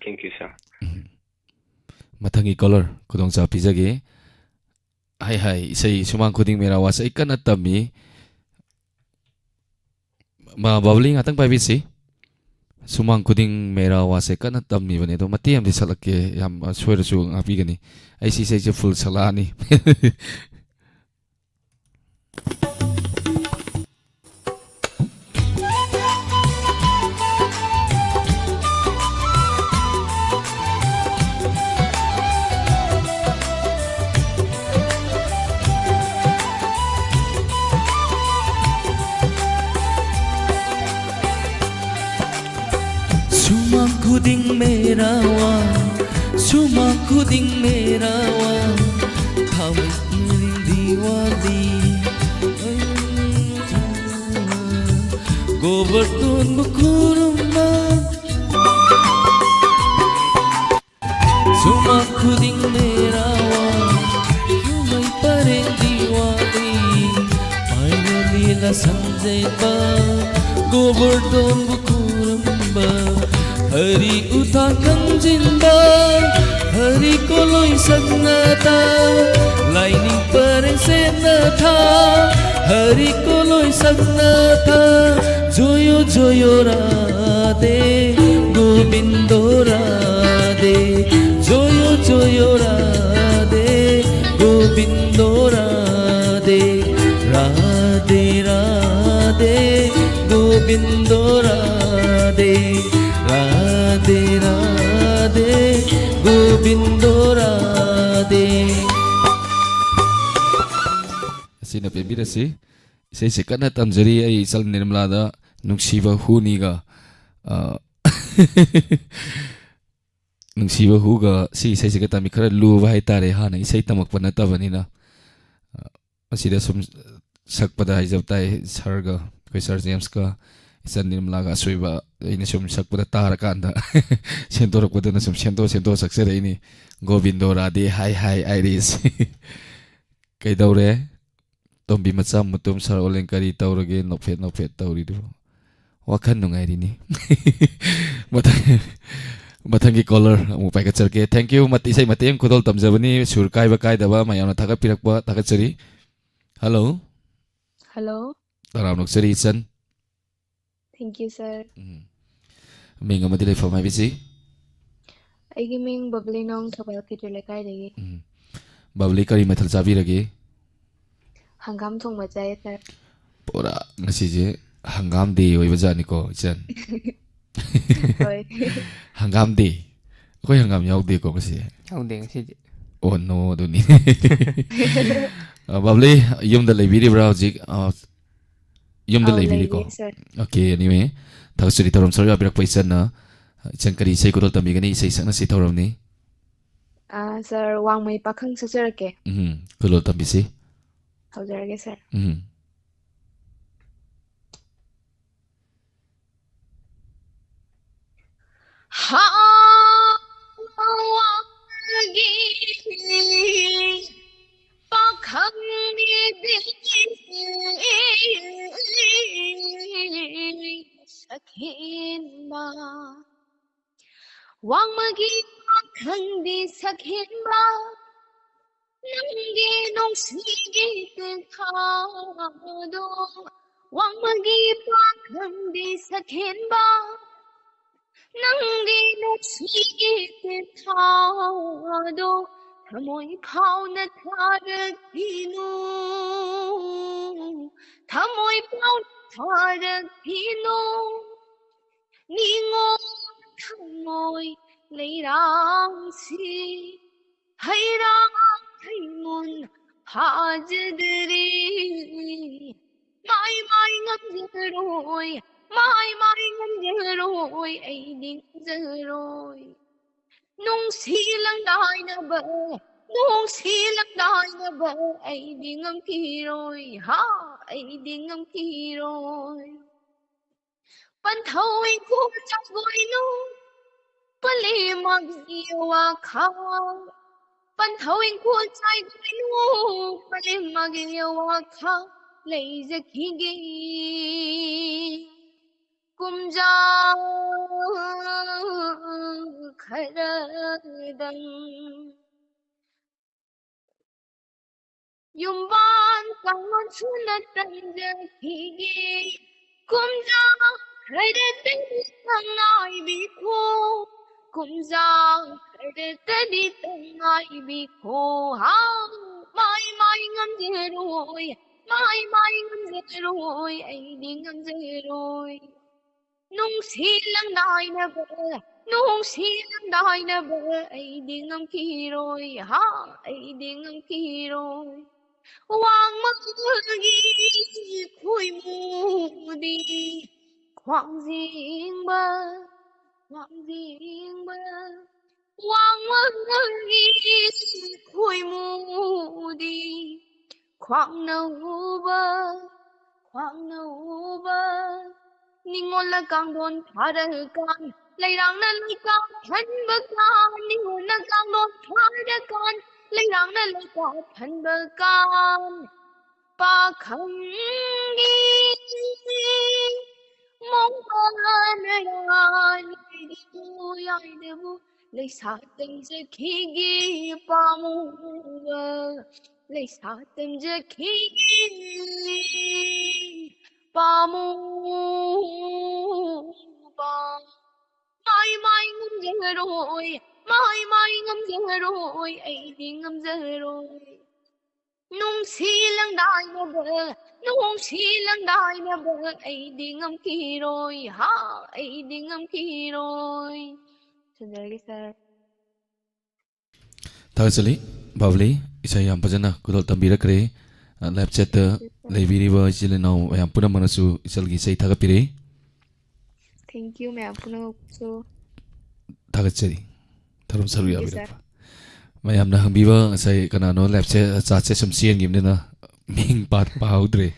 Thank you, sir꯫ ꯎꯝ꯫ ꯃꯊꯪꯒꯤ caller ꯈꯨꯗꯣꯡꯆꯥꯕ ꯄꯤꯖꯒꯦ꯫ ꯍꯥꯏ ꯍꯥꯏ, ꯏꯁꯩ ꯁꯨꯃꯥꯡ ꯈꯨꯗꯤꯡ ꯃꯦꯔꯥ ꯋꯥꯁꯦ ꯑꯩ ꯀꯟꯅ ꯇꯝꯃꯤ꯫ ꯃꯥ ꯕꯕꯂꯤ ꯉꯥꯛꯇꯪ ꯄꯥꯏꯕꯤꯁꯤ꯫ ꯁꯨꯃꯥꯡ ꯈꯨꯗꯤꯡ ꯃꯦꯔꯥ ꯋꯥꯁꯦ ꯀꯟꯅ ꯇꯝꯃꯤꯕꯅꯦ, ꯑꯗꯣ ꯃꯇꯦꯛ ꯑꯃꯗꯤ ꯁꯛꯂꯛꯀꯦ, ꯌꯥꯝ ꯁꯣꯏꯔꯁꯨ ꯉꯥꯛꯄꯤꯒꯅꯤ꯫ ꯑꯩ ꯁꯤ ꯏꯁꯩꯁꯦ full ꯁꯛꯂꯛꯑꯅꯤ꯫ ꯁꯨꯃꯥꯡ ꯈꯨꯗꯤꯡ ꯃꯦꯔꯥ ꯋꯥ, ꯁꯨꯃꯥꯡ ꯈꯨꯗꯤꯡ ꯃꯦꯔꯥ ꯋꯥ, ꯊꯥꯃꯤꯟꯅꯔꯤ ꯗꯤꯋꯥꯂꯤ꯫ ꯒꯣꯕꯔꯙꯟꯕꯨ ꯈꯨꯔꯨꯝꯕ, ꯁꯨꯃꯥꯡ ꯈꯨꯗꯤꯡ ꯃꯦꯔꯥ ꯋꯥ, ꯅꯣꯡꯃꯩ ꯄꯔꯦꯡ ꯗꯤꯋꯥꯂꯤ꯫ ꯃꯥꯏꯔꯦꯟ ꯂꯤꯂꯥ ꯁꯟꯖꯦꯟꯕ, ꯒꯣꯕꯔꯙꯟꯕꯨ ꯈꯨꯔꯨꯝꯕ, ꯍꯔꯤ ꯎꯊꯥ ꯈꯪꯖꯤꯟꯕ, ꯍꯔꯤ ꯀꯣꯂꯣꯏ ꯁꯛꯅꯊꯥ, ꯂꯥꯏꯅꯤꯡ ꯄꯔꯦꯡ ꯁꯦꯝꯅꯊꯥ, ꯍꯔꯤ ꯀꯣꯂꯣꯏ ꯁꯛꯅꯊꯥ꯫ ꯖꯣꯌꯣ ꯖꯣꯌꯣ ꯔꯥꯙꯦ, ꯒꯣꯕꯤꯟꯗꯣ ꯔꯥꯙꯦ, ꯖꯣꯌꯣ ꯖꯣꯌꯣ ꯔꯥꯙꯦ, ꯒꯣꯕꯤꯟꯗꯣ ꯔꯥꯙꯦ, ꯔꯥꯙꯦ ꯔꯥꯙꯦ, ꯒꯣꯕꯤꯟꯗꯣ ꯔꯥꯙꯦ, ꯔꯥꯙꯦ ꯔꯥꯙꯦ, ꯒꯣꯕꯤꯟꯗꯣ ꯔꯥꯙꯦ꯫ ꯑꯁꯤꯅ ꯄꯦꯟꯕꯤꯔꯁꯤ꯫ ꯏꯁꯩꯁꯦ ꯀꯟꯅ ꯇꯝꯖꯔꯤ ꯑꯩ ꯏꯆꯜ ꯅꯤꯔꯃꯂꯥꯗ, ꯅꯨꯡꯁꯤꯕ ꯍꯨꯅꯤꯒ꯫ ꯑ, ꯅꯨꯡꯁꯤꯕ ꯍꯨꯒ ꯁꯤ ꯏꯁꯩꯁꯤꯒ ꯇꯝꯃꯤ꯫ ꯈꯔ ꯂꯨꯕ ꯍꯥꯏꯇꯥꯔꯦ, ꯍꯥꯟꯅ ꯏꯁꯩ ꯇꯝꯃꯛꯄ ꯅꯠꯇꯕꯅꯤꯅ꯫ ꯑ, ꯑꯁꯤꯗ ꯁꯨꯝ ꯁꯛꯄꯗ ꯍꯥꯏꯖꯕ ꯇꯥꯏ, ꯁꯥꯔꯒ, ꯑꯩꯈꯣꯏ ꯁꯥꯔ ꯖꯦꯝꯁꯀ ꯏꯆꯟ ꯅꯤꯔꯃꯂꯥꯒ ꯑꯁꯣꯏꯕ ꯑꯩꯅ ꯁꯨꯝ ꯁꯛꯄꯗ ꯇꯥꯔꯀꯥꯟꯗ ꯁꯦꯝꯗꯣꯔꯛꯄꯗꯨꯅ ꯁꯨꯝ ꯁꯦꯝꯗꯣꯛ ꯁꯦꯝꯗꯣꯛ ꯁꯛꯆꯔꯛꯏꯅꯤ꯫ ꯒꯣꯕꯤꯟꯗꯣ ꯔꯥꯙꯦ ꯍꯥꯏ ꯍꯥꯏ ꯑꯥꯏꯔꯤꯁ꯫ ꯀꯩꯗꯧꯔꯦ? ꯇꯣꯝꯕꯤ ꯃꯆꯥ ꯃꯨꯇꯨꯝ ꯁꯥꯔ ꯑꯣꯂꯦꯟ ꯀꯔꯤ ꯇꯧꯔꯒꯦ ꯅꯣꯛꯐꯦꯠ ꯅꯣꯛꯐꯦꯠ ꯇꯧꯔꯤꯗꯨꯕꯨ? ꯋꯥꯈꯜ ꯅꯨꯡꯉꯥꯏꯔꯤꯅꯤ꯫ ꯃꯊꯪ, ꯃꯊꯪꯒꯤ ꯀꯣꯂꯔ ꯑꯃꯨꯛ ꯄꯥꯏꯈꯠꯆꯔꯛꯀꯦ꯫ Thank you꯫ ꯃꯠ-, ꯏꯁꯩ ꯃꯇꯦꯛ ꯑꯃ ꯈꯨꯗꯣꯜ ꯇꯝꯖꯕꯅꯤ꯫ ꯁꯨꯔ ꯀꯥꯏꯕ ꯀꯥꯏꯗꯕ ꯃꯌꯥꯝꯅ ꯊꯥꯒꯠꯄꯤꯔꯛꯄ ꯊꯥꯒꯠꯆꯔꯤ꯫ ꯍꯜꯂꯣ꯫ ꯍꯜꯂꯣ꯫ ꯇꯔꯥꯝ ꯅꯣꯛꯆꯔꯤ ꯏꯆꯟ꯫ Thank you, sir꯫ ꯎꯝ꯫ ꯃꯤꯡ ꯑꯃꯗꯤ ꯂꯩꯐꯝ ꯍꯥꯏꯕꯤꯁꯤ꯫ ꯑꯩꯒꯤ ꯃꯤꯡ ꯕꯕ꯭ꯂꯤꯅꯣꯡ, ꯊꯧꯕꯥꯜ ꯀꯦꯇ꯭ꯔꯤꯛ ꯂꯩꯀꯥꯏꯗꯒꯤ꯫ ꯎꯝ꯫ ꯕꯕ꯭ꯂꯤ, ꯀꯔꯤ ꯃꯊꯦꯜ ꯆꯥꯕꯤꯔꯒꯦ? ꯍꯪꯒꯥꯝ ꯊꯣꯡꯕ ꯆꯥꯏꯌꯦ, sir꯫ ꯄꯨꯔꯥ ꯉꯁꯤꯁꯦ ꯍꯪꯒꯥꯝ day ꯑꯣꯏꯕ ꯖꯥꯠꯅꯤꯀꯣ, ꯏꯆꯟ? ꯍꯣꯏ꯫ ꯍꯪꯒꯥꯝ day꯫ ꯑꯩꯈꯣꯏ ꯍꯪꯒꯥꯝ ꯌꯥꯎꯗꯦꯀꯣ ꯉꯁꯤ? ꯌꯥꯎꯗꯦ ꯉꯁꯤꯗꯤ꯫ Oh no, ꯑꯗꯨꯅꯤ꯫ ꯑ, ꯕꯕ꯭ꯂꯤ, ꯌꯨꯝꯗ ꯂꯩꯕꯤꯔꯤꯕ꯭ꯔꯥ ꯍꯧꯖꯤꯛ? ꯑ, ꯌꯨꯝꯗ ꯑꯧ, ꯂꯩꯕꯤꯔꯤꯀꯣ? ꯂꯩꯔꯤ, sir꯫ Okay, anyway, ꯊꯥꯒꯠꯆꯔꯤ ꯊꯧꯔꯝ ꯁꯔꯨꯛ ꯌꯥꯕꯤꯔꯛꯄ ꯏꯆꯟꯅ꯫ ꯏꯆꯟ ꯀꯔꯤ ꯏꯁꯩ ꯈꯨꯗꯣꯜ ꯇꯝꯕꯤꯒꯅꯤ? ꯏꯁꯩ ꯁꯛꯅꯁꯤ ꯊꯧꯔꯝꯅꯤ꯫ ꯑ, sir, ꯋꯥꯡꯃꯩ ꯄꯥꯈꯪ ꯁꯛꯆꯔꯛꯀꯦ꯫ ꯎꯝ, ꯈꯨꯗꯣꯜ ꯇꯝꯕꯤꯁꯤ꯫ ꯍꯧꯖꯔꯒꯦ, sir꯫ ꯎꯝ꯫ ꯍꯥꯎꯒꯤ ꯄꯥꯈꯪꯅꯤꯗꯤ ꯁꯛꯍꯦꯟꯕ, ꯋꯥꯡꯃꯒꯤ ꯄꯥꯈꯪꯗꯤ ꯁꯛꯍꯦꯟꯕ, ꯅꯪꯒꯤ ꯅꯨꯡꯁꯤꯒꯤ ꯇꯦꯟꯊꯥꯗꯣ, ꯋꯥꯡꯃꯒꯤ ꯄꯥꯈꯪꯗꯤ ꯁꯛꯍꯦꯟꯕ, ꯅꯪꯒꯤ ꯅꯨꯡꯁꯤꯒꯤ ꯇꯦꯟꯊꯥꯗꯣ, ꯊꯃꯣꯏ ꯐꯥꯎꯅ ꯊꯥꯔꯛꯄꯤꯅꯨ, ꯊꯃꯣꯏ ꯐꯥꯎꯅ ꯊꯥꯔꯛꯄꯤꯅꯨ꯫ ꯅꯤꯡꯉꯣꯜ ꯊꯃꯣꯏ ꯂꯩꯔꯥꯡꯁꯤ ꯍꯩꯔꯥꯡ ꯍꯩꯃꯨꯟ ꯐꯥꯖꯗ꯭ꯔꯤ꯫ ꯉꯝꯖꯔꯣꯏ, ꯃꯥꯏ ꯃꯥꯏ ꯉꯝꯖꯔꯣꯏ, ꯑꯩꯗꯤ ꯉꯝꯖꯔꯣꯏ꯫ ꯅꯨꯡꯁꯤ ꯂꯪꯗꯥꯏꯅꯕ, ꯅꯨꯡꯁꯤ ꯂꯪꯗꯥꯏꯅꯕ, ꯑꯩꯗꯤ ꯉꯝꯈꯤꯔꯣꯏ, ꯍꯥ, ꯑꯩꯗꯤ ꯉꯝꯈꯤꯔꯣꯏ꯫ ꯄꯟꯊꯧ ꯏꯪꯈꯣꯜ ꯆꯪꯕꯣꯏꯅꯨ, ꯄꯂꯦꯝꯃꯒꯤ ꯋꯥꯈꯜ꯫ ꯄꯟꯊꯧ ꯏꯪꯈꯣꯜ ꯆꯥꯏꯕꯣꯏꯅꯨ, ꯄꯂꯦꯝꯃꯒꯤ ꯋꯥꯈꯜ ꯂꯩꯖꯈꯤꯒꯦ꯫ ꯀꯨꯝꯖꯥ ꯈꯔꯗꯪ꯫ ꯌꯨꯝꯕꯥꯟ ꯀꯥꯡꯂꯣꯟ ꯁꯨꯅ ꯇꯝꯖꯈꯤꯒꯦ꯫ ꯀꯨꯝꯖꯥ ꯈꯔꯗꯪ ꯉꯥꯏꯕꯤꯈꯣ, ꯀꯨꯝꯖꯥ ꯈꯔꯗꯪ ꯉꯥꯏꯕꯤꯈꯣ꯫ ꯍꯥ, ꯃꯥꯏ ꯃꯥꯏ ꯉꯝꯖꯔꯣꯏ, ꯃꯥꯏ ꯃꯥꯏ ꯉꯝꯖꯔꯣꯏ, ꯑꯩꯗꯤ ꯉꯝꯖꯔꯣꯏ꯫ ꯅꯨꯡꯁꯤ ꯂꯪꯗꯥꯏꯅꯕ, ꯅꯨꯡꯁꯤ ꯂꯪꯗꯥꯏꯅꯕ, ꯑꯩꯗꯤ ꯉꯝꯈꯤꯔꯣꯏ, ꯍꯥ, ꯑꯩꯗꯤ ꯉꯝꯈꯤꯔꯣꯏ꯫ ꯋꯥꯡꯃꯒꯤ ꯈꯣꯏꯃꯨꯗꯤ ꯈ꯭ꯋꯥꯡꯖꯤꯡꯕ, ꯈ꯭ꯋꯥꯡꯖꯤꯡꯕ, ꯋꯥꯡꯃꯒꯤ ꯈꯣꯏꯃꯨꯗꯤ ꯈ꯭ꯋꯥꯡꯅꯧꯕ, ꯈ꯭ꯋꯥꯡꯅꯧꯕ꯫ ꯅꯤꯉꯣꯜꯅ ꯀꯥꯡꯂꯣꯟ ꯐꯥꯔꯀꯥꯟ, ꯂꯩꯔꯥꯡꯅ ꯂꯩꯀꯥ ꯐꯟꯕ ꯀꯥꯟ, ꯅꯤꯉꯣꯜꯅ ꯀꯥꯡꯂꯣꯟ ꯐꯥꯔꯀꯥꯟ, ꯂꯩꯔꯥꯡꯅ ꯂꯩꯀꯥ ꯐꯟꯕ ꯀꯥꯟ꯫ ꯄꯥꯈꯪꯒꯤ ꯃꯣꯡꯄꯥꯟ ꯂꯥꯟ ꯌꯥꯏꯗꯕꯨ, ꯌꯥꯏꯗꯕꯨ, ꯂꯩꯁꯥ ꯇꯝꯖꯈꯤꯒꯦ ꯄꯥꯝꯃꯨꯕ, ꯂꯩꯁꯥ ꯇꯝꯖꯈꯤꯒꯦ ꯄꯥꯝꯃꯨꯕ꯫ ꯃꯥꯏ ꯃꯥꯏ ꯉꯝꯖꯔꯣꯏ, ꯃꯥꯏ ꯃꯥꯏ ꯉꯝꯖꯔꯣꯏ, ꯑꯩꯗꯤ ꯉꯝꯖꯔꯣꯏ꯫ ꯅꯨꯡꯁꯤ ꯂꯪꯗꯥꯏꯅꯕ, ꯅꯨꯡꯁꯤ ꯂꯪꯗꯥꯏꯅꯕ, ꯑꯩꯗꯤ ꯉꯝꯈꯤꯔꯣꯏ, ꯍꯥ, ꯑꯩꯗꯤ ꯉꯝꯈꯤꯔꯣꯏ꯫ ꯊꯝꯖꯔꯒꯦ, ꯁꯥꯔ꯫ ꯊꯥꯒꯠꯆꯔꯤ, ꯕꯥꯕꯂꯤ꯫ ꯏꯁꯩ ꯌꯥꯝ ꯐꯖꯅ ꯈꯨꯗꯣꯜ ꯇꯝꯕꯤꯔꯛꯈ꯭ꯔꯦ, ꯑ, ꯂꯥꯏꯚ ꯆꯦꯠꯇ꯫ ꯂꯩꯕꯤꯔꯤꯕ ꯏꯆꯤꯜ ꯏꯅꯥꯎ ꯃꯌꯥꯝ ꯄꯨꯝꯅꯃꯛꯅꯁꯨ ꯏꯆꯜꯒꯤ ꯏꯁꯩ ꯊꯥꯒꯠꯄꯤꯔꯛꯏ꯫ Thank you ꯃꯌꯥꯝ ꯄꯨꯝꯅꯃꯛꯁꯨ꯫ ꯊꯥꯒꯠꯆꯔꯤ꯫ ꯊꯧꯔꯝ ꯁꯔꯨꯛ Thank you, ꯌꯥꯕꯤꯔꯛꯄ꯫ ꯃꯌꯥꯝꯅ ꯍꯪꯕꯤꯕ ꯉꯁꯥꯏ ꯀꯅꯥꯅꯣ ꯂꯥꯏꯞꯁꯦ, ꯆꯥꯠꯁꯦ ꯁꯨꯝ ꯆꯦꯟꯈꯤꯕꯅꯤꯅ ꯃꯤꯡ ꯄꯥ-, ꯄꯥꯍꯧꯗ꯭ꯔꯦ꯫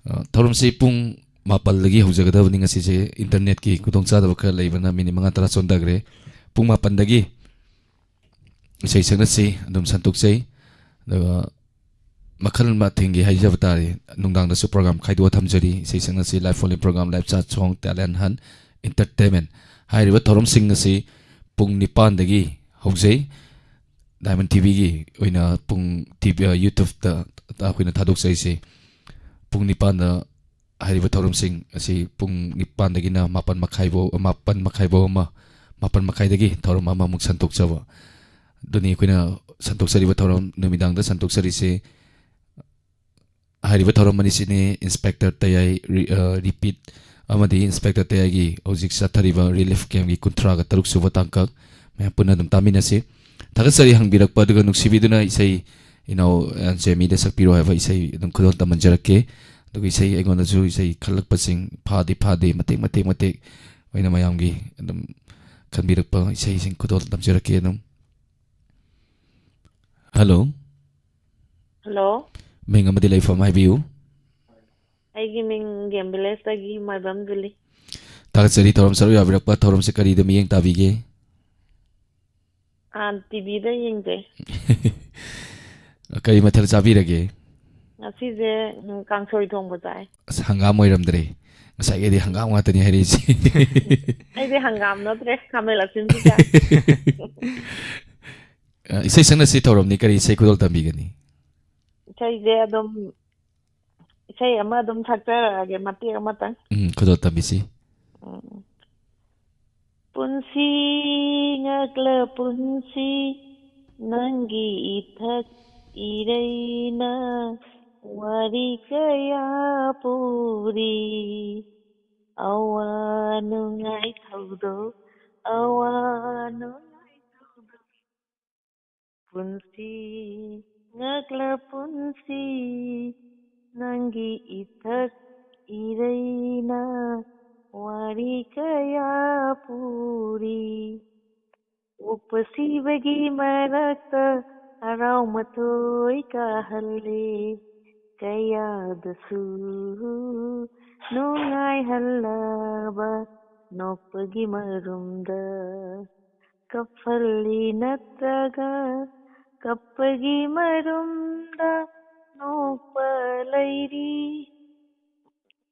ꯑ, ꯊꯧꯔꯝꯁꯤ ꯄꯨꯡ ꯃꯥꯄꯜꯗꯒꯤ ꯍꯧꯖꯒꯗꯕꯅꯤ ꯉꯁꯤꯁꯦ꯫ ꯏꯟꯇꯔꯅꯦꯠꯀꯤ ꯈꯨꯗꯣꯡꯆꯥꯗꯕ ꯈꯔ ꯂꯩꯕꯅ ꯃꯤꯅꯤꯠ ꯃꯉꯥ ꯇꯔꯥ ꯆꯣꯟꯊꯈ꯭ꯔꯦ꯫ ꯄꯨꯡ ꯃꯥꯄꯜꯗꯒꯤ ꯏꯁꯩ ꯁꯛꯅꯁꯤ ꯑꯗꯨꯝ ꯁꯟꯗꯣꯛꯆꯩ꯫ ꯑꯗꯨꯒ ꯃꯈꯜ ꯃꯊꯦꯜꯒꯤ ꯍꯥꯏꯖꯕ ꯇꯥꯔꯦ, ꯅꯨꯡꯗꯥꯡꯗꯁꯨ ꯄ꯭ꯔꯣꯒ꯭ꯔꯥꯝ ꯈꯥꯏꯗꯣꯛꯑ ꯊꯝꯖꯔꯤ꯫ ꯏꯁꯩ ꯁꯛꯅꯁꯤ, live phone-in program, live chat, song, talent hunt, entertainment ꯍꯥꯏꯔꯤꯕ ꯊꯧꯔꯝꯁꯤꯡ ꯑꯁꯤ ꯄꯨꯡ ꯅꯤꯄꯥꯟꯗꯒꯤ ꯍꯧꯖꯩ꯫ Diamond ꯇꯤ ꯚꯤꯒꯤ ꯑꯣꯏꯅ ꯄꯨꯡ ꯇꯤ ꯚꯤ, ꯑ, YouTube-ꯇ ꯑꯩꯈꯣꯏꯅ ꯊꯥꯗꯣꯛꯆꯔꯤꯁꯦ ꯄꯨꯡ ꯅꯤꯄꯥꯟꯗ ꯍꯥꯏꯔꯤꯕ ꯊꯧꯔꯝꯁꯤꯡ ꯑꯁꯤ ꯄꯨꯡ ꯅꯤꯄꯥꯟꯗꯒꯤꯅ ꯃꯥꯄꯟ ꯃꯈꯥꯏ ꯐꯥꯎ, ꯃꯥꯄꯟ ꯃꯈꯥꯏ ꯐꯥꯎ ꯑꯃ, ꯃꯥꯄꯟ ꯃꯈꯥꯏꯗꯒꯤ ꯊꯧꯔꯝ ꯑꯃꯃꯨꯛ ꯁꯟꯗꯣꯛꯆꯕ꯫ ꯑꯗꯨꯅꯤ ꯑꯩꯈꯣꯏꯅ ꯁꯟꯗꯣꯛꯆꯔꯤꯕ ꯊꯧꯔꯝ, ꯅꯨꯃꯤꯗꯥꯡꯗ ꯁꯟꯗꯣꯛꯆꯔꯤꯁꯦ꯫ ꯍꯥꯏꯔꯤꯕ ꯊꯧꯔꯝ ꯑꯅꯤꯁꯤꯅꯤ, ꯏꯟꯁꯄꯦꯛꯇꯔ ꯇꯌꯥꯏ ꯔꯤ-, ꯑ, repeat ꯑꯃꯗꯤ ꯏꯟꯁꯄꯦꯛꯇꯔ ꯇꯌꯥꯏꯒꯤ ꯍꯧꯖꯤꯛ ꯆꯠꯊꯔꯤꯕ relief camp-ꯀꯤ ꯀꯨꯟꯊ꯭ꯔꯥꯒ ꯇꯔꯨꯛ ꯁꯨꯕ ꯇꯥꯡꯀꯛ꯫ ꯃꯌꯥꯝ ꯄꯨꯟꯅ ꯑꯗꯨꯝ ꯇꯥꯃꯤꯟꯅꯁꯤ꯫ ꯊꯥꯒꯠꯆꯔꯤ ꯍꯪꯕꯤꯔꯛꯄ, ꯑꯗꯨꯒ ꯅꯨꯡꯁꯤꯕꯤꯗꯨꯅ ꯏꯁꯩ ꯏꯅꯥꯎ, ꯑ, ꯖꯦꯃꯤꯗ ꯁꯛꯄꯤꯔꯣ ꯍꯥꯏꯕ ꯏꯁꯩ ꯑꯗꯨꯝ ꯈꯨꯗꯣꯜ ꯇꯝꯍꯟꯖꯔꯛꯀꯦ꯫ ꯑꯗꯨꯒ ꯏꯁꯩ ꯑꯩꯉꯣꯟꯗꯁꯨ ꯏꯁꯩ ꯈꯜꯂꯛꯄꯁꯤꯡ ꯐꯥꯗꯤ ꯐꯥꯗꯦ, ꯃꯇꯦꯛ ꯃꯇꯦꯛ ꯃꯇꯦꯛ ꯑꯣꯏꯅ ꯃꯌꯥꯝꯒꯤ ꯑꯗꯨꯝ ꯈꯟꯕꯤꯔꯛꯄ ꯏꯁꯩꯁꯤꯡ ꯈꯨꯗꯣꯜ ꯇꯝꯖꯔꯛꯀꯦ ꯑꯗꯨꯝ꯫ ꯍꯜꯂꯣ꯫ ꯍꯜꯂꯣ꯫ ꯃꯤꯡ ꯑꯃꯗꯤ ꯂꯩꯐꯝ ꯍꯥꯏꯕꯤꯌꯨ꯫ ꯑꯩꯒꯤ ꯃꯤꯡ ꯒꯦꯝ ꯚꯤꯂꯦꯖꯇꯒꯤ ꯃꯥꯏꯕꯝ ꯖꯨꯂꯤ꯫ ꯊꯥꯒꯠꯆꯔꯤ ꯊꯧꯔꯝ ꯁꯔꯨꯛ ꯌꯥꯕꯤꯔꯛꯄ꯫ ꯊꯧꯔꯝꯁꯦ ꯀꯔꯤꯗ ꯃꯤꯠꯌꯦꯡ ꯇꯥꯕꯤꯒꯦ? ꯑꯥ, ꯇꯤ ꯚꯤꯗ ꯌꯦꯡꯖꯩ꯫ ꯀꯔꯤ ꯃꯊꯦꯜ ꯆꯥꯕꯤꯔꯒꯦ? ꯉꯁꯤꯁꯦ, ꯎꯝ, ꯀꯥꯡꯁꯣꯏ ꯊꯣꯡꯕ ꯆꯥꯏ꯫ ꯑꯁ, ꯍꯪꯒꯥꯝ ꯑꯣꯏꯔꯝꯗ꯭ꯔꯦ꯫ ꯉꯁꯥꯏꯒꯩꯗꯤ ꯍꯪꯒꯥꯝ ꯉꯥꯛꯇꯅꯤ ꯍꯥꯏꯔꯛꯏꯁꯦ꯫ ꯑꯩꯗꯤ ꯍꯪꯒꯥꯝ ꯅꯠꯇ꯭ꯔꯦ, ꯈꯥꯃꯦꯟ ꯑꯁꯤꯟꯕꯤ ꯆꯥꯏ꯫ ꯑ, ꯏꯁꯩ ꯁꯛꯅꯁꯤ ꯊꯧꯔꯝꯅꯤ, ꯀꯔꯤ ꯏꯁꯩ ꯈꯨꯗꯣꯜ ꯇꯝꯕꯤꯒꯅꯤ? ꯏꯁꯩꯁꯦ ꯑꯗꯨꯝ, ꯏꯁꯩ ꯑꯃ ꯑꯗꯨꯝ ꯁꯛꯆꯔꯛꯑꯒꯦ, ꯃꯇꯦꯛ ꯑꯃꯇꯪ꯫ ꯎꯝ, ꯈꯨꯗꯣꯜ ꯇꯝꯕꯤꯁꯤ꯫ ꯎꯝ꯫ ꯄꯨꯟꯁꯤ ꯉꯛꯂ ꯄꯨꯟꯁꯤ, ꯅꯪꯒꯤ ꯏꯊꯛ ꯏꯔꯩꯅ ꯋꯥꯔꯤ ꯀꯌꯥ ꯄꯨꯔꯤ꯫ ꯑꯋꯥ ꯅꯨꯡꯉꯥꯏ ꯊꯧꯗꯣꯛ, ꯑꯋꯥ ꯅꯨꯡꯉꯥꯏ ꯊꯧꯗꯣꯛ꯫ ꯄꯨꯟꯁꯤ ꯉꯛꯂ ꯄꯨꯟꯁꯤ, ꯅꯪꯒꯤ ꯏꯊꯛ ꯏꯔꯩꯅ ꯋꯥꯔꯤ ꯀꯌꯥ ꯄꯨꯔꯤ꯫ ꯄꯣꯛꯄ ꯁꯤꯕꯒꯤ ꯃꯔꯛꯇ ꯍꯔꯥꯎ ꯃꯊꯣꯏ ꯀꯥꯍꯜꯂꯤ꯫ ꯀꯌꯥꯗꯁꯨ ꯅꯨꯡꯉꯥꯏꯍꯜꯂꯕ ꯅꯣꯛꯄꯒꯤ ꯃꯔꯨꯝꯗ ꯀꯞꯍꯜꯂꯤ ꯅꯠꯇ꯭ꯔꯒ ꯀꯞꯄꯒꯤ ꯃꯔꯨꯝꯗ ꯅꯣꯛꯄ ꯂꯩꯔꯤ꯫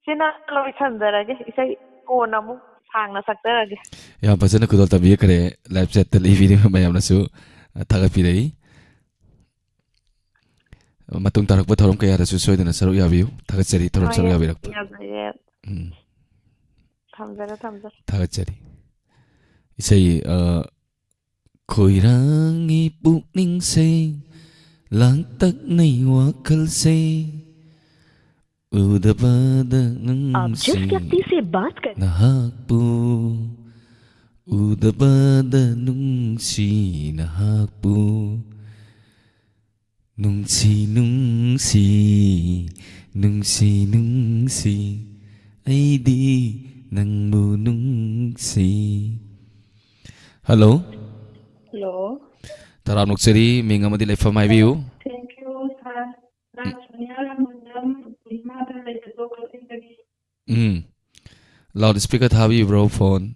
ꯁꯤꯅ ꯂꯣꯏꯁꯟꯖꯔꯒꯦ꯫ ꯏꯁꯩ ꯀꯣꯟꯅ ꯑꯃꯨꯛ ꯁꯥꯡꯅ ꯁꯛꯆꯔꯒꯦ꯫ ꯌꯥꯝ ꯐꯖꯅ ꯈꯨꯗꯣꯜ ꯇꯝꯕꯤꯈ꯭ꯔꯦ꯫ Live chatꯇ ꯂꯩꯕꯤꯔꯤꯕ ꯃꯌꯥꯝꯅꯁꯨ, ꯑ, ꯊꯥꯒꯠꯄꯤꯔꯛꯏ꯫ ꯃꯇꯨꯡ ꯇꯥꯔꯛꯄ ꯊꯧꯔꯝ ꯀꯌꯥꯗꯁꯨ ꯁꯣꯏꯗꯅ ꯁꯔꯨꯛ ꯌꯥꯕꯤꯌꯨ꯫ ꯊꯥꯒꯠꯆꯔꯤ ꯊꯧꯔꯝ ꯍꯣꯏ, ꯁꯔꯨꯛ ꯌꯥꯕꯤꯔꯛꯄ꯫ ꯌꯥꯖꯩꯌꯦ꯫ ꯎꯝ꯫ ꯊꯝꯖꯔꯦ, ꯊꯝꯖꯔꯦ꯫ ꯊꯥꯒꯠꯆꯔꯤ꯫ ꯏꯁꯩ, ꯑ, ꯈꯣꯏꯔꯥꯡꯉꯤ ꯄꯨꯛꯅꯤꯡꯁꯦ, ꯂꯥꯡꯇꯛꯅꯩ ꯋꯥꯈꯜꯁꯦ, ꯎꯗꯕꯗ आप जिस ꯅꯨꯡꯁꯤ व्यक्ति से बात कर ꯅꯍꯥꯛꯄꯨ, ꯎꯗꯕꯗ ꯅꯨꯡꯁꯤ ꯅꯍꯥꯛꯄꯨ, ꯅꯨꯡꯁꯤ, ꯅꯨꯡꯁꯤ, ꯅꯨꯡꯁꯤ, ꯅꯨꯡꯁꯤ, ꯑꯩꯗꯤ ꯅꯪꯕꯨ ꯅꯨꯡꯁꯤ꯫ ꯍꯜꯂꯣ꯫ ꯍꯜꯂꯣ꯫ ꯇꯔꯥꯝꯅ ꯑꯣꯛꯆꯔꯤ, ꯃꯤꯡ ꯑꯃꯗꯤ ꯂꯩꯐꯝ ꯍꯥꯏꯕꯤꯌꯨ꯫ Thank you, sir. ꯁꯥꯔ ꯁꯣꯅꯤꯌꯥ ꯂꯥꯡꯒꯣꯜꯖꯝ, ꯀꯣꯍꯤꯃꯥꯗ ꯂꯩꯕꯗꯣ, ꯀꯛꯆꯤꯡꯗꯒꯤ꯫ ꯎꯝ꯫ Loud speaker ꯊꯥꯕꯤꯕ꯭ꯔꯣ phone?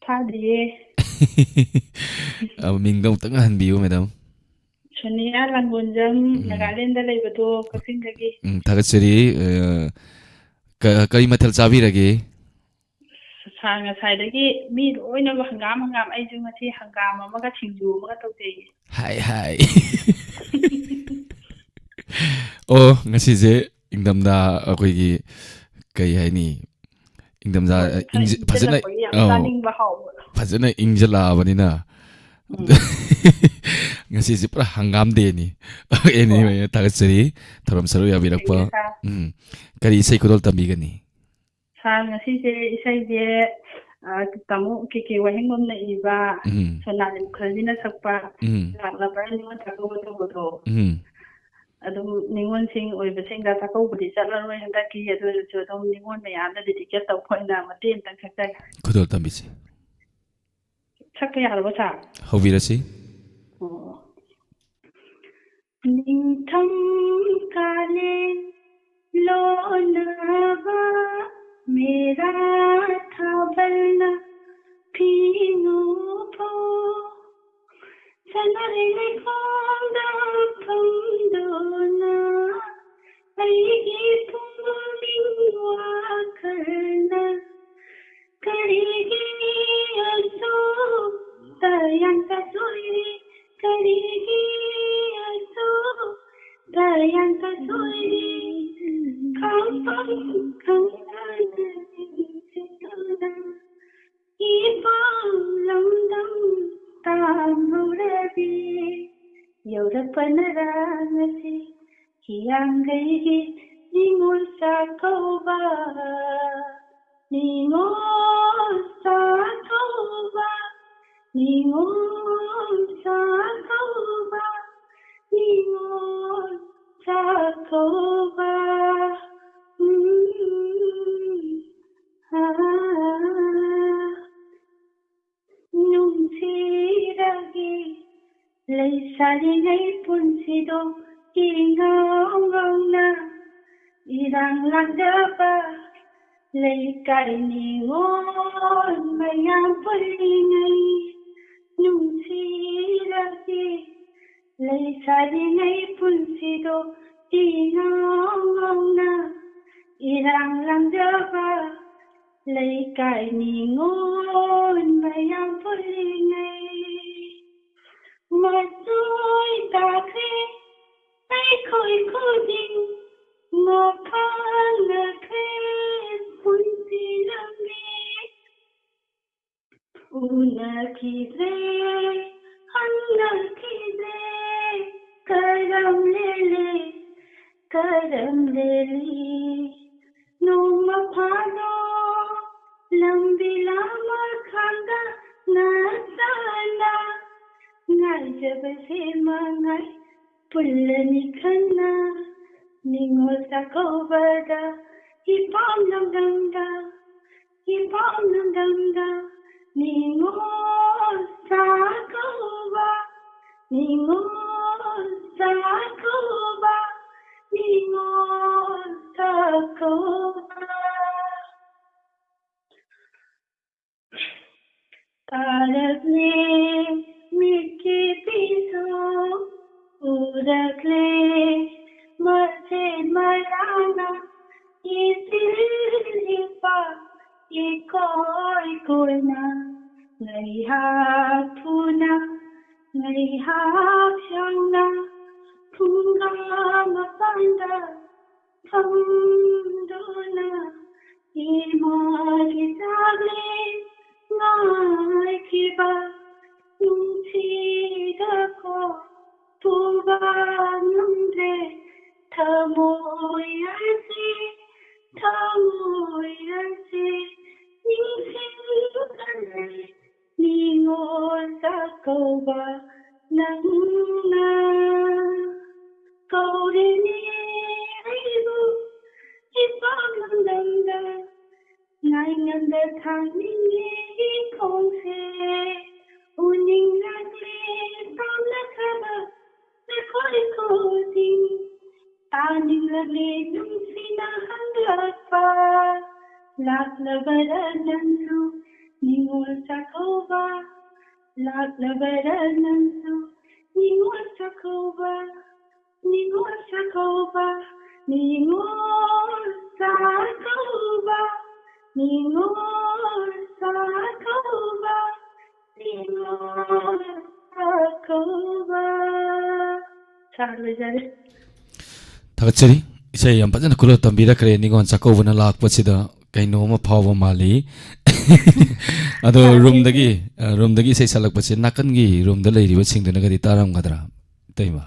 ꯊꯥꯗꯤꯌꯦ꯫ ꯑ, ꯃꯤꯡꯗꯣ ꯑꯃꯨꯛꯇꯪ ꯍꯟꯕꯤꯌꯨ, madam꯫ ꯁꯣꯅꯤꯌꯥ ꯂꯥꯡꯒꯣꯜꯖꯝ, ꯎꯝ꯫ ꯅꯥꯒꯥꯂꯦꯟꯗ ꯂꯩꯕꯗꯣ, ꯀꯛꯆꯤꯡꯗꯒꯤ꯫ ꯎꯝ, ꯊꯥꯒꯠꯆꯔꯤ꯫ ꯑ, ꯀ-, ꯀꯔꯤ ꯃꯊꯦꯜ ꯆꯥꯕꯤꯔꯒꯦ? ꯁꯥꯔ, ꯉꯁꯥꯏꯗꯒꯤ ꯃꯤ ꯂꯣꯏꯅꯃꯛ ꯍꯪꯒꯥꯝ, ꯍꯪꯒꯥꯝ, ꯑꯩꯁꯨ ꯉꯁꯤ ꯍꯪꯒꯥꯝ ꯑꯃꯒ ꯁꯤꯡꯖꯨ ꯑꯃꯒ ꯇꯧꯖꯩꯌꯦ꯫ ꯍꯥꯏ, ꯍꯥꯏ꯫ ꯑꯣ, ꯉꯁꯤꯁꯦ ꯏꯪꯊꯝꯊꯥ ꯑꯩꯈꯣꯏꯒꯤ, ꯀꯩ ꯍꯥꯏꯅꯤ, ꯏꯪꯊꯝꯊꯥ, ꯍꯣꯏ, ꯈꯔ ꯏꯪꯖ-, ꯐꯖꯅ, ꯏꯪꯁꯤꯜꯂꯛꯄꯒꯤ ꯌꯥꯝ ꯑꯧ, ꯆꯥꯅꯤꯡꯕ ꯍꯥꯎꯕ꯫ ꯐꯖꯅ ꯏꯪꯖꯜꯂꯛꯑꯕꯅꯤꯅ꯫ ꯎꯝ꯫ ꯉꯁꯤꯁꯦ ꯄꯨꯔꯥ ꯍꯪꯒꯥꯝ dayꯅꯤ꯫ Anyway, ꯍꯣꯏ꯫ ꯊꯥꯒꯠꯆꯔꯤ ꯊꯧꯔꯝ ꯁꯔꯨꯛ ꯌꯥꯕꯤꯔꯛꯄ꯫ Thank you, sir꯫ ꯎꯝ꯫ ꯀꯔꯤ ꯏꯁꯩ ꯈꯨꯗꯣꯜ ꯇꯝꯕꯤꯒꯅꯤ? ꯁꯥꯔ, ꯉꯁꯤꯁꯦ ꯏꯁꯩꯁꯦ, ꯑ, ꯇꯥꯃꯣ ꯀꯦ ꯀꯦ ꯋꯥꯍꯦꯡꯕꯝꯅ ꯏꯕ, ꯎꯝ꯫ ꯁꯣꯅꯥꯂꯤ ꯃꯨꯈꯔꯖꯤꯅ ꯁꯛꯄ, ꯎꯝ꯫ ꯂꯥꯛꯂꯕ꯭ꯔꯥ ꯅꯤꯉꯣꯜ ꯆꯥꯛꯀꯧꯕ ꯇꯧꯕꯗꯣ꯫ ꯎꯝ꯫ ꯑꯗꯨꯝ ꯅꯤꯉꯣꯜꯁꯤꯡ ꯑꯣꯏꯕꯁꯤꯡꯗ ꯆꯥꯛꯀꯧꯕꯗꯤ ꯆꯠꯂꯔꯣꯏ ꯍꯟꯗꯛꯀꯤ, ꯑꯗꯨ ꯑꯣꯏꯔꯁꯨ ꯑꯗꯨꯝ ꯅꯤꯉꯣꯜ ꯃꯌꯥꯝꯗ ꯗꯤꯗꯤꯀꯦꯠ ꯇꯧꯕ ꯑꯣꯏꯅ ꯃꯇꯦꯛ ꯑꯃꯇꯪ ꯁꯛꯆꯒꯦ꯫ ꯈꯨꯗꯣꯜ ꯇꯝꯕꯤꯁꯤ꯫ ꯁꯛꯄ ꯌꯥꯔꯕꯣ ꯁꯥꯔ? ꯍꯧꯕꯤꯔꯁꯤ꯫ ꯑꯣ꯫ ꯅꯤꯡꯊꯝ ꯀꯥꯂꯦꯟ ꯂꯣꯟꯅꯕ ꯃꯦꯔꯥ ꯊꯥꯕꯜꯅ ꯐꯤꯅꯨꯕꯣ ꯁꯥꯟꯅꯔꯦ ꯂꯩꯈꯣꯡꯗ ꯐꯝꯗꯨꯅ ꯑꯩꯒꯤ ꯄꯨꯛꯅꯤꯡ ꯋꯥꯈꯜꯅ ꯀꯔꯤꯒꯤ ꯑꯁꯨꯛꯇ ꯌꯥꯡꯇ ꯁꯣꯏꯔꯤ? ꯀꯔꯤꯒꯤ ꯑꯁꯨꯛꯇ ꯌꯥꯡꯇ ꯁꯣꯏꯔꯤ? ꯈꯪꯐꯝ ꯈꯪꯗꯅ ꯅꯤꯡꯁꯤꯡꯗꯨꯅ ꯏꯄꯥꯎ ꯂꯝꯗꯝ ꯇꯥꯝꯂꯨꯔꯕꯤ ꯌꯧꯔꯛꯄꯅꯔꯥ ꯉꯁꯤ ꯍꯤꯌꯥꯡꯒꯩꯒꯤ ꯅꯤꯉꯣꯜ ꯆꯥꯛꯀꯧꯕ? ꯅꯤꯉꯣꯜ ꯆꯥꯛꯀꯧꯕ, ꯅꯤꯉꯣꯜ ꯆꯥꯛꯀꯧꯕ, ꯅꯤꯉꯣꯜ ꯆꯥꯛꯀꯧꯕ꯫ ꯎꯝ, ꯑꯥ꯫ ꯅꯨꯡꯁꯤꯔꯒꯦ ꯂꯩꯁꯥꯔꯤꯉꯩ ꯄꯨꯟꯁꯤꯗꯣ ꯏꯉꯥꯎ ꯉꯥꯎꯅ ꯏꯔꯥꯡ ꯂꯥꯡꯗꯕ ꯂꯩꯀꯥꯏ ꯅꯤꯉꯣꯜ ꯃꯌꯥꯝ ꯄꯨꯜꯂꯤꯉꯩ꯫ ꯅꯨꯡꯁꯤꯔꯒꯦ ꯂꯩꯁꯥꯔꯤꯉꯩ ꯄꯨꯟꯁꯤꯗꯣ ꯏꯉꯥꯎ ꯉꯥꯎꯅ ꯏꯔꯥꯡ ꯂꯥꯡꯗꯕ ꯂꯩꯀꯥꯏ ꯅꯤꯉꯣꯜ ꯃꯌꯥꯝ ꯄꯨꯜꯂꯤꯉꯩ꯫ ꯃꯆꯣꯏ ꯇꯥꯈ꯭ꯔꯦ ꯑꯩꯈꯣꯏ ꯈꯨꯗꯤꯡ ꯃꯐꯥꯡꯅꯈ꯭ꯔꯦ ꯄꯨꯟꯁꯤ ꯂꯝꯕꯤ꯫ ꯎꯅꯈꯤꯗ꯭ꯔꯦ ꯍꯟꯅꯈꯤꯗ꯭ꯔꯦ ꯀꯔꯝ ꯂꯦꯜꯂꯤ ꯀꯔꯝ ꯂꯦꯜꯂꯤ? ꯅꯣꯡꯃ ꯐꯥꯗꯣꯛ ꯂꯝꯕꯤ ꯂꯥꯃꯈꯥꯡꯗ ꯅꯠꯇꯅ ꯉꯥꯏꯖꯕꯁꯦ ꯃꯉꯥꯏ ꯄꯨꯜꯂꯅꯤ ꯈꯟꯅ ꯅꯤꯉꯣꯜ ꯆꯥꯛꯀꯧꯕꯗ, ꯏꯄꯥꯝ ꯂꯝꯗꯝꯗ, ꯏꯄꯥꯝ ꯂꯝꯗꯝꯗ ꯅꯤꯉꯣꯜ ꯆꯥꯛꯀꯧꯕ, ꯅꯤꯉꯣꯜ ꯆꯥꯛꯀꯧꯕ, ꯅꯤꯉꯣꯜ ꯆꯥꯛꯀꯧꯕ꯫ ꯇꯥꯔꯛꯂꯦ ꯃꯤꯠꯀꯤ ꯄꯤꯁꯨ, ꯎꯔꯛꯂꯦ ꯃꯆꯦꯠ ꯃꯔꯥꯅ, ꯏꯆꯤꯜ ꯏꯄꯥ ꯏꯀꯣꯏ ꯀꯣꯏꯅ, ꯉꯥꯏꯍꯥꯛ ꯊꯨꯅ, ꯉꯥꯏꯍꯥꯛ ꯁꯥꯡꯅ, ꯐꯨꯡꯒꯥ ꯃꯄꯥꯟꯗ ꯐꯝꯗꯨꯅ ꯏꯃꯥꯒꯤ ꯆꯥꯛꯂꯦꯟ ꯉꯥꯏꯈꯤꯕ ꯅꯨꯡꯁꯤꯗꯀꯣ ꯄꯨꯕ ꯉꯝꯗ꯭ꯔꯦ ꯊꯃꯣꯏ ꯑꯁꯤ, ꯊꯃꯣꯏ ꯑꯁꯤ ꯅꯤꯡꯁꯤꯡꯂꯨꯔꯦ ꯅꯤꯉꯣꯜ ꯆꯥꯛꯀꯧꯕ ꯅꯪꯅ꯫ ꯀꯧꯔꯤꯅꯦ ꯑꯩꯕꯨ ꯏꯄꯥꯝ ꯂꯝꯗꯝꯗ, ꯉꯥꯏꯉꯝꯗ ꯊꯥꯡꯅꯤꯡꯉꯦ ꯏꯈꯣꯡꯁꯦ, ꯎꯅꯤꯡꯂꯛꯂꯦ ꯇꯥꯝꯂꯛꯈ꯭ꯔꯕ ꯅꯈꯣꯏ ꯈꯨꯗꯤꯡ, ꯇꯥꯅꯤꯡꯂꯛꯂꯦ ꯅꯨꯡꯁꯤꯅ ꯍꯪꯂꯛꯄ, ꯂꯥꯛꯂꯕꯔꯥ ꯅꯪꯁꯨ ꯅꯤꯉꯣꯜ ꯆꯥꯛꯀꯧꯕ, ꯂꯥꯛꯂꯕꯔꯥ ꯅꯪꯁꯨ ꯅꯤꯉꯣꯜ ꯆꯥꯛꯀꯧꯕ, ꯅꯤꯉꯣꯜ ꯆꯥꯛꯀꯧꯕ, ꯅꯤꯉꯣꯜ ꯆꯥꯛꯀꯧꯕ, ꯅꯤꯉꯣꯜ ꯆꯥꯛꯀꯧꯕ, ꯅꯤꯉꯣꯜ ꯆꯥꯛꯀꯧꯕ꯫ ꯁꯥꯔ, ꯂꯣꯏꯖꯔꯦ꯫ ꯊꯥꯒꯠꯆꯔꯤ꯫ ꯏꯁꯩ ꯌꯥꯝ ꯐꯖꯅ ꯈꯨꯗꯣꯜ ꯇꯝꯕꯤꯔꯛꯈ꯭ꯔꯦ꯫ ꯅꯤꯉꯣꯜ ꯆꯥꯛꯀꯧꯕꯅ ꯂꯥꯛꯄꯁꯤꯗ ꯀꯩꯅꯣꯝꯃ ꯐꯥꯎꯕ ꯃꯥꯜꯂꯤ꯫ ꯑꯗꯣ ꯌꯥꯝ ꯔꯨꯝꯗꯒꯤ, ꯅꯨꯡꯉꯥꯏ꯫ ꯑ, ꯔꯨꯝꯗꯒꯤ ꯏꯁꯩ ꯁꯛꯂꯛꯄꯁꯦ ꯅꯥꯀꯟꯒꯤ ꯔꯨꯝꯗ ꯂꯩꯔꯤꯕꯁꯤꯡꯗꯨꯅꯒꯗꯤ ꯇꯥꯔꯝꯒꯗ꯭ꯔꯥ, ꯏꯇꯩꯃ?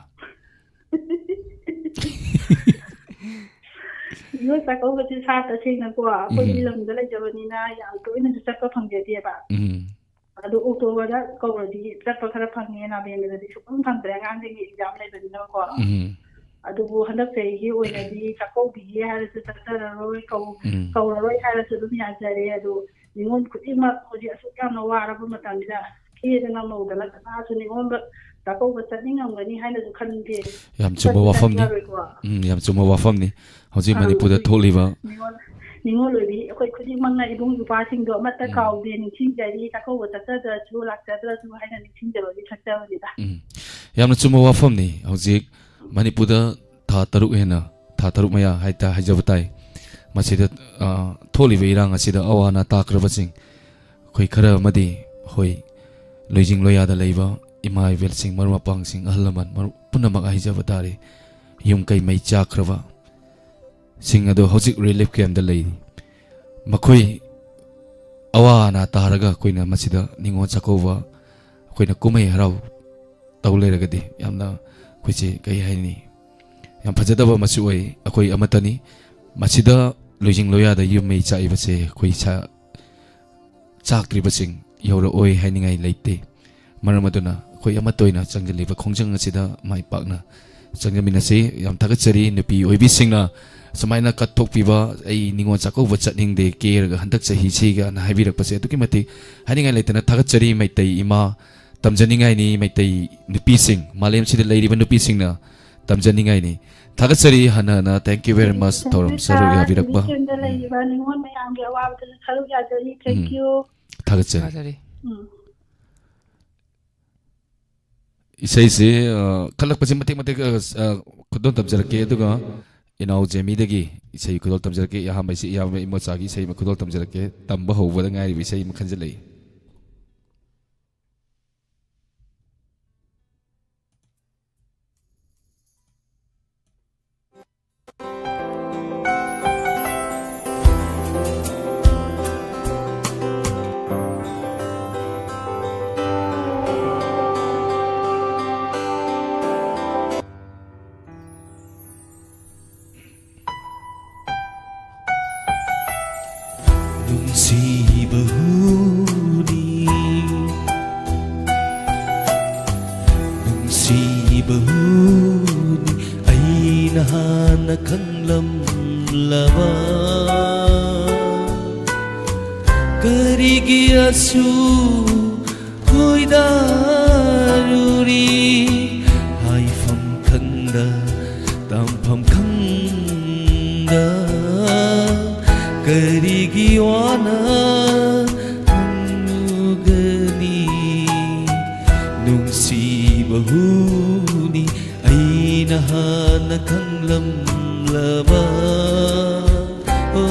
ꯅꯤꯉꯣꯜ ꯆꯥꯛꯀꯧꯕꯁꯦ ꯁꯥ ꯇꯁꯦꯡꯅꯀꯣ ꯑꯩꯈꯣꯏꯒꯤ ꯎꯝ꯫ ꯂꯝꯗ ꯂꯩꯖꯕꯅꯤꯅ ꯌꯥꯝ ꯇꯣꯏꯅꯁꯨ ꯆꯠꯄ ꯐꯪꯖꯗꯦꯕ꯫ ꯎꯝ꯫ ꯑ, ꯑꯗꯨ ꯑꯣꯛꯇꯣꯕꯔꯗ ꯀꯧꯔꯗꯤ ꯆꯠꯄ ꯈꯔ ꯐꯪꯉꯦ, ꯅꯕꯦꯝꯕꯔꯗꯗꯤ ꯁꯨꯛꯐꯪ ꯐꯪꯗ꯭ꯔꯦ, ꯑꯉꯥꯡꯁꯤꯡꯒꯤ ꯑꯦꯛꯖꯥꯝ ꯂꯩꯕꯅꯤꯅꯀꯣ꯫ ꯎꯝ꯫ ꯑꯗꯨꯕꯨ ꯍꯟꯗꯛ ꯆꯍꯤꯒꯤ ꯑꯣꯏꯅꯗꯤ ꯆꯥꯛꯀꯧꯕꯤꯒꯦ ꯍꯥꯏꯔꯁꯨ ꯆꯠꯆꯔꯔꯣꯏ, ꯀꯧ-, ꯎꯝ꯫ ꯀꯧꯔꯔꯣꯏ ꯍꯥꯏꯔꯁꯨ ꯑꯗꯨꯝ ꯌꯥꯖꯔꯦ꯫ ꯑꯗꯣ ꯅꯤꯉꯣꯜ ꯈꯨꯗꯤꯡꯃꯛ ꯍꯧꯖꯤꯛ ꯑꯁꯨꯛ ꯌꯥꯝꯅ ꯋꯥꯔꯕ ꯃꯇꯝꯁꯤꯗ ꯀꯦꯗꯅ ꯃꯧꯗꯅ ꯀꯅꯥꯁꯨ ꯅꯤꯉꯣꯜ ꯆꯥꯛꯀꯧꯕ ꯆꯠꯅꯤꯡꯉꯝꯒꯅꯤ ꯍꯥꯏꯅꯁꯨ ꯈꯟꯗꯦ꯫ ꯌꯥꯝ ꯆꯨꯝꯕ ꯆꯠꯇꯤ ꯋꯥꯐꯝꯅꯤ꯫ ꯆꯠꯅꯤꯡꯉꯔꯣꯏꯀꯣ꯫ ꯎꯝ, ꯌꯥꯝ ꯆꯨꯝꯕ ꯋꯥꯐꯝꯅꯤ꯫ ꯍꯧꯖꯤꯛ ꯑꯥ, ꯃꯅꯤꯄꯨꯔꯗ ꯍꯧꯖꯤꯛ ꯊꯣꯛꯂꯤꯕ ꯅꯤꯉꯣꯜ, ꯅꯤꯉꯣꯜ ꯑꯣꯏꯕꯤ ꯑꯩꯈꯣꯏ ꯈꯨꯗꯤꯡꯃꯛꯅ ꯏꯕꯨꯡ ꯏꯄ꯭ꯋꯥꯁꯤꯡꯗꯣ ꯑꯃꯠꯇ ꯎꯝ꯫ ꯀꯥꯎꯗꯦ, ꯅꯤꯡꯁꯤꯡꯖꯔꯤ, ꯆꯥꯛꯀꯧꯕ ꯆꯠꯆꯗ꯭ꯔꯁꯨ ꯂꯥꯛꯆꯗ꯭ꯔꯁꯨ ꯍꯥꯏꯅ ꯅꯤꯡꯁꯤꯡꯖꯕꯒꯤ ꯁꯛꯆꯕꯅꯤꯗ꯫ ꯎꯝ꯫ ꯌꯥꯝꯅ ꯆꯨꯝꯕ ꯋꯥꯐꯝꯅꯤ꯫ ꯍꯧꯖꯤꯛ ꯃꯅꯤꯄꯨꯔꯗ ꯊꯥ ꯇꯔꯨꯛ ꯍꯦꯟꯅ, ꯊꯥ ꯇꯔꯨꯛ ꯃꯌꯥ ꯍꯥꯏꯇꯥ ꯍꯥꯏꯖꯕ ꯇꯥꯏ꯫ ꯃꯁꯤꯗ, ꯑ, ꯊꯣꯛꯂꯤꯕ ꯏꯔꯥꯡ ꯑꯁꯤꯗ ꯑꯋꯥ ꯑꯅꯥ ꯇꯥꯈ꯭ꯔꯕꯁꯤꯡ ꯑꯩꯈꯣꯏ ꯈꯔ ꯑꯃꯗꯤ, ꯍꯣꯏ, ꯂꯣꯏꯖꯤꯡ ꯂꯣꯌꯥꯗ ꯂꯩꯕ ꯏꯃꯥ ꯏꯕꯦꯜꯁꯤꯡ, ꯃꯔꯨꯞ ꯃꯄꯥꯡꯁꯤꯡ, ꯑꯍꯜ ꯂꯃꯟ, ꯃꯔꯨꯞ ꯄꯨꯝꯅꯃꯛ ꯍꯥꯏꯖꯕ ꯇꯥꯔꯦ, ꯌꯨꯝ ꯀꯩ ꯃꯩ ꯆꯥꯛꯈ꯭ꯔꯕ ꯁꯤꯡ ꯑꯗꯨ ꯍꯧꯖꯤꯛ ꯔꯤꯂꯤꯐ ꯀꯦꯝꯗ ꯂꯩꯔꯤ꯫ ꯃꯈꯣꯏ ꯑꯋꯥ ꯑꯅꯥ ꯇꯥꯔꯒ ꯑꯩꯈꯣꯏꯅ ꯃꯁꯤꯗ ꯅꯤꯉꯣꯜ ꯆꯥꯛꯀꯧꯕ, ꯑꯩꯈꯣꯏꯅ ꯀꯨꯝꯍꯩ ꯍꯔꯥꯎ ꯇꯧ ꯂꯩꯔꯒꯗꯤ ꯌꯥꯝꯅ, ꯑꯩꯈꯣꯏꯁꯦ ꯀꯩ ꯍꯥꯏꯅꯤ, ꯌꯥꯝ ꯐꯖꯗꯕ ꯑꯃꯁꯨ ꯑꯣꯏ꯫ ꯑꯩꯈꯣꯏ ꯑꯃꯠꯇꯅꯤ꯫ ꯃꯁꯤꯗ ꯂꯣꯏꯖꯤꯡ ꯂꯣꯌꯥꯗ ꯌꯨꯝ ꯃꯩ ꯆꯥꯛꯏꯕꯁꯦ ꯑꯩꯈꯣꯏ ꯏꯁꯥ ꯆꯥꯛꯇ꯭ꯔꯤꯕꯁꯤꯡ ꯌꯧꯔꯛꯑꯣꯏ ꯍꯥꯏꯅꯤꯡꯉꯥꯏ ꯂꯩꯇꯦ꯫ ꯃꯔꯝ ꯑꯗꯨꯅ ꯑꯩꯈꯣꯏ ꯑꯃꯠꯇ ꯑꯣꯏꯅ ꯆꯪꯁꯤꯜꯂꯤꯕ ꯈꯣꯡꯖꯪ ꯑꯁꯤꯗ ꯃꯥꯏ ꯄꯥꯛꯅ ꯆꯪꯖꯃꯤꯟꯅꯁꯤ꯫ ꯌꯥꯝ ꯊꯥꯒꯠꯆꯔꯤ ꯅꯨꯄꯤ ꯑꯣꯏꯕꯤꯁꯤꯡꯅ ꯁꯨꯃꯥꯏꯅ ꯀꯠꯊꯣꯛꯄꯤꯕ, "ꯑꯩ ꯅꯤꯉꯣꯜ ꯆꯥꯛꯀꯧꯕ ꯆꯠꯅꯤꯡꯗꯦ, ꯀꯦꯔꯒ ꯍꯟꯗꯛ ꯆꯍꯤꯁꯤꯒꯅ" ꯍꯥꯏꯕꯤꯔꯛꯄꯁꯦ ꯑꯗꯨꯛꯀꯤ ꯃꯇꯤꯛ ꯍꯥꯏꯅꯤꯡꯉꯥꯏ ꯂꯩꯇꯅ ꯊꯥꯒꯠꯆꯔꯤ꯫ ꯃꯩꯇꯩ ꯏꯃꯥ ꯇꯝꯖꯅꯤꯡꯉꯥꯏꯅꯤ, ꯃꯩꯇꯩ ꯅꯨꯄꯤꯁꯤꯡ, ꯃꯥꯂꯦꯝꯁꯤꯗ ꯂꯩꯔꯤꯕ ꯅꯨꯄꯤꯁꯤꯡꯅ ꯇꯝꯖꯅꯤꯡꯉꯥꯏꯅꯤ꯫ ꯊꯥꯒꯠꯆꯔꯤ ꯍꯟꯅ ꯍꯟꯅ, thank you very much, ꯊꯧꯔꯝ ꯁꯔꯨꯛ ꯌꯥꯕꯤꯔꯛꯄ꯫ ꯔꯤꯂꯤꯐ ꯀꯦꯝꯗ ꯎꯝ꯫ ꯂꯩꯔꯤꯕ ꯅꯤꯉꯣꯜ ꯃꯌꯥꯝꯒꯤ ꯑꯋꯥꯕꯗꯁꯨ ꯁꯔꯨꯛ ꯌꯥꯖꯔꯤ꯫ Thank um. You꯫ ꯊꯥꯒꯠꯆꯔꯤ꯫ ꯊꯥꯖꯔꯤ꯫ ꯎꯝ꯫ ꯏꯁꯩꯁꯤ, ꯑ, ꯈꯜꯂꯛꯄꯁꯤ ꯃꯇꯦꯛ ꯃꯇꯦꯛ, ꯑ, ꯑ, ꯈꯨꯗꯣꯜ ꯇꯝꯖꯔꯛꯀꯦ, ꯑꯗꯨꯒ ꯏꯅꯥꯎ ꯖꯦꯃꯤꯗꯒꯤ ꯏꯁꯩ ꯈꯨꯗꯣꯜ ꯇꯝꯖꯔꯛꯀꯦ, ꯑꯍꯥꯟꯕ ꯏꯁꯩ ꯏꯌꯥꯝꯕ ꯏꯃꯣꯆꯥꯒꯤ ꯏꯁꯩ ꯑꯃ ꯈꯨꯗꯣꯜ ꯇꯝꯖꯔꯛꯀꯦ, ꯇꯝꯕ ꯍꯧꯕꯗ ꯉꯥꯏꯔꯤꯕ ꯏꯁꯩ ꯑꯃ ꯈꯟꯖꯜꯂꯛꯏ꯫ ꯅꯨꯡꯁꯤꯕ ꯍꯨ ꯅ ꯈꯪꯂꯝꯂꯕ? ꯀꯔꯤꯒꯤ ꯑꯁꯨꯛ ꯈꯣꯏꯗꯥꯔꯨꯔꯤ? ꯍꯥꯏꯐꯝ ꯈꯪꯗ, ꯇꯝꯐꯝ ꯈꯪꯗ, ꯀꯔꯤꯒꯤ ꯋꯥꯅ ꯍꯪꯂꯨꯒꯅꯤ? ꯅꯨꯡꯁꯤꯕ ꯍꯨꯅꯤ ꯑꯩꯅ ꯍꯥꯟꯅ ꯈꯪꯂꯝꯂꯕ꯫ ꯑꯣ꯫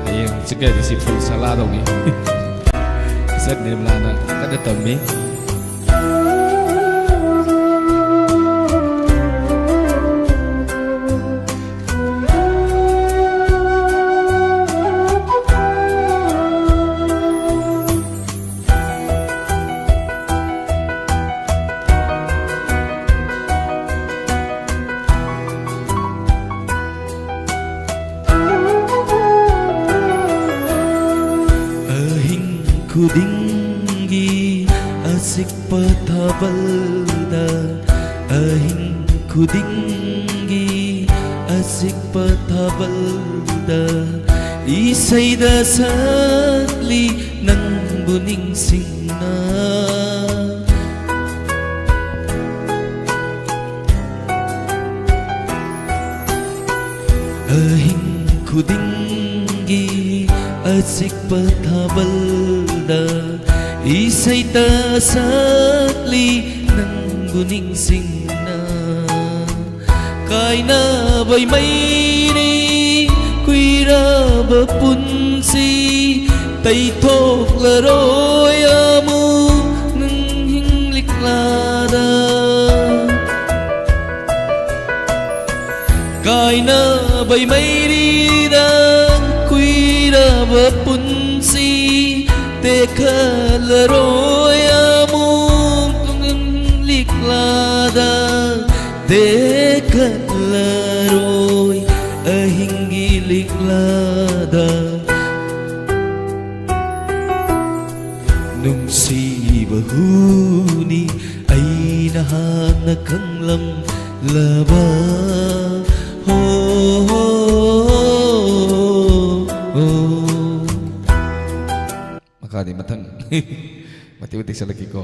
ꯍꯌꯦꯡ ꯆꯠꯀꯗꯣꯏꯁꯤ ꯐꯨꯜ ꯁꯂꯥ ꯇꯧꯅꯤ꯫ ꯁꯠ ꯅꯤꯔꯃꯂꯥꯅ ꯀꯟꯅ ꯇꯝꯃꯤ꯫ ꯑꯍꯤꯡ ꯈꯨꯗꯤꯡꯒꯤ ꯑꯆꯤꯛꯄ ꯊꯥꯕꯜꯗ, ꯑꯍꯤꯡ ꯈꯨꯗꯤꯡꯒꯤ ꯑꯆꯤꯛꯄ ꯊꯥꯕꯜꯗ ꯏꯁꯩꯗ ꯁꯛꯂꯤ ꯅꯪꯕꯨ ꯅꯤꯡꯁꯤꯡꯅ꯫ ꯑꯍꯤꯡ ꯈꯨꯗꯤꯡꯒꯤ ꯑꯆꯤꯛꯄ ꯊꯥꯕꯜꯗ ꯏꯁꯩꯇ ꯁꯛꯂꯤ ꯅꯪꯕꯨ ꯅꯤꯡꯁꯤꯡꯅ꯫ ꯀꯥꯏꯅꯕꯩ ꯃꯩꯔꯤ ꯀꯨꯏꯔꯕ ꯄꯨꯟꯁꯤ ꯇꯩꯊꯣꯛꯂꯔꯣꯏ ꯑꯃꯨꯛ ꯅꯪ ꯍꯤꯡꯂꯤꯛꯂꯥꯗ꯫ ꯀꯥꯏꯅꯕꯩ ꯃꯩꯔꯤꯗ ꯀꯨꯏꯔꯕ ꯄꯨꯟꯁꯤ ꯇꯦꯛꯈꯠꯂꯔꯣꯏ ꯑꯃꯨꯛ ꯅꯪ ꯍꯤꯡꯂꯤꯛꯂꯥꯗ꯫ ꯇꯦꯛꯈꯠꯂꯔꯣꯏ ꯑꯍꯤꯡꯒꯤ ꯂꯤꯛꯂꯥꯗ꯫ ꯅꯨꯡꯁꯤꯕ ꯍꯨꯅꯤ ꯑꯩꯅ ꯍꯥꯟꯅ ꯈꯪꯂꯝꯂꯕ꯫ ꯍꯣ, ꯍꯣ, ꯍꯣ, ꯍꯣ꯫ ꯃꯈꯥꯗꯤ ꯃꯊꯪ ꯃꯇꯦꯛ ꯃꯇꯦꯛ ꯆꯠꯂꯛꯀꯦꯀꯣ꯫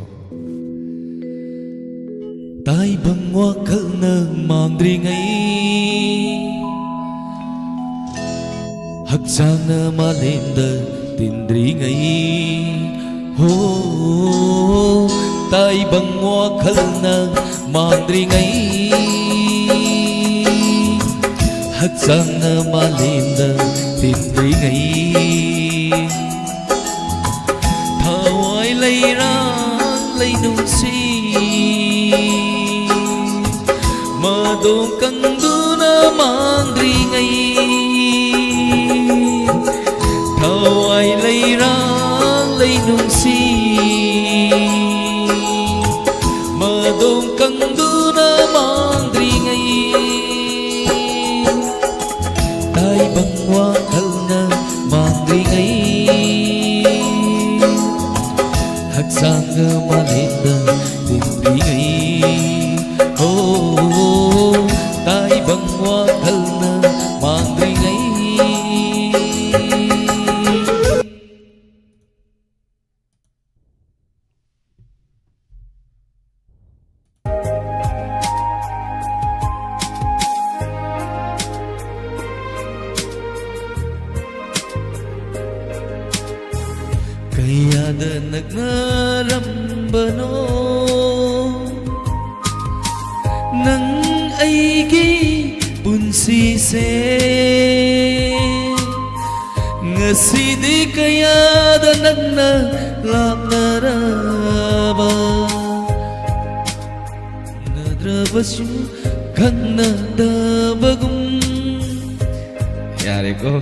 ꯇꯥꯏꯕꯪ ꯋꯥꯈꯜꯅ ꯃꯥꯡꯗ꯭ꯔꯤꯉꯩ, ꯍꯛꯆꯥꯡꯅ ꯃꯥꯂꯦꯝꯗ ꯇꯤꯟꯗ꯭ꯔꯤꯉꯩ, ꯍꯣ, ꯇꯥꯏꯕꯪ ꯋꯥꯈꯜꯅ ꯃꯥꯡꯗ꯭ꯔꯤꯉꯩ, ꯍꯛꯆꯥꯡꯅ ꯃꯥꯂꯦꯝꯗ ꯇꯤꯟꯗ꯭ꯔꯤꯉꯩ, ꯊꯋꯥꯏ ꯂꯩꯔꯥꯡ ꯂꯩꯅꯨꯡꯁꯤ ꯃꯗꯣ ꯀꯪꯗꯨꯅ ꯃꯥꯡꯗ꯭ꯔꯤꯉꯩ, ꯊꯋꯥꯏ ꯂꯩꯔꯥꯡ ꯂꯩꯅꯨꯡꯁꯤ ꯃꯗꯣ ꯀꯪꯗꯨꯅ ꯃꯥꯡꯗ꯭ꯔꯤꯉꯩ, ꯇꯥꯏꯕꯪ ꯋꯥꯈꯜꯅ ꯃꯥꯡꯗ꯭ꯔꯤꯉꯩ, ꯍꯛꯆꯥꯡꯒ ꯃꯥꯂꯦꯝꯗ ꯇꯤꯟꯗ꯭ꯔꯤꯉꯩ, ꯍꯣ, ꯇꯥꯏꯕꯪ ꯋꯥꯈꯜꯅ ꯃꯥꯡꯗ꯭ꯔꯤꯉꯩ꯫ ꯀꯌꯥꯗ ꯅꯛꯅꯔꯝꯕꯅꯣ ꯅꯪ ꯑꯩꯒꯤ ꯄꯨꯟꯁꯤꯁꯦ, ꯉꯁꯤꯗꯤ ꯀꯌꯥꯗ ꯅꯛꯅ ꯂꯥꯞꯅꯔꯕ, ꯅꯗ꯭ꯔꯕꯁꯨ ꯈꯪꯅꯗꯕꯒꯨꯝ꯫ ꯌꯥꯔꯦꯀꯣ꯫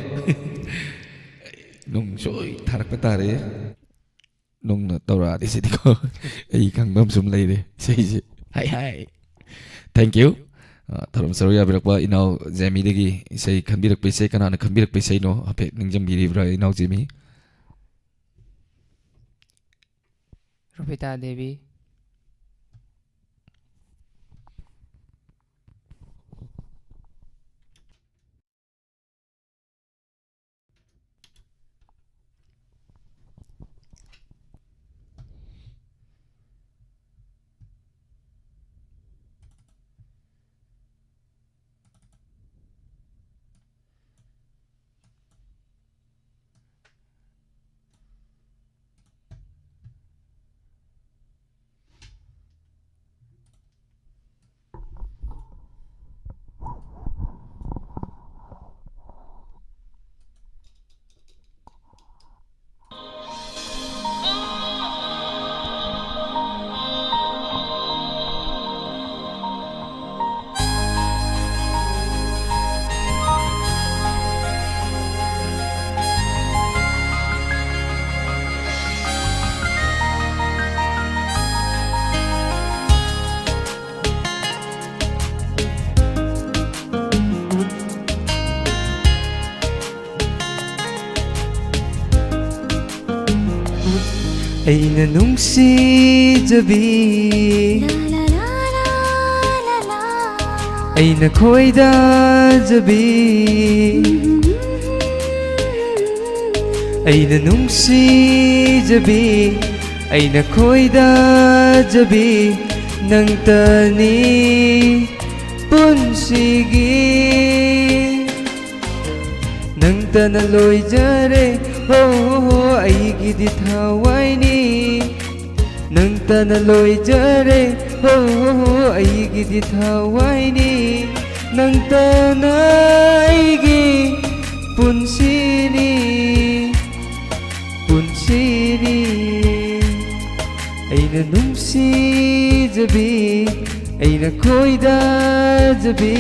ꯅꯨꯡ ꯁꯣꯏ ꯊꯥꯔꯛꯄ ꯇꯥꯔꯦ꯫ ꯅꯨꯡꯅ ꯇꯧꯔꯛꯑꯗꯤ ꯁꯤꯗꯤꯀꯣ꯫ ꯑꯩ ꯈꯪꯕ ꯑꯃ ꯁꯨꯝ ꯂꯩꯔꯦ ꯏꯁꯩꯁꯦ꯫ ꯍꯥꯏ ꯍꯥꯏ꯫ Thank you꯫ ꯑ, ꯊꯧꯔꯝ ꯁꯔꯨꯛ ꯌꯥꯕꯤꯔꯛꯄ ꯏꯅꯥꯎ ꯖꯦꯃꯤꯗꯒꯤ ꯏꯁꯩ ꯈꯟꯕꯤꯔꯛꯄ, ꯏꯁꯩ ꯀꯅꯥꯅ ꯈꯟꯕꯤꯔꯛꯄ ꯏꯁꯩꯅꯣ ꯍꯥꯏꯐꯦꯠ ꯅꯤꯡꯁꯤꯡꯕꯤꯔꯤꯕ꯭ꯔꯥ ꯏꯅꯥꯎ ꯖꯦꯃꯤ? ꯊꯣꯏꯇꯥ ꯗꯦꯕꯤ꯫ ꯑꯩꯅ ꯅꯨꯡꯁꯤꯖꯕꯤ, ꯑꯩꯅ ꯈꯣꯏꯗꯥꯖꯕꯤ, ꯑꯩꯅ ꯅꯨꯡꯁꯤꯖꯕꯤ, ꯑꯩꯅ ꯈꯣꯏꯗꯥꯖꯕꯤ, ꯅꯪꯇꯅꯤ ꯄꯨꯟꯁꯤꯒꯤ꯫ ꯅꯪꯇꯅ ꯂꯣꯏꯖꯔꯦ, ꯍꯣ, ꯍꯣ, ꯍꯣ, ꯑꯩꯒꯤꯗꯤ ꯊꯋꯥꯏꯅꯤ꯫ ꯅꯪꯇꯅ ꯂꯣꯏꯖꯔꯦ, ꯍꯣ, ꯍꯣ, ꯍꯣ, ꯑꯩꯒꯤꯗꯤ ꯊꯋꯥꯏꯅꯤ꯫ ꯅꯪꯇꯅ ꯑꯩꯒꯤ ꯄꯨꯟꯁꯤꯅꯤ, ꯄꯨꯟꯁꯤꯅꯤ꯫ ꯑꯩꯅ ꯅꯨꯡꯁꯤꯖꯕꯤ, ꯑꯩꯅ ꯈꯣꯏꯗꯥꯖꯕꯤ꯫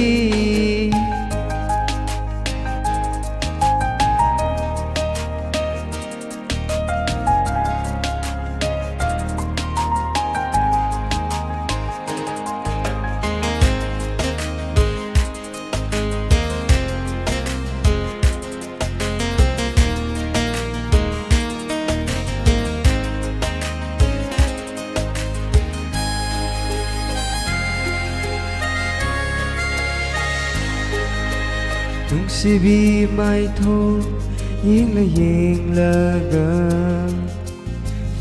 ꯅꯨꯡꯁꯤꯕꯤ ꯃꯥꯏꯊꯣꯡ ꯌꯦꯡꯂ ꯌꯦꯡꯂꯒ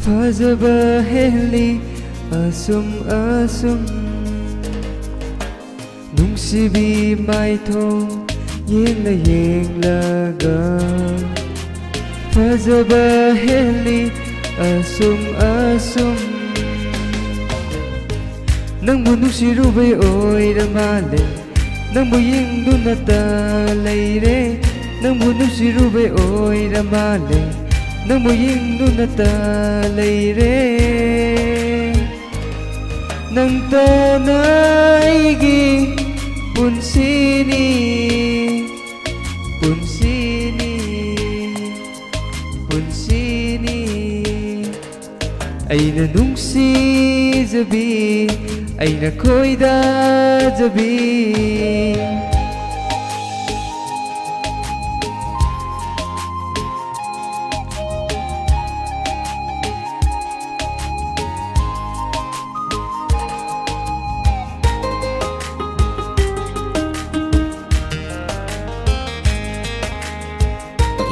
ꯐꯖꯕ ꯍꯦꯜꯂꯤ ꯑꯁꯨꯝ ꯑꯁꯨꯝ꯫ ꯅꯨꯡꯁꯤꯕꯤ ꯃꯥꯏꯊꯣꯡ ꯌꯦꯡꯂ ꯌꯦꯡꯂꯒ ꯐꯖꯕ ꯍꯦꯜꯂꯤ ꯑꯁꯨꯝ ꯑꯁꯨꯝ꯫ ꯅꯪꯕꯨ ꯅꯨꯡꯁꯤꯔꯨꯕꯩ ꯑꯣꯏꯔ ꯃꯥꯜꯂꯦ, ꯅꯪꯕꯨ ꯌꯦꯡꯗꯨꯅꯇ ꯂꯩꯔꯦ꯫ ꯅꯪꯕꯨ ꯅꯨꯡꯁꯤꯔꯨꯕꯩ ꯑꯣꯏꯔ ꯃꯥꯜꯂꯦ, ꯅꯪꯕꯨ ꯌꯦꯡꯗꯨꯅꯇ ꯂꯩꯔꯦ꯫ ꯅꯪꯇꯅ ꯑꯩꯒꯤ ꯄꯨꯟꯁꯤꯅꯤ, ꯄꯨꯟꯁꯤꯅꯤ, ꯄꯨꯟꯁꯤꯅꯤ꯫ ꯑꯩꯅ ꯅꯨꯡꯁꯤꯖꯕꯤ, ꯑꯩꯅ ꯈꯣꯏꯗꯥꯖꯕꯤ꯫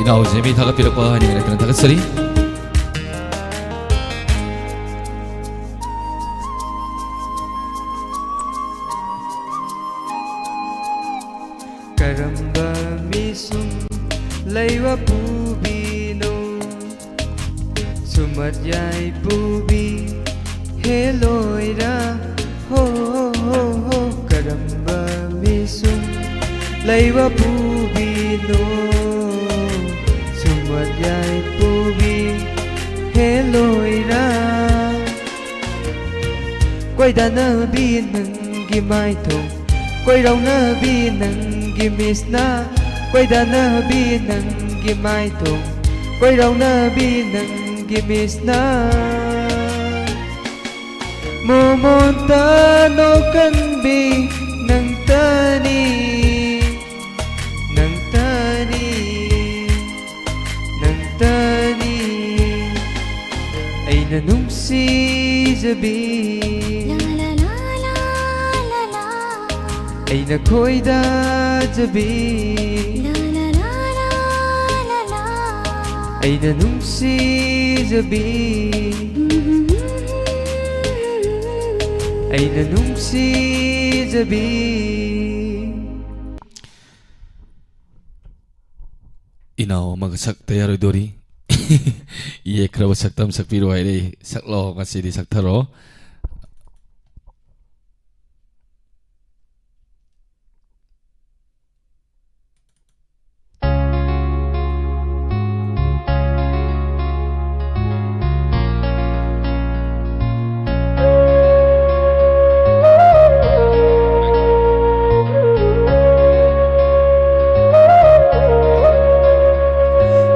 ꯏꯅꯥꯎ ꯖꯦꯃꯤ ꯊꯥꯒꯠꯄꯤꯔꯛꯄ ꯍꯥꯏꯅ ꯂꯩꯇꯅ ꯊꯥꯒꯠꯆꯔꯤ꯫ ꯀꯔꯝꯕ ꯃꯤꯁꯨꯝ ꯂꯩꯕ ꯄꯨꯕꯤꯅꯣ? ꯁꯨꯃꯠ ꯌꯥꯏ ꯄꯨꯕꯤ ꯍꯦ ꯂꯣꯏꯔ꯫ ꯍꯣ, ꯍꯣ, ꯍꯣ, ꯍꯣ, ꯀꯔꯝꯕ ꯃꯤꯁꯨꯝ ꯂꯩꯕ ꯄꯨꯕꯤꯅꯣ? ꯁꯨꯃꯠ ꯌꯥꯏ ꯄꯨꯕꯤ ꯍꯦ ꯂꯣꯏꯔ꯫ ꯀꯣꯏꯗꯥꯅꯕꯤ ꯅꯪꯒꯤ ꯃꯥꯏꯊꯣꯡ, ꯀꯣꯏꯔꯥꯎꯅꯕꯤ ꯅꯪꯒꯤ ꯃꯤꯠꯁꯅ, ꯀꯣꯏꯗꯥꯅꯕꯤ ꯅꯪꯒꯤ ꯃꯥꯏꯊꯣꯡ, ꯀꯣꯏꯔꯥꯎꯅꯕꯤ ꯅꯪꯒꯤ ꯃꯤꯠꯁꯅ꯫ ꯃꯣꯃꯣꯟꯇ ꯅꯣꯛꯀꯟꯕꯤ ꯅꯪꯇꯅꯤ, ꯅꯪꯇꯅꯤ, ꯅꯪꯇꯅꯤ꯫ ꯑꯩꯅ ꯅꯨꯡꯁꯤꯖꯕꯤ꯫ ꯂꯥ, ꯂꯥ, ꯂꯥ, ꯂꯥ, ꯂꯥ, ꯂꯥ꯫ ꯑꯩꯅ ꯈꯣꯏꯗꯥꯖꯕꯤ, ꯑꯩꯅ ꯅꯨꯡꯁꯤꯖꯕꯤ, ꯑꯩꯅ ꯅꯨꯡꯁꯤꯖꯕꯤ꯫ ꯏꯅꯥꯎ ꯑꯃꯒ ꯁꯛꯇ ꯌꯥꯔꯣꯏꯗꯣꯔꯤ꯫ ꯌꯦꯛꯈ꯭ꯔꯕ ꯁꯛꯇꯝ ꯁꯛꯄꯤꯔꯣ ꯍꯥꯏꯔꯛꯏ꯫ ꯁꯛꯂꯣ, ꯉꯁꯤꯗꯤ ꯁꯛꯊꯔꯣ꯫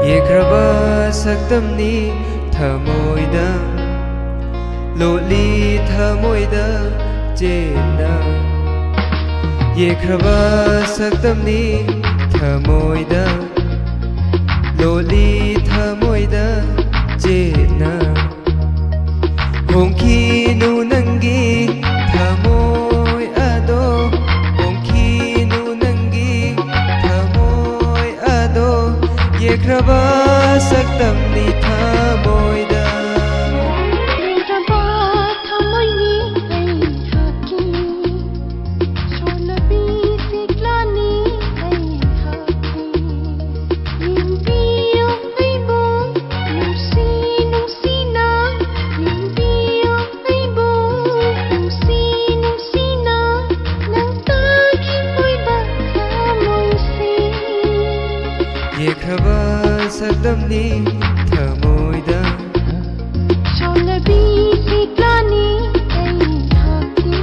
ꯌꯦꯛꯈ꯭ꯔꯕ ꯁꯛꯇꯝꯅꯤ ꯊꯃꯣꯏꯗ, ꯂꯣꯠꯂꯤ ꯊꯃꯣꯏꯗ ꯆꯦꯠꯅ꯫ ꯌꯦꯛꯈ꯭ꯔꯕ ꯁꯛꯇꯝꯅꯤ ꯊꯃꯣꯏꯗ, ꯂꯣꯠꯂꯤ ꯊꯃꯣꯏꯗ ꯆꯦꯠꯅ꯫ ꯍꯣꯡꯈꯤꯅꯨ ꯅꯪꯒꯤ ꯊꯃꯣꯏ ꯑꯗꯣ, ꯍꯣꯡꯈꯤꯅꯨ ꯅꯪꯒꯤ ꯊꯃꯣꯏ ꯑꯗꯣ, ꯌꯦꯛꯈ꯭ꯔꯕ ꯁꯛꯇꯝꯅꯤ ꯊꯃꯣꯏꯗ꯫ ꯌꯦꯛꯈ꯭ꯔꯕ ꯊꯃꯣꯏꯅꯤ ꯑꯩꯍꯥꯛꯀꯤ, ꯁꯣꯜꯂꯕꯤ ꯁꯤꯛꯂꯥꯅꯤ ꯑꯩꯍꯥꯛꯀꯤ꯫ ꯌꯦꯡꯕꯤꯌꯨ ꯑꯩꯕꯨ ꯅꯨꯡꯁꯤ ꯅꯨꯡꯁꯤꯅ, ꯌꯦꯡꯕꯤꯌꯨ ꯑꯩꯕꯨ ꯅꯨꯡꯁꯤ ꯅꯨꯡꯁꯤꯅ, ꯅꯪ ꯇꯥꯈꯤꯕ ꯊꯃꯣꯏꯁꯤ꯫ ꯌꯦꯛꯈ꯭ꯔꯕ ꯁꯛꯇꯝꯅꯤ ꯊꯃꯣꯏꯗ꯫ ꯁꯣꯜꯂꯕꯤ ꯁꯤꯛꯂꯥꯅꯤ ꯑꯩꯍꯥꯛꯀꯤ꯫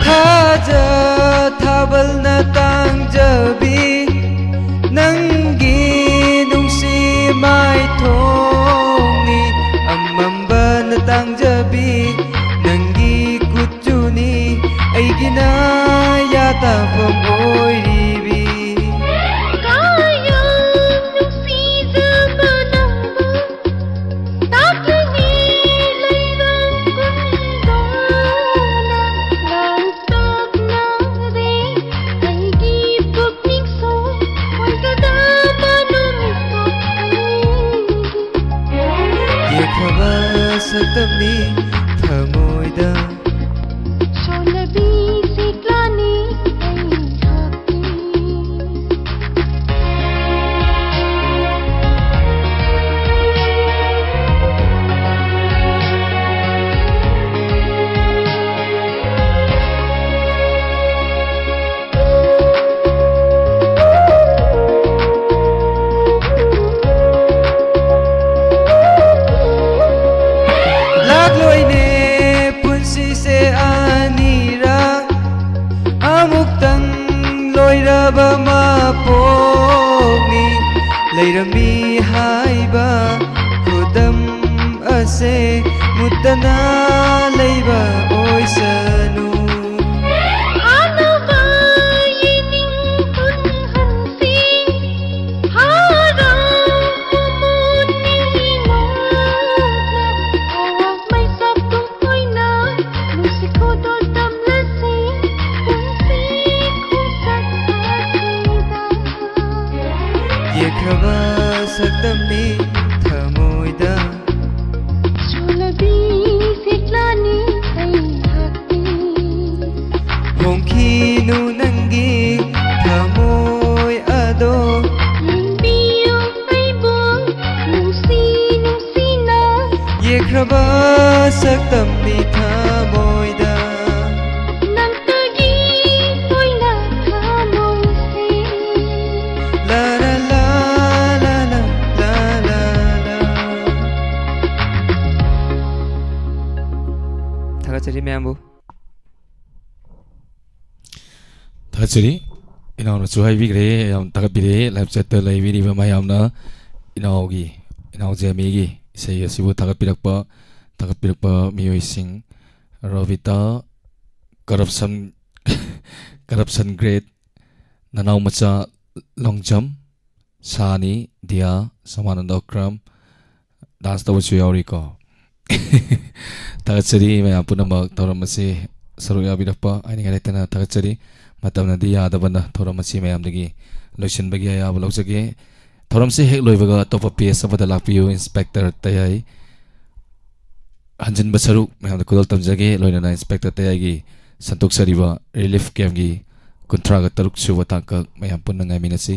ꯊꯥꯖ ꯁꯛꯇꯝꯅꯤ ꯊꯃꯣꯏꯗ꯫ ꯁꯣꯜꯂꯕꯤ ꯁꯤꯛꯂꯥꯅꯤ ꯑꯩꯍꯥꯛꯀꯤ꯫ ꯂꯥꯛꯂꯣꯏꯅꯦ ꯄꯨꯟꯁꯤꯁꯦ ꯑꯅꯤꯔꯛ, ꯑꯃꯨꯛꯇꯪ ꯂꯣꯏꯔꯕ ꯃꯄꯣꯛꯅꯤ꯫ ꯂꯩꯔꯝꯃꯤ ꯍꯥꯏꯕ ꯈꯨꯗꯝ ꯑꯁꯦ ꯃꯨꯠꯇꯅ ꯂꯩꯕ ꯑꯣꯏꯁꯅꯨ꯫ ꯑꯅꯧꯕ ꯌꯦꯅꯤꯡ ꯄꯨꯟꯍꯟꯁꯤ, ꯍꯔꯥꯎ ꯃꯃꯣꯟ ꯃꯤꯃꯣꯟꯅ ꯑꯋꯥꯡ ꯃꯩꯁꯥꯛꯇꯨꯝ ꯑꯣꯏꯅ ꯅꯨꯡꯁꯤ ꯈꯨꯗꯣꯜ ꯇꯝꯂꯁꯤ ꯄꯨꯟꯁꯤ ꯈꯣꯡꯆꯠ ꯑꯁꯤꯗ꯫ ꯌꯦꯛꯈ꯭ꯔꯕ ꯁꯛꯇꯝꯅꯤ ꯊꯃꯣꯏꯗ꯫ ꯁꯣꯜꯂꯕꯤ ꯁꯤꯛꯂꯥꯅꯤ ꯑꯩꯍꯥꯛꯀꯤ꯫ ꯍꯣꯡꯈꯤꯅꯨ ꯅꯪꯒꯤ ꯊꯃꯣꯏ ꯑꯗꯣ꯫ ꯌꯦꯡꯕꯤꯌꯨ ꯑꯩꯕꯨ ꯅꯨꯡꯁꯤ ꯅꯨꯡꯁꯤꯅ꯫ ꯌꯦꯛꯈ꯭ꯔꯕ ꯁꯛꯇꯝꯅꯤ ꯊꯃꯣꯏꯗ꯫ ꯅꯪꯇꯒꯤ ꯑꯣꯏꯅ ꯊꯃꯣꯏꯁꯦ꯫ ꯂꯥ ꯂꯥ ꯂꯥ ꯂꯥ ꯂꯥ ꯂꯥ ꯂꯥ꯫ ꯊꯥꯒꯠꯆꯔꯤ ꯃꯌꯥꯝꯕꯨ꯫ ꯊꯥꯒꯠꯆꯔꯤ꯫ ꯏꯅꯥꯎꯅꯁꯨ ꯍꯥꯏꯕꯤꯈ꯭ꯔꯦ, ꯌꯥꯝ ꯊꯥꯒꯠꯄꯤꯔꯦ꯫ ꯂꯥꯏꯚ ꯆꯦꯠꯇ ꯂꯩꯕꯤꯔꯤꯕ ꯃꯌꯥꯝꯅ ꯏꯅꯥꯎꯒꯤ, ꯏꯅꯥꯎ ꯖꯦꯃꯤꯒꯤ ꯏꯁꯩ ꯑꯁꯤꯕꯨ ꯊꯥꯒꯠꯄꯤꯔꯛꯄ꯫ ꯊꯥꯒꯠꯄꯤꯔꯛꯄ ꯃꯤꯑꯣꯏꯁꯤꯡ, ꯔꯣꯕꯤꯇꯥ, ꯀꯔꯞꯁꯟ, ꯀꯔꯞꯁꯟ ꯒ꯭ꯔꯦꯠ, ꯅꯅꯥꯎ ꯃꯆꯥ ꯂꯣꯡꯖꯝ, ꯁꯥꯅꯤ, ꯗꯤꯌꯥ, ꯁꯣꯃꯥꯅꯟꯗ ꯑꯣꯀ꯭ꯔꯝ, ꯗꯥꯟꯁ ꯇꯧꯕꯁꯨ ꯌꯥꯎꯔꯤꯀꯣ꯫ ꯊꯥꯒꯠꯆꯔꯤ ꯃꯌꯥꯝ ꯄꯨꯝꯅꯃꯛ ꯊꯧꯔꯝ ꯑꯁꯤ ꯁꯔꯨꯛ ꯌꯥꯕꯤꯔꯛꯄ ꯍꯥꯏꯅꯤꯡꯉꯥꯏ ꯂꯩꯇꯅ ꯊꯥꯒꯠꯆꯔꯤ꯫ ꯃꯇꯝꯅꯗꯤ ꯌꯥꯗꯕꯅ ꯊꯧꯔꯝ ꯑꯁꯤ ꯃꯌꯥꯝꯗꯒꯤ ꯂꯣꯏꯁꯤꯟꯕꯒꯤ ꯑꯌꯥꯕ ꯂꯧꯖꯒꯦ꯫ ꯊꯧꯔꯝꯁꯤ ꯍꯦꯛ ꯂꯣꯏꯕꯒ ꯑꯇꯣꯞꯄ ꯄꯦꯖ ꯑꯃꯗ ꯂꯥꯛꯄꯤꯌꯨ꯫ ꯏꯟꯁꯄꯦꯛꯇꯔ ꯇꯌꯥꯏ꯫ ꯍꯟꯖꯤꯟꯕ ꯁꯔꯨꯛ ꯃꯌꯥꯝꯗ ꯈꯨꯗꯣꯜ ꯇꯝꯖꯒꯦ꯫ ꯂꯣꯏꯅꯅ ꯏꯟꯁꯄꯦꯛꯇꯔ ꯇꯌꯥꯏꯒꯤ ꯁꯟꯗꯣꯛꯆꯔꯤꯕ ꯔꯤꯂꯤꯐ ꯀꯦꯝꯒꯤ ꯀꯨꯟꯊ꯭ꯔꯥꯒ ꯇꯔꯨꯛ ꯁꯨꯕ ꯇꯥꯡꯀꯛ ꯃꯌꯥꯝ ꯄꯨꯟꯅ ꯉꯥꯏꯃꯤꯟꯅꯁꯤ꯫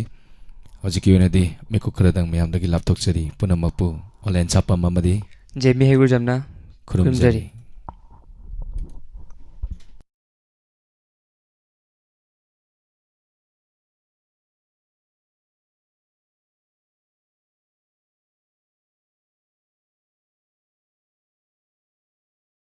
ꯍꯧꯖꯤꯛꯀꯤ ꯑꯣꯏꯅꯗꯤ ꯃꯤꯀꯨꯞ ꯈꯔꯗꯪ ꯃꯌꯥꯝꯗꯒꯤ ꯂꯥꯞꯊꯣꯛꯆꯔꯤ꯫ ꯄꯨꯝꯅꯃꯛꯄꯨ ꯑꯣꯂꯦꯟ ꯁꯥꯄꯝ ꯑꯃꯗꯤ ꯖꯦꯃꯤ ꯍꯩꯒ꯭ꯔꯨꯖꯝꯅ ꯈꯨꯔꯨꯝꯖꯔꯤ꯫